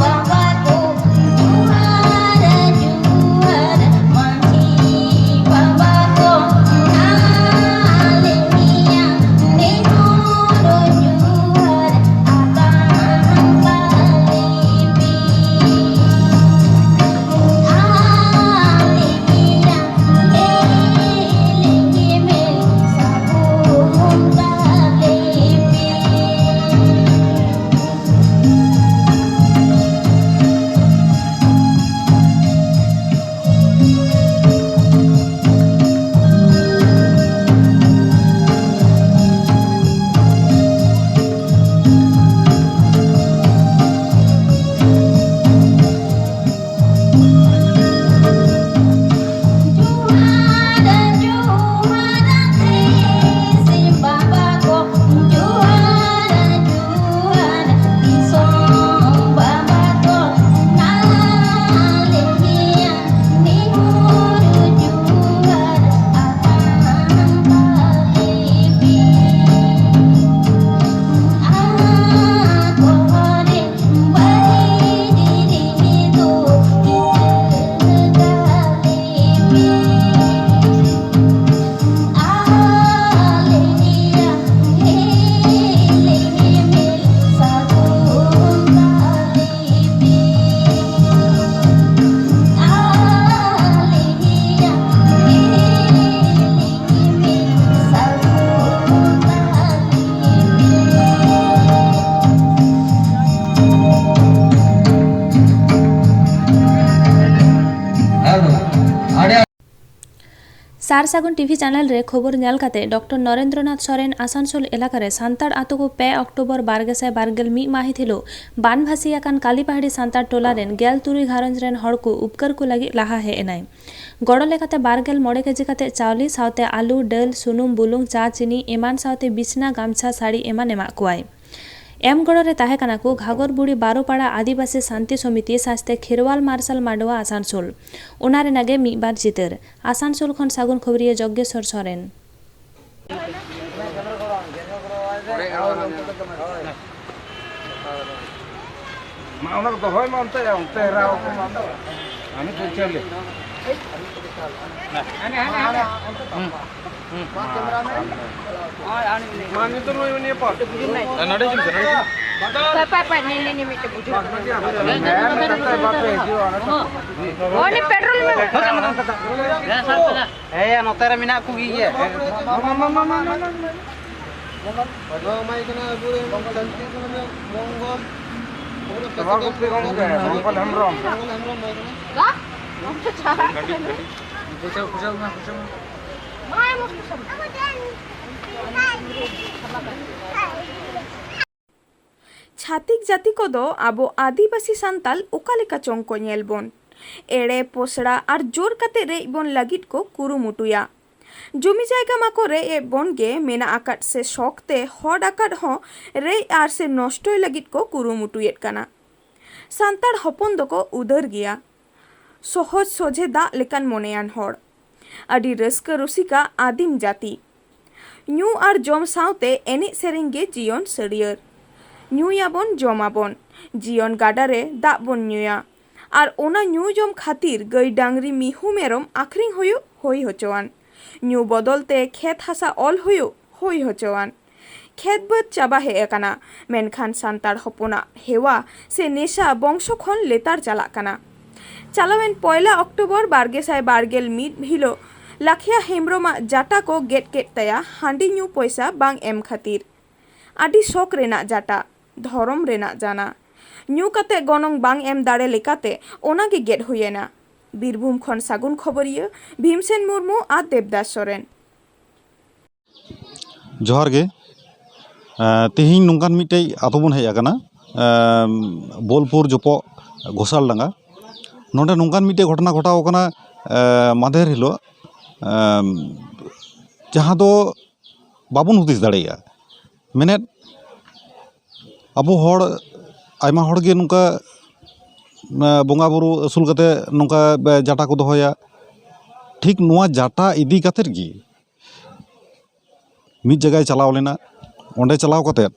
ᱥᱟᱨ ᱥᱟᱹᱜᱩᱱ ᱴᱤᱵᱷᱤ ᱪᱮᱱᱮᱞ ᱨᱮ ᱠᱷᱚᱵᱚᱨ ᱧᱮᱞ ᱠᱟᱛᱮ ᱰᱚᱠᱴᱚᱨ ᱱᱚᱨᱮᱱᱫᱨᱚᱱᱟᱛᱷ ᱥᱚᱨᱮᱱ ᱟᱥᱟᱱᱥᱳᱞ ᱮᱞᱟᱠᱟ ᱨᱮ ᱥᱟᱱᱛᱟᱲ ᱟᱛᱳ ᱠᱚ ᱯᱮ ᱚᱠᱴᱳᱵᱚᱨ ᱵᱟᱨ ᱜᱮᱥᱟᱭ ᱵᱟᱨ ᱜᱮᱞ ᱢᱤᱫ ᱢᱟᱹᱦᱤᱛ ᱦᱤᱞᱳᱜ ᱵᱟᱱ ᱵᱷᱟᱹᱥᱤ ᱟᱠᱟᱱ ᱠᱟᱞᱤᱯᱟᱦᱟᱲᱤ ᱥᱟᱱᱛᱟᱲ ᱴᱚᱞᱟ ᱨᱮᱱ ᱜᱮᱞ ᱛᱩᱨᱩᱭ ᱜᱷᱟᱨᱚᱸᱡᱽ ᱨᱮᱱ ᱦᱚᱲ ᱠᱚ ᱩᱯᱠᱟᱹᱨ ᱠᱚ ᱞᱟᱹᱜᱤᱫ ᱞᱟᱦᱟ ᱦᱮᱡ ᱮᱱᱟᱭ᱾ ᱜᱚᱲᱚ ᱞᱮᱠᱟᱛᱮ ᱵᱟᱨ ᱜᱮᱞ ᱢᱚᱬᱮ ᱠᱮᱡᱤ ᱠᱟᱛᱮ ᱪᱟᱣᱞᱮ ᱥᱟᱶᱛᱮ ᱟᱹᱞᱩ, ᱫᱟᱹᱞ, ᱥᱩᱱᱩᱢ, ᱵᱩᱞᱩᱝ, ᱪᱟ, ᱪᱤᱱᱤ ᱮᱢᱟᱱ ᱥᱟᱶᱛᱮ ᱵᱤᱪᱷᱱᱟ, ᱜᱟᱢᱪᱷᱟ, ᱥᱟᱹᱲᱤ ᱮᱢᱟᱱ ᱮᱢᱟᱜ ᱠᱚᱣᱟᱭ᱾ ᱮᱢ ᱜᱚᱲᱚ ᱨᱮ ᱛᱟᱦᱮᱸ ᱠᱟᱱᱟ ᱠᱚ ᱜᱷᱟᱜᱚᱨ ᱵᱩᱲᱤ ᱵᱟᱨᱚᱯᱟᱲᱟ ᱟᱹᱫᱤᱵᱟᱹᱥᱤ ᱥᱟᱱᱛᱤ ᱥᱚᱢᱤᱛᱤ ᱥᱟᱥᱛᱮ ᱠᱷᱮᱨᱣᱟᱞ ᱢᱟᱨᱥᱟᱞ ᱢᱟᱰᱣᱟ ᱟᱥᱟᱱᱥᱳᱞ᱾ ᱚᱱᱟ ᱨᱮᱱᱟᱜ ᱜᱮ ᱢᱤᱫ ᱵᱟᱨ ᱪᱤᱛᱟᱹᱨ᱾ ᱟᱥᱟᱱᱥᱳᱞ ᱠᱷᱚᱱ ᱥᱟᱹᱜᱩᱱ ᱠᱷᱚᱵᱚᱨᱤᱭᱟᱹ ᱡᱚᱜᱽᱜᱮᱥᱣᱚᱨ ᱥᱚᱨᱮᱱ᱾ ᱢᱟ, ᱚᱱᱟ ᱠᱚ ᱫᱚᱦᱚᱭ ᱢᱟ ᱚᱱᱛᱮ, ᱚᱱᱛᱮ ᱨᱟᱣ ᱠᱚ ᱢᱟ᱾ ᱟᱢ ᱯᱩᱪᱷᱟᱹᱣ ᱞᱮ᱾ ᱢᱟ, ᱱᱤᱛᱚᱜ ᱱᱩᱭ ᱩᱱᱤ ᱯᱟ-, ᱱᱚᱰᱮ ᱦᱤᱡᱩᱜ ᱢᱮ, ᱱᱚᱰᱮ ᱦᱤᱡᱩᱜ ᱢᱮ᱾ ᱯᱟᱭ, ᱯᱟᱭ, ᱯᱟᱭ, ᱱᱤ, ᱱᱤ, ᱱᱤ, ᱢᱤᱫᱴᱮᱡ ᱵᱩᱡᱷᱟᱹᱣ᱾ ᱢᱮᱱ ᱠᱟᱛᱮ ᱵᱟᱯᱮ ᱦᱤᱡᱩᱜᱼᱟ, ᱚᱱᱟ ᱠᱚ᱾ ᱚ, ᱱᱤ ᱯᱮᱴᱨᱳᱞ ᱢᱮ᱾ ᱦᱮᱸ, ᱱᱚᱛᱮ ᱨᱮ ᱢᱮᱱᱟᱜ ᱠᱚᱜᱮ ᱜᱮᱭᱟ᱾ ᱢᱟ, ᱢᱟ, ᱢᱟ᱾ ᱱᱚᱣᱟ ᱢᱟᱹᱭ ᱠᱟᱱᱟ ᱟᱵᱚᱨᱮᱱ ᱥᱟᱱᱛᱤ ᱥᱚᱢᱟᱡᱽ ᱢᱚᱝᱜᱚᱞ᱾ ᱥᱚᱵᱷᱟᱯᱚᱛᱤ ᱜᱚᱢᱠᱮ ᱢᱚᱝᱜᱚᱞ ᱦᱮᱢᱵᱨᱚᱢ᱾ ᱢᱚᱝᱜᱚᱞ ᱦᱮᱢᱵᱨᱚᱢ ᱢᱟᱹᱭ ᱠᱟᱱᱟ᱾ ᱜᱟ? ᱜᱚᱢᱠᱮ ᱪᱷᱟᱲᱟ᱾ ᱜᱟᱹᱰᱤ, ᱜᱟᱹᱰᱤ᱾ ᱯᱩᱪᱷᱟᱹᱣ, ᱯᱩᱪᱷᱟᱹᱣ ᱢᱮ, ᱯᱩᱪᱷᱟᱹᱣ ᱢᱮ᱾ ᱢᱟᱭ ᱢᱩᱥᱠᱤᱞ ᱥᱚᱢᱟᱡᱽ᱾ ᱪᱷᱟᱹᱛᱤᱠ ᱡᱟᱹᱛᱤ ᱠᱚᱫᱚ ᱟᱵᱚ ᱟᱹᱫᱤᱵᱟᱹᱥᱤ ᱥᱟᱱᱛᱟᱞ ᱚᱠᱟ ᱞᱮᱠᱟ ᱪᱚᱝ ᱠᱚ ᱧᱮᱞ ᱵᱚᱱ᱾ ᱮᱲᱮ, ᱯᱚᱥᱲᱟ ᱟᱨ ᱡᱳᱨ ᱠᱟᱛᱮ ᱨᱮᱡ ᱵᱚᱱ ᱞᱟᱹᱜᱤᱫ ᱠᱚ ᱠᱩᱨᱩᱢᱩᱴᱩᱭᱟ᱾ ᱡᱩᱢᱤ ᱡᱟᱭᱜᱟ ᱢᱟᱠᱚ ᱨᱮᱡ ᱮᱫ ᱵᱚᱱ ᱜᱮ, ᱢᱮᱱᱟᱜ ᱟᱠᱟᱫ ᱥᱮ ᱥᱚᱠ ᱛᱮ ᱦᱚᱰ ᱟᱠᱟᱫ ᱦᱚᱸ ᱨᱮᱡ ᱟᱨ ᱥᱮ ᱱᱚᱥᱴᱚᱭ ᱞᱟᱹᱜᱤᱫ ᱠᱚ ᱠᱩᱨᱩᱢᱩᱴᱩᱭᱮᱫ ᱠᱟᱱᱟ᱾ ᱥᱟᱱᱛᱟᱲ ᱦᱚᱯᱚᱱ ᱫᱚᱠᱚ ᱩᱫᱟᱹᱨ ᱜᱮᱭᱟ᱾ ᱥᱚᱦᱚᱡ ᱥᱚᱡᱷᱮ ᱫᱟᱜ ᱞᱮᱠᱟᱱ ᱢᱚᱱᱮᱭᱟᱱ ᱦᱚᱲ᱾ ᱟᱹᱰᱤ ᱨᱟᱹᱥᱠᱟᱹ ᱨᱩᱥᱤᱠᱟ ᱟᱹᱫᱤᱢ ᱡᱟᱹᱛᱤ᱾ ᱧᱩ ᱟᱨ ᱡᱚᱢ ᱥᱟᱶᱛᱮ ᱮᱱᱮᱡ ᱥᱮᱨᱮᱧ ᱜᱮ ᱡᱤᱭᱚᱱ ᱥᱟᱹᱲᱭᱟᱹᱨ᱾ ᱧᱩᱭᱟᱵᱚᱱ, ᱡᱚᱢᱟᱵᱚᱱ, ᱡᱤᱭᱚᱱ ᱜᱟᱰᱟ ᱨᱮ ᱫᱟᱜ ᱵᱚᱱ ᱧᱩᱭᱟ᱾ ᱟᱨ ᱚᱱᱟ ᱧᱩ ᱡᱚᱢ ᱠᱷᱟᱹᱛᱤᱨ ᱜᱟᱹᱭ ᱰᱟᱝᱨᱤ ᱢᱤᱦᱩ ᱢᱮᱨᱚᱢ ᱟᱹᱠᱷᱨᱤᱧ ᱦᱩᱭᱩᱜ ᱦᱩᱭ ᱦᱚᱪᱚᱣᱟᱱ᱾ ᱧᱩ ᱵᱚᱫᱚᱞ ᱛᱮ ᱠᱷᱮᱛ ᱦᱟᱥᱟ ᱚᱞ ᱦᱩᱭᱩᱜ ᱦᱩᱭ ᱦᱚᱪᱚᱣᱟᱱ᱾ ᱠᱷᱮᱛ ᱵᱟᱹᱫᱽ ᱪᱟᱵᱟ ᱦᱮᱡ ᱟᱠᱟᱱᱟ, ᱢᱮᱱᱠᱷᱟᱱ ᱥᱟᱱᱛᱟᱲ ᱦᱚᱯᱚᱱᱟᱜ ᱦᱮᱣᱟ ᱥᱮ ᱱᱮᱥᱟ ᱵᱚᱝᱥᱚ ᱠᱷᱚᱱ ᱞᱮᱛᱟᱲ ᱪᱟᱞᱟᱜ ᱠᱟᱱᱟ᱾ ᱪᱟᱞᱟᱣᱮᱱ ᱯᱚᱭᱞᱟ ᱚᱠᱴᱳᱵᱚᱨ ᱵᱟᱨ ᱜᱮᱥᱟᱭ ᱵᱟᱨ ᱜᱮᱞ ᱢᱤᱫ ᱦᱤᱞᱳᱜ ᱞᱟᱠᱷᱤᱭᱟ ᱦᱮᱢᱵᱽᱨᱚᱢᱟᱜ ᱡᱟᱴᱟ ᱠᱚ ᱜᱮᱫ ᱠᱮᱫ ᱛᱟᱭᱟ ᱦᱟᱺᱰᱤ ᱧᱩ ᱯᱚᱭᱥᱟ ᱵᱟᱝ ᱮᱢ ᱠᱷᱟᱹᱛᱤᱨ᱾ ᱟᱹᱰᱤ ᱥᱚᱠ ᱨᱮᱱᱟᱜ ᱡᱟᱴᱟ, ᱫᱷᱚᱨᱚᱢ ᱨᱮᱱᱟᱜ ᱡᱟᱱᱟ᱾ ᱧᱩ ᱠᱟᱛᱮ ᱜᱚᱱᱚᱝ ᱵᱟᱝ ᱮᱢ ᱫᱟᱲᱮ ᱞᱮᱠᱟᱛᱮ ᱚᱱᱟ ᱜᱮ ᱜᱮᱫ ᱦᱩᱭᱮᱱᱟ᱾ ᱵᱤᱨᱵᱷᱩᱢ ᱠᱷᱚᱱ ᱥᱟᱹᱜᱩᱱ ᱠᱷᱚᱵᱚᱨᱤᱭᱟᱹ ᱵᱷᱤᱢᱥᱮᱱ ᱢᱩᱨᱢᱩ ᱟᱨ ᱫᱮᱵᱽᱫᱟᱥ ᱥᱚᱨᱮᱱ᱾ ᱡᱚᱦᱟᱨ ᱜᱮ᱾ ᱮᱸ, ᱛᱮᱦᱮᱧ ᱱᱚᱝᱠᱟᱱ ᱢᱤᱫᱴᱮᱡ ᱟᱛᱳ ᱵᱚᱱ ᱦᱮᱡ ᱟᱠᱟᱱᱟ, ᱮᱸ, ᱵᱳᱞᱯᱩᱨ ᱡᱚᱯᱚᱜ ᱜᱷᱳᱥᱟᱞᱰᱟᱸᱜᱟ᱾ ᱱᱚᱰᱮ ᱱᱚᱝᱠᱟᱱ ᱢᱤᱫᱴᱮᱡ ᱜᱷᱚᱴᱚᱱᱟ ᱜᱷᱚᱴᱟᱣ ᱟᱠᱟᱱᱟ, ᱮᱸ, ᱢᱟᱫᱷᱮᱨ ᱦᱤᱞᱳᱜ, ᱮᱸ, ᱡᱟᱦᱟᱸ ᱫᱚ ᱵᱟᱵᱚᱱ ᱦᱩᱫᱤᱥ ᱫᱟᱲᱮᱭᱟᱜᱼᱟ᱾ ᱢᱮᱱᱮᱫ, ᱟᱵᱚ ᱦᱚᱲ, ᱟᱭᱢᱟ ᱦᱚᱲ ᱜᱮ ᱱᱚᱝᱠᱟ, ᱮᱸ, ᱵᱚᱸᱜᱟ ᱵᱩᱨᱩ ᱟᱹᱥᱩᱞ ᱠᱟᱛᱮ ᱱᱚᱝᱠᱟ, ᱮᱸ, ᱡᱟᱴᱟ ᱠᱚ ᱫᱚᱦᱚᱭᱟ᱾ ᱴᱷᱤᱠ ᱱᱚᱣᱟ ᱡᱟᱴᱟ ᱤᱫᱤ ᱠᱟᱛᱮᱫ ᱜᱮ ᱢᱤᱫ ᱡᱟᱭᱜᱟᱭ ᱪᱟᱞᱟᱣ ᱞᱮᱱᱟ᱾ ᱚᱸᱰᱮ ᱪᱟᱞᱟᱣ ᱠᱟᱛᱮᱫ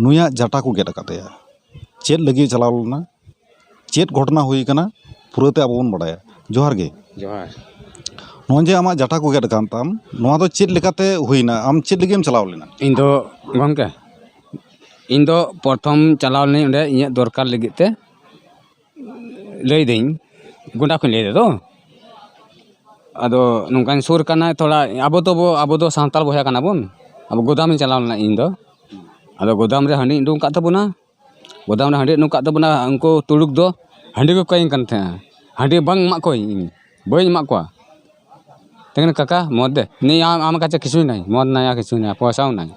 ᱱᱩᱭᱟᱜ ᱡᱟᱴᱟ ᱠᱚ ᱜᱮᱫ ᱟᱠᱟᱫ ᱛᱟᱭᱟ᱾ ᱪᱮᱫ ᱞᱟᱹᱜᱤᱫ ᱪᱟᱞᱟᱣ ᱞᱮᱱᱟ, ᱪᱮᱫ ᱜᱷᱚᱴᱚᱱᱟ ᱦᱩᱭ ᱟᱠᱟᱱᱟ, ᱯᱩᱨᱟᱹᱛᱮ ᱟᱵᱚ ᱵᱚᱱ ᱵᱟᱰᱟᱭᱟ᱾ ᱡᱚᱦᱟᱨ ᱜᱮ᱾ ᱡᱚᱦᱟᱨ᱾ ᱱᱚᱜᱼᱚᱭ ᱡᱮ ᱟᱢᱟᱜ ᱡᱟᱴᱟ ᱠᱚ ᱜᱮᱫ ᱟᱠᱟᱱ ᱛᱟᱢ, ᱱᱚᱣᱟ ᱫᱚ ᱪᱮᱫ ᱞᱮᱠᱟᱛᱮ ᱦᱩᱭᱱᱟ? ᱟᱢ ᱪᱮᱫ ᱞᱟᱹᱜᱤᱫ ᱮᱢ ᱪᱟᱞᱟᱣ ᱞᱮᱱᱟ? ᱤᱧ ᱫᱚ ᱜᱚᱢᱠᱮ, ᱤᱧ ᱫᱚ ᱯᱨᱚᱛᱷᱚᱢ ᱪᱟᱞᱟᱣ ᱞᱮᱱᱟᱹᱧ ᱚᱸᱰᱮ ᱤᱧᱟᱹᱜ ᱫᱚᱨᱠᱟᱨ ᱞᱟᱹᱜᱤᱫ ᱛᱮ᱾ ᱞᱟᱹᱭᱫᱟᱹᱧ, ᱜᱚᱸᱰᱟ ᱠᱷᱚᱱ ᱞᱟᱹᱭ ᱫᱟ ᱛᱚ᱾ ᱟᱫᱚ ᱱᱚᱝᱠᱟᱧ ᱥᱩᱨ ᱠᱟᱱᱟ ᱛᱷᱚᱲᱟ, ᱟᱵᱚ ᱫᱚᱵᱚ, ᱟᱵᱚ ᱫᱚ ᱥᱟᱱᱛᱟᱲ ᱵᱚᱭᱦᱟ ᱠᱟᱱᱟ ᱵᱚᱱ᱾ ᱟᱵᱚ ᱜᱳᱫᱟᱢᱤᱧ ᱪᱟᱞᱟᱣ ᱞᱮᱱᱟ ᱤᱧ ᱫᱚ᱾ ᱟᱫᱚ ᱜᱳᱫᱟᱢ ᱨᱮ ᱦᱟᱺᱰᱤ ᱩᱰᱩᱝ ᱠᱟᱜ ᱛᱟᱵᱚᱱᱟ᱾ ᱜᱳᱫᱟᱢ ᱨᱮ ᱦᱟᱺᱰᱤ ᱩᱰᱩᱝ ᱠᱟᱜ ᱛᱟᱵᱚᱱᱟ, ᱩᱱᱠᱩ ᱛᱩᱲᱩᱠ ᱫᱚ ᱦᱟᱺᱰᱤ ᱠᱚ ᱠᱚᱭᱤᱧ ᱠᱟᱱ ᱛᱟᱦᱮᱸᱜᱼᱟ᱾ ᱦᱟᱺᱰᱤ ᱵᱟᱝ ᱮᱢᱟᱜ ᱠᱚᱣᱟᱧ ᱤᱧ, ᱵᱟᱹᱧ ᱮᱢᱟᱜ ᱠᱚᱣᱟ᱾ ᱛᱮᱸᱜᱮᱱ ᱠᱟᱠᱟ, ᱢᱚᱫ ᱫᱮ᱾ ᱱᱤᱭᱟᱹ ᱟᱢ, ᱟᱢ ᱠᱟᱪᱷᱮ ᱠᱤᱪᱷᱩᱭ ᱱᱟᱭ, ᱢᱚᱫ ᱱᱟᱭᱟ ᱠᱤᱪᱷᱩᱭ ᱱᱟᱭᱟ, ᱯᱚᱭᱥᱟᱣ ᱱᱟᱭ᱾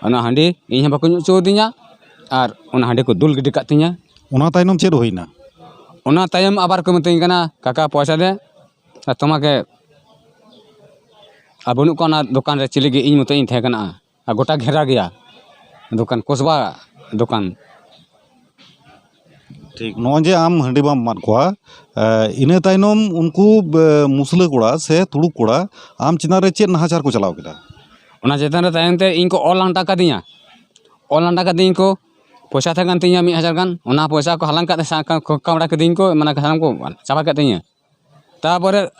ᱚᱱᱟ ᱦᱟᱺᱰᱤ ᱤᱧ ᱦᱚᱸ ᱵᱟᱠᱚ ᱧᱩ ᱦᱚᱪᱚ ᱟᱹᱫᱤᱧᱟ ᱟᱨ ᱚᱱᱟ ᱦᱟᱺᱰᱤ ᱠᱚ ᱫᱩᱞ ᱜᱤᱰᱤ ᱠᱟᱜ ᱛᱤᱧᱟ᱾ ᱚᱱᱟ ᱛᱟᱭᱱᱚᱢ ᱪᱮᱫ ᱦᱩᱭᱱᱟ? ᱚᱱᱟ ᱛᱟᱭᱚᱢ ᱟᱵᱟᱨ ᱠᱚ ᱢᱤᱛᱟᱹᱧ ᱠᱟᱱᱟ, "ᱠᱟᱠᱟ, ᱯᱚᱭᱥᱟ ᱫᱮ, ᱟᱨ ᱛᱚᱢᱟᱠᱮ ᱟᱨ ᱵᱟᱹᱱᱩᱜ ᱠᱚᱣᱟ ᱚᱱᱟ ᱫᱚᱠᱟᱱ ᱨᱮ, ᱪᱤᱞᱤ ᱜᱮ ᱤᱧ ᱢᱚᱛᱚ ᱤᱧ ᱛᱟᱦᱮᱸ ᱠᱟᱱᱟ, ᱟᱨ ᱜᱚᱴᱟ ᱜᱷᱮᱨᱟ ᱜᱮᱭᱟ ᱫᱚᱠᱟᱱ, ᱠᱚᱥᱵᱟ ᱫᱚᱠᱟᱱ᱾" ᱴᱷᱤᱠ, ᱱᱚᱜᱼᱚᱭ ᱡᱮ ᱟᱢ ᱦᱟᱺᱰᱤ ᱵᱟᱢ ᱮᱢᱟᱫ ᱠᱚᱣᱟ, ᱮ, ᱤᱱᱟᱹ ᱛᱟᱭᱱᱚᱢ ᱩᱱᱠᱩ, ᱮ, ᱢᱩᱥᱞᱟᱹ ᱠᱚᱲᱟ ᱥᱮ ᱛᱩᱲᱩᱠ ᱠᱚᱲᱟ ᱟᱢ ᱪᱮᱛᱟᱱ ᱨᱮ ᱪᱮᱫ ᱱᱟᱦᱟᱪᱟᱨ ᱠᱚ ᱪᱟᱞᱟᱣ ᱠᱮᱫᱟ? ᱚᱱᱟ ᱪᱮᱛᱟᱱ ᱨᱮ ᱛᱟᱭᱚᱢ ᱛᱮ ᱤᱧ ᱠᱚ ᱚᱨ ᱞᱟᱱᱴᱟ ᱠᱟᱫᱤᱧᱟ, ᱚᱨ ᱞᱟᱱᱴᱟ ᱠᱟᱫᱤᱧ ᱠᱚ᱾ ᱯᱚᱭᱥᱟ ᱛᱟᱦᱮᱸ ᱠᱟᱱ ᱛᱤᱧᱟ ᱢᱤᱫ ᱦᱟᱡᱟᱨ ᱜᱟᱱ, ᱚᱱᱟ ᱯᱚᱭᱥᱟ ᱠᱚ ᱦᱟᱞᱟᱝ ᱠᱟᱛᱮ ᱥᱟ-, ᱠᱟ-, ᱠᱟ-, ᱠᱟᱢᱲᱟ ᱠᱤᱫᱤᱧ ᱠᱚ, ᱢᱟᱱᱮ ᱥᱟᱱᱟᱢ ᱠᱚ ᱪᱟᱵᱟ ᱠᱮᱫ ᱛᱤᱧᱟ᱾ ᱛᱟᱨᱯᱚᱨᱮ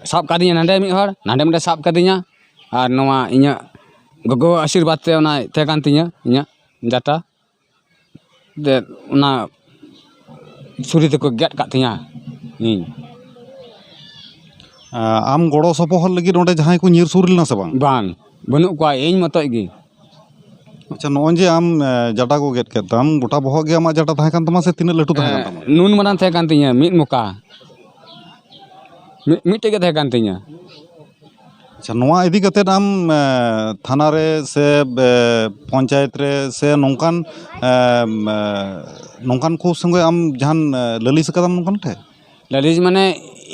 ᱥᱟᱵ ᱠᱟᱫᱤᱧᱟ ᱱᱟᱸᱰᱮ ᱢᱤᱫ ᱦᱚᱲ, ᱱᱟᱸᱰᱮ ᱢᱤᱫᱴᱮᱱ ᱥᱟᱵ ᱠᱟᱫᱤᱧᱟ, ᱟᱨ ᱱᱚᱣᱟ ᱤᱧᱟᱹᱜ ᱜᱚᱜᱚ ᱟᱥᱤᱨᱵᱟᱫᱽ ᱛᱮ ᱚᱱᱟ ᱛᱟᱦᱮᱸ ᱠᱟᱱ ᱛᱤᱧᱟᱹ ᱤᱧᱟᱹᱜ ᱡᱟᱴᱟ, ᱡᱮ ᱚᱱᱟ ᱪᱷᱩᱨᱤ ᱛᱮᱠᱚ ᱜᱮᱫ ᱠᱟᱜ ᱛᱤᱧᱟᱹ ᱤᱧ᱾ ᱟᱢ ᱜᱚᱲᱚ ᱥᱚᱯᱚᱦᱚᱫ ᱞᱟᱹᱜᱤᱫ ᱚᱸᱰᱮ ᱡᱟᱦᱟᱸᱭ ᱠᱚ ᱧᱤᱨ ᱥᱩᱨ ᱞᱮᱱᱟ ᱥᱮ ᱵᱟᱝ? ᱵᱟᱝ, ᱵᱟᱹᱱᱩᱜ ᱠᱚᱣᱟ, ᱤᱧ ᱢᱚᱛᱚᱡ ᱜᱮ᱾ ᱟᱪᱪᱷᱟ, ᱱᱚᱜᱼᱚᱭ ᱡᱮ ᱟᱢ, ᱮ, ᱡᱟᱴᱟ ᱠᱚ ᱜᱮᱫ ᱠᱮᱫ ᱛᱟᱢ, ᱜᱚᱴᱟ ᱵᱚᱦᱚᱜ ᱜᱮ ᱟᱢᱟᱜ ᱡᱟᱴᱟ ᱛᱟᱦᱮᱸ ᱠᱟᱱ ᱛᱟᱢᱟ ᱥᱮ ᱛᱤᱱᱟᱹᱜ ᱞᱟᱹᱴᱩ ᱛᱟᱦᱮᱸ ᱠᱟᱱ ᱛᱟᱢᱟ? ᱱᱩᱱ ᱢᱟᱨᱟᱝ ᱛᱟᱦᱮᱸ ᱠᱟᱱ ᱛᱤᱧᱟᱹ, ᱢᱤᱫ ᱢᱚᱠᱟ᱾ ᱢᱤᱫ ᱢᱤᱫᱴᱮᱡ ᱜᱮ ᱛᱟᱦᱮᱸ ᱠᱟᱱ ᱛᱤᱧᱟᱹ᱾ ᱟᱪᱪᱷᱟ, ᱱᱚᱣᱟ ᱤᱫᱤ ᱠᱟᱛᱮᱫ ᱟᱢ ᱮ, ᱛᱷᱟᱱᱟ ᱨᱮ ᱥᱮ ᱮ, ᱯᱚᱧᱪᱟᱭᱮᱛ ᱨᱮ ᱥᱮ ᱱᱚᱝᱠᱟᱱ ᱮ, ᱮ, ᱱᱚᱝᱠᱟᱱ ᱠᱚ ᱥᱚᱸᱜᱮ ᱟᱢ ᱡᱟᱦᱟᱱ ᱮ, ᱞᱟᱹᱞᱤᱥ ᱟᱠᱟᱫᱟᱢ ᱱᱚᱝᱠᱟᱱ ᱴᱷᱮᱱ? ᱞᱟᱹᱞᱤᱥ ᱢᱟᱱᱮ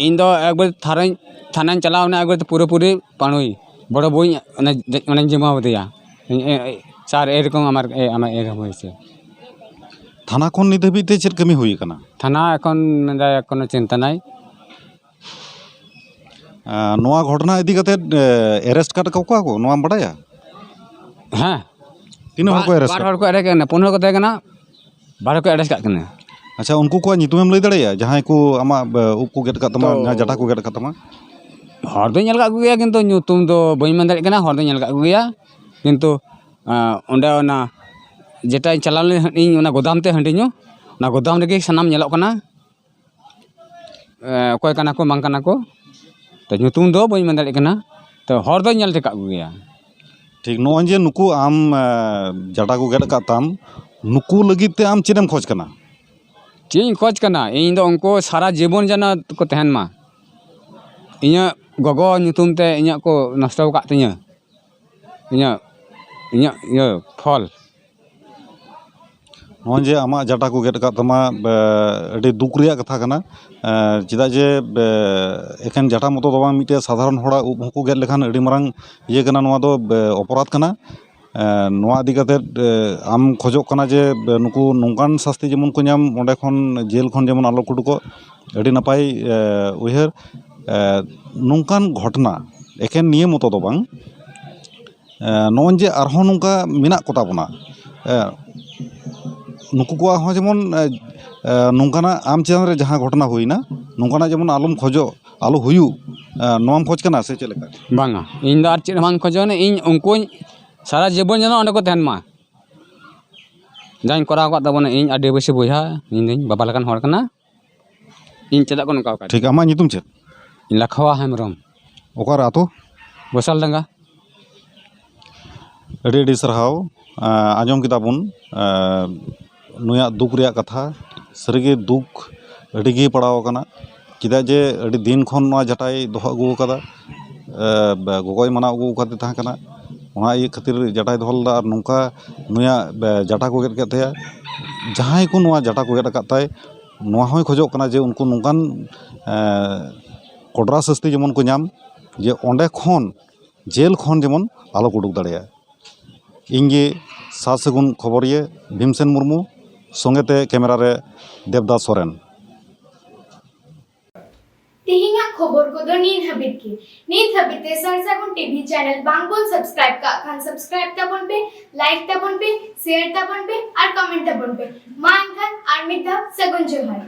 ᱤᱧ ᱫᱚ ᱮᱠᱵᱟᱨ ᱛᱷᱟᱱᱟᱧ ᱛᱷᱟᱱᱟᱧ ᱪᱟᱞᱟᱣ ᱮᱱᱟ, ᱮᱠᱵᱟᱨ ᱯᱩᱨᱟᱹᱯᱩᱨᱤ ᱯᱟᱹᱲᱩᱭ ᱵᱚᱲᱚ ᱵᱳᱭ ᱚᱱᱮ ᱚᱱᱮᱧ ᱡᱤᱢᱟᱹ ᱟᱫᱮᱭᱟ᱾ ᱤᱧ, ᱮ, ᱮ, ᱥᱟᱨ ᱮᱨᱚᱠᱚᱢ ᱟᱢᱟᱨ ᱮ, ᱟᱢᱟᱜ ᱮ ᱦᱩᱭ ᱦᱚᱪᱚ᱾ ᱛᱷᱟᱱᱟ ᱠᱷᱚᱱ ᱱᱤᱛ ᱫᱷᱟᱹᱵᱤᱡ ᱛᱮ ᱪᱮᱫ ᱠᱟᱹᱢᱤ ᱦᱩᱭ ᱟᱠᱟᱱᱟ? ᱛᱷᱟᱱᱟ ᱮᱠᱷᱚᱱ ᱢᱮᱱᱫᱟᱭ ᱠᱳᱱᱳ ᱪᱤᱱᱛᱟᱹ ᱱᱟᱭ᱾ ᱮ, ᱱᱚᱣᱟ ᱜᱷᱚᱴᱚᱱᱟ ᱤᱫᱤ ᱠᱟᱛᱮᱫ ᱮᱨᱮᱥᱴ ᱠᱟᱫ ᱠᱚᱣᱟ ᱠᱚ, ᱱᱚᱣᱟᱢ ᱵᱟᱰᱟᱭᱟ? ᱦᱮᱸ᱾ ᱛᱤᱱᱟᱹᱜ ᱦᱚᱲ ᱠᱚ ᱮᱨᱮᱥᱴ ᱵᱟᱨ ᱠᱟᱫ ᱦᱚᱲ ᱠᱚ ᱮᱨᱮᱥᱴ ᱠᱟᱱᱟ, ᱯᱩᱱ ᱦᱚᱲ ᱠᱚ ᱛᱟᱦᱮᱸ ᱠᱟᱱᱟ, ᱵᱟᱨ ᱦᱚᱲ ᱠᱚ ᱮᱨᱮᱥᱴ ᱠᱟᱜ ᱠᱤᱱᱟ᱾ ᱟᱪᱪᱷᱟ, ᱩᱱᱠᱩ ᱠᱚᱣᱟᱜ ᱧᱩᱛᱩᱢᱮᱢ ᱞᱟᱹᱭ ᱫᱟᱲᱮᱭᱟᱜᱼᱟ, ᱡᱟᱦᱟᱸᱭ ᱠᱚ ᱟᱢᱟᱜ ᱮ, ᱩᱵ ᱠᱚ ᱜᱮᱫ ᱟᱠᱟᱫ ᱛᱟᱢᱟ, ᱛᱚ- ᱡᱟᱦᱟᱸ ᱡᱟᱴᱟ ᱠᱚ ᱜᱮᱫ ᱟᱠᱟᱫ ᱛᱟᱢᱟ? ᱦᱚᱲ ᱫᱚᱧ ᱧᱮᱞ ᱠᱟᱜ ᱠᱚᱜᱮᱭᱟ, ᱠᱤᱱᱛᱩ ᱧᱩᱛᱩᱢ ᱫᱚ ᱵᱟᱹᱧ ᱢᱮᱱ ᱫᱟᱲᱮᱭᱟᱜ ᱠᱟᱱᱟ᱾ ᱦᱚᱲ ᱫᱚᱧ ᱧᱮᱞ ᱠᱟᱜ ᱠᱚᱜᱮᱭᱟ, ᱠᱤᱱᱛᱩ ᱟᱸ, ᱚᱸᱰᱮ ᱚᱱᱟ ᱡᱮᱴᱟᱧ ᱪᱟᱞᱟᱣ ᱞᱮᱱ ᱤᱧ, ᱚᱱᱟ ᱜᱳᱫᱟᱢ ᱛᱮ ᱦᱟᱺᱰᱤ ᱧᱩ, ᱚᱱᱟ ᱜᱳᱫᱟᱢ ᱨᱮᱜᱮ ᱥᱟᱱᱟᱢ ᱧᱮᱞᱚᱜ ᱠᱟᱱᱟ᱾ ᱮ, ᱚᱠᱚᱭ ᱠᱟᱱᱟ ᱠᱚ ᱵᱟᱝ ᱠᱟᱱᱟ ᱠᱚ, ᱛᱚ ᱧᱩᱛᱩᱢ ᱫᱚ ᱵᱟᱹᱧ ᱢᱮᱱ ᱫᱟᱲᱮᱭᱟᱜ ᱠᱟᱱᱟ, ᱛᱚ ᱦᱚᱲ ᱫᱚᱧ ᱧᱮᱞ ᱴᱷᱤᱠ ᱠᱟᱜ ᱠᱚᱜᱮᱭᱟ᱾ ᱴᱷᱤᱠ, ᱱᱚᱜᱼᱚᱭ ᱡᱮ ᱱᱩᱠᱩ ᱟᱢ ᱮ, ᱡᱟᱴᱟ ᱠᱚ ᱜᱮᱫ ᱟᱠᱟᱫ ᱛᱟᱢ, ᱱᱩᱠᱩ ᱞᱟᱹᱜᱤᱫ ᱛᱮ ᱟᱢ ᱪᱮᱫ ᱮᱢ ᱠᱷᱚᱡᱽ ᱠᱟᱱᱟ? ᱪᱮᱫ ᱤᱧ ᱠᱷᱚᱡᱽ ᱠᱟᱱᱟ, ᱤᱧ ᱫᱚ ᱩᱱᱠᱩ ᱥᱟᱨᱟ ᱡᱤᱵᱚᱱ ᱡᱮᱱᱚ ᱠᱚ ᱛᱟᱦᱮᱱ ᱢᱟ᱾ ᱤᱧᱟᱹᱜ ᱜᱚᱜᱚ ᱧᱩᱛᱩᱢ ᱛᱮ ᱤᱧᱟᱹᱜ ᱠᱚ ᱱᱚᱥᱴᱚ ᱟᱠᱟᱫ ᱛᱤᱧᱟᱹ, ᱤᱧᱟᱹᱜ ᱤᱧᱟᱹᱜ ᱤᱭᱟᱹ ᱯᱷᱚᱞ᱾ ᱱᱚᱜᱼᱚᱭ ᱡᱮ ᱟᱢᱟᱜ ᱡᱟᱴᱟ ᱠᱚ ᱜᱮᱫ ᱟᱠᱟᱫ ᱛᱟᱢᱟ, ᱮ, ᱟᱹᱰᱤ ᱫᱩᱠ ᱨᱮᱭᱟᱜ ᱠᱟᱛᱷᱟ ᱠᱟᱱᱟ᱾ ᱮ, ᱪᱮᱫᱟᱜ ᱡᱮ ᱮ, ᱮᱠᱷᱮᱱ ᱡᱟᱴᱟ ᱢᱚᱛᱚ ᱫᱚ ᱵᱟᱝ, ᱢᱤᱫᱴᱮᱱ ᱥᱟᱫᱷᱟᱨᱚᱱ ᱦᱚᱲᱟᱜ ᱩᱵ ᱦᱚᱸᱠᱚ ᱜᱮᱫ ᱞᱮᱠᱷᱟᱱ ᱟᱹᱰᱤ ᱢᱟᱨᱟᱝ ᱤᱭᱟᱹ ᱠᱟᱱᱟ, ᱱᱚᱣᱟ ᱫᱚ ᱮ, ᱚᱯᱚᱨᱟᱫᱷ ᱠᱟᱱᱟ᱾ ᱮ, ᱱᱚᱣᱟ ᱤᱫᱤ ᱠᱟᱛᱮᱫ ᱮ, ᱟᱢ ᱠᱷᱚᱡᱚᱜ ᱠᱟᱱᱟ ᱡᱮ ᱮ, ᱱᱩᱠᱩ ᱱᱚᱝᱠᱟᱱ ᱥᱟᱥᱛᱤ ᱡᱮᱢᱚᱱ ᱠᱚ ᱧᱟᱢ, ᱚᱸᱰᱮ ᱠᱷᱚᱱ ᱡᱮᱞ ᱠᱷᱚᱱ ᱡᱮᱢᱚᱱ ᱟᱞᱚ ᱠᱚ ᱩᱰᱩᱠᱚᱜ, ᱟᱹᱰᱤ ᱱᱟᱯᱟᱭ ᱮ, ᱩᱭᱦᱟᱹᱨ᱾ ᱮ, ᱱᱚᱝᱠᱟᱱ ᱜᱷᱚᱴᱚᱱᱟ ᱮᱠᱷᱮᱱ ᱱᱤᱭᱟᱹ ᱢᱚᱛᱚ ᱫᱚ ᱵᱟᱝ, ᱮ, ᱱᱚᱜᱼᱚᱭ ᱡᱮ ᱟᱨᱦᱚᱸ ᱱᱚᱝᱠᱟ ᱢᱮᱱᱟᱜ ᱠᱚᱛᱟ ᱵᱚᱱᱟ, ᱮ, ᱱᱩᱠᱩ ᱠᱚᱣᱟᱜ ᱦᱚᱸ ᱡᱮᱢᱚᱱ ᱮ, ᱮ, ᱱᱚᱝᱠᱟᱱᱟᱜ ᱟᱢ ᱪᱮᱛᱟᱱ ᱨᱮ ᱡᱟᱦᱟᱸ ᱜᱷᱚᱴᱚᱱᱟ ᱦᱩᱭᱱᱟ, ᱱᱚᱝᱠᱟᱱᱟᱜ ᱡᱮᱢᱚᱱ ᱟᱞᱚᱢ ᱠᱷᱚᱡᱚᱜ, ᱟᱞᱚ ᱦᱩᱭᱩᱜ, ᱮ, ᱱᱚᱣᱟᱢ ᱠᱷᱚᱡᱽ ᱠᱟᱱᱟ ᱥᱮ ᱪᱮᱫ ᱞᱮᱠᱟ? ᱵᱟᱝᱟ, ᱤᱧ ᱫᱚ ᱟᱨ ᱪᱮᱫ ᱦᱚᱸ ᱵᱟᱝ ᱠᱷᱚᱡᱚᱜᱼᱟ, ᱤᱧ ᱩᱱᱠᱩᱧ ᱥᱟᱨᱟ ᱡᱤᱵᱚᱱ ᱡᱮᱱᱚ ᱚᱸᱰᱮ ᱠᱚ ᱛᱟᱦᱮᱱ ᱢᱟ᱾ ᱡᱟᱧ ᱠᱚᱨᱟᱣ ᱟᱠᱟᱫ ᱛᱟᱵᱚᱱᱟ ᱤᱧ ᱟᱹᱫᱤᱵᱟᱹᱥᱤ ᱵᱚᱭᱦᱟ, ᱤᱧ ᱫᱚᱧ ᱵᱟᱵᱟ ᱞᱮᱠᱟᱱ ᱦᱚᱲ ᱠᱟᱱᱟ, ᱤᱧ ᱪᱮᱫᱟᱜ ᱠᱚ ᱱᱚᱝᱠᱟ ᱟᱠᱟᱫ? ᱴᱷᱤᱠ, ᱟᱢᱟᱜ ᱧᱩᱛᱩᱢ ᱪᱮᱫ? ᱞᱟᱠᱷᱣᱟ ᱦᱮᱢᱵᱨᱚᱢ᱾ ᱚᱠᱟᱨᱮ ᱟᱛᱳ? ᱜᱳᱥᱟᱞᱰᱟᱸᱜᱟ᱾ ᱟᱹᱰᱤ ᱟᱹᱰᱤ ᱥᱟᱨᱦᱟᱣ᱾ ᱟᱸ, ᱟᱸᱡᱚᱢ ᱠᱮᱫᱟ ᱵᱚᱱ, ᱟᱸ, ᱱᱩᱭᱟᱜ ᱫᱩᱠ ᱨᱮᱭᱟᱜ ᱠᱟᱛᱷᱟ᱾ ᱥᱟᱹᱨᱤᱜᱮ ᱫᱩᱠ ᱟᱹᱰᱤ ᱜᱮ ᱯᱟᱲᱟᱣ ᱟᱠᱟᱱᱟ᱾ ᱪᱮᱫᱟᱜ ᱡᱮ ᱟᱹᱰᱤ ᱫᱤᱱ ᱠᱷᱚᱱ ᱱᱚᱣᱟ ᱡᱟᱴᱟᱭ ᱫᱚᱦᱚ ᱟᱹᱜᱩ ᱟᱠᱟᱫᱟ, ᱮ, ᱵᱮ-, ᱜᱚᱜᱚᱭ ᱢᱟᱱᱟᱣ ᱟᱹᱜᱩ ᱟᱠᱟᱫᱮ ᱛᱟᱦᱮᱸ ᱠᱟᱱᱟ, ᱚᱱᱟ ᱤᱭᱟᱹ ᱠᱷᱟᱹᱛᱤᱨ ᱡᱟᱴᱟᱭ ᱫᱚᱦᱚ ᱞᱮᱫᱟ᱾ ᱟᱨ ᱱᱚᱝᱠᱟ ᱱᱩᱭᱟᱜ, ᱵᱮ-, ᱡᱟᱴᱟ ᱠᱚ ᱜᱮᱫ ᱠᱮᱫ ᱛᱟᱭᱟ᱾ ᱡᱟᱦᱟᱸᱭ ᱠᱚ ᱱᱚᱣᱟ ᱡᱟᱴᱟ ᱠᱚ ᱜᱮᱫ ᱟᱠᱟᱫ ᱛᱟᱭ, ᱱᱚᱣᱟ ᱦᱚᱸᱭ ᱠᱷᱚᱡᱚᱜ ᱠᱟᱱᱟ ᱡᱮ ᱩᱱᱠᱩ ᱱᱚᱝᱠᱟᱱ, ᱮ, ᱠᱚᱰᱨᱟ ᱥᱟᱹᱥᱛᱤ ᱡᱮᱢᱚᱱ ᱠᱚ ᱧᱟᱢ, ᱡᱮ ᱚᱸᱰᱮ ᱠᱷᱚᱱ, ᱡᱮᱞ ᱠᱷᱚᱱ ᱡᱮᱢᱚᱱ ᱟᱞᱚ ᱠᱚ ᱩᱰᱩᱠ ᱫᱟᱲᱮᱭᱟᱜ᱾ ᱤᱧ ᱜᱮ ᱥᱟᱨ ᱥᱟᱹᱜᱩᱱ ᱠᱷᱚᱵᱚᱨᱤᱭᱟᱹ ᱵᱷᱤᱢᱥᱮᱱ ᱢᱩᱨᱢᱩ, ᱥᱚᱸᱜᱮ ᱛᱮ ᱠᱮᱢᱮᱨᱟ ᱨᱮ ᱫᱮᱵᱽᱫᱟᱥ ᱥᱚᱨᱮᱱ᱾ ᱛᱮᱦᱮᱧᱟᱜ ᱠᱷᱚᱵᱚᱨ ᱠᱚᱫᱚ ᱱᱤᱱ ᱦᱟᱹᱵᱤᱡ ᱜᱮ᱾ ᱱᱤᱛ ᱦᱟᱹᱵᱤᱡ ᱛᱮ ᱥᱟᱨ ᱥᱟᱹᱜᱩᱱ ᱴᱤᱵᱷᱤ ᱪᱮᱱᱮᱞ ᱵᱟᱝ ᱵᱚᱱ ᱥᱟᱵᱥᱠᱨᱟᱭᱤᱵ ᱠᱟᱜ ᱠᱷᱟᱱ, ᱥᱟᱵᱥᱠᱨᱟᱭᱤᱵ ᱛᱟᱵᱚᱱ ᱯᱮ, ᱞᱟᱭᱤᱠ ᱛᱟᱵᱚᱱ ᱯᱮ, ᱥᱮᱭᱟᱨ ᱛᱟᱵᱚᱱ ᱯᱮ ᱟᱨ ᱠᱚᱢᱮᱱᱴ ᱛᱟᱵᱚᱱ ᱯᱮ᱾ ᱢᱟ ᱮᱱᱠᱷᱟᱱ ᱟᱨ ᱢᱤᱫ ᱫᱷᱟᱣ ᱥᱟᱹᱜᱩᱱ ᱡᱚᱦᱟᱨ᱾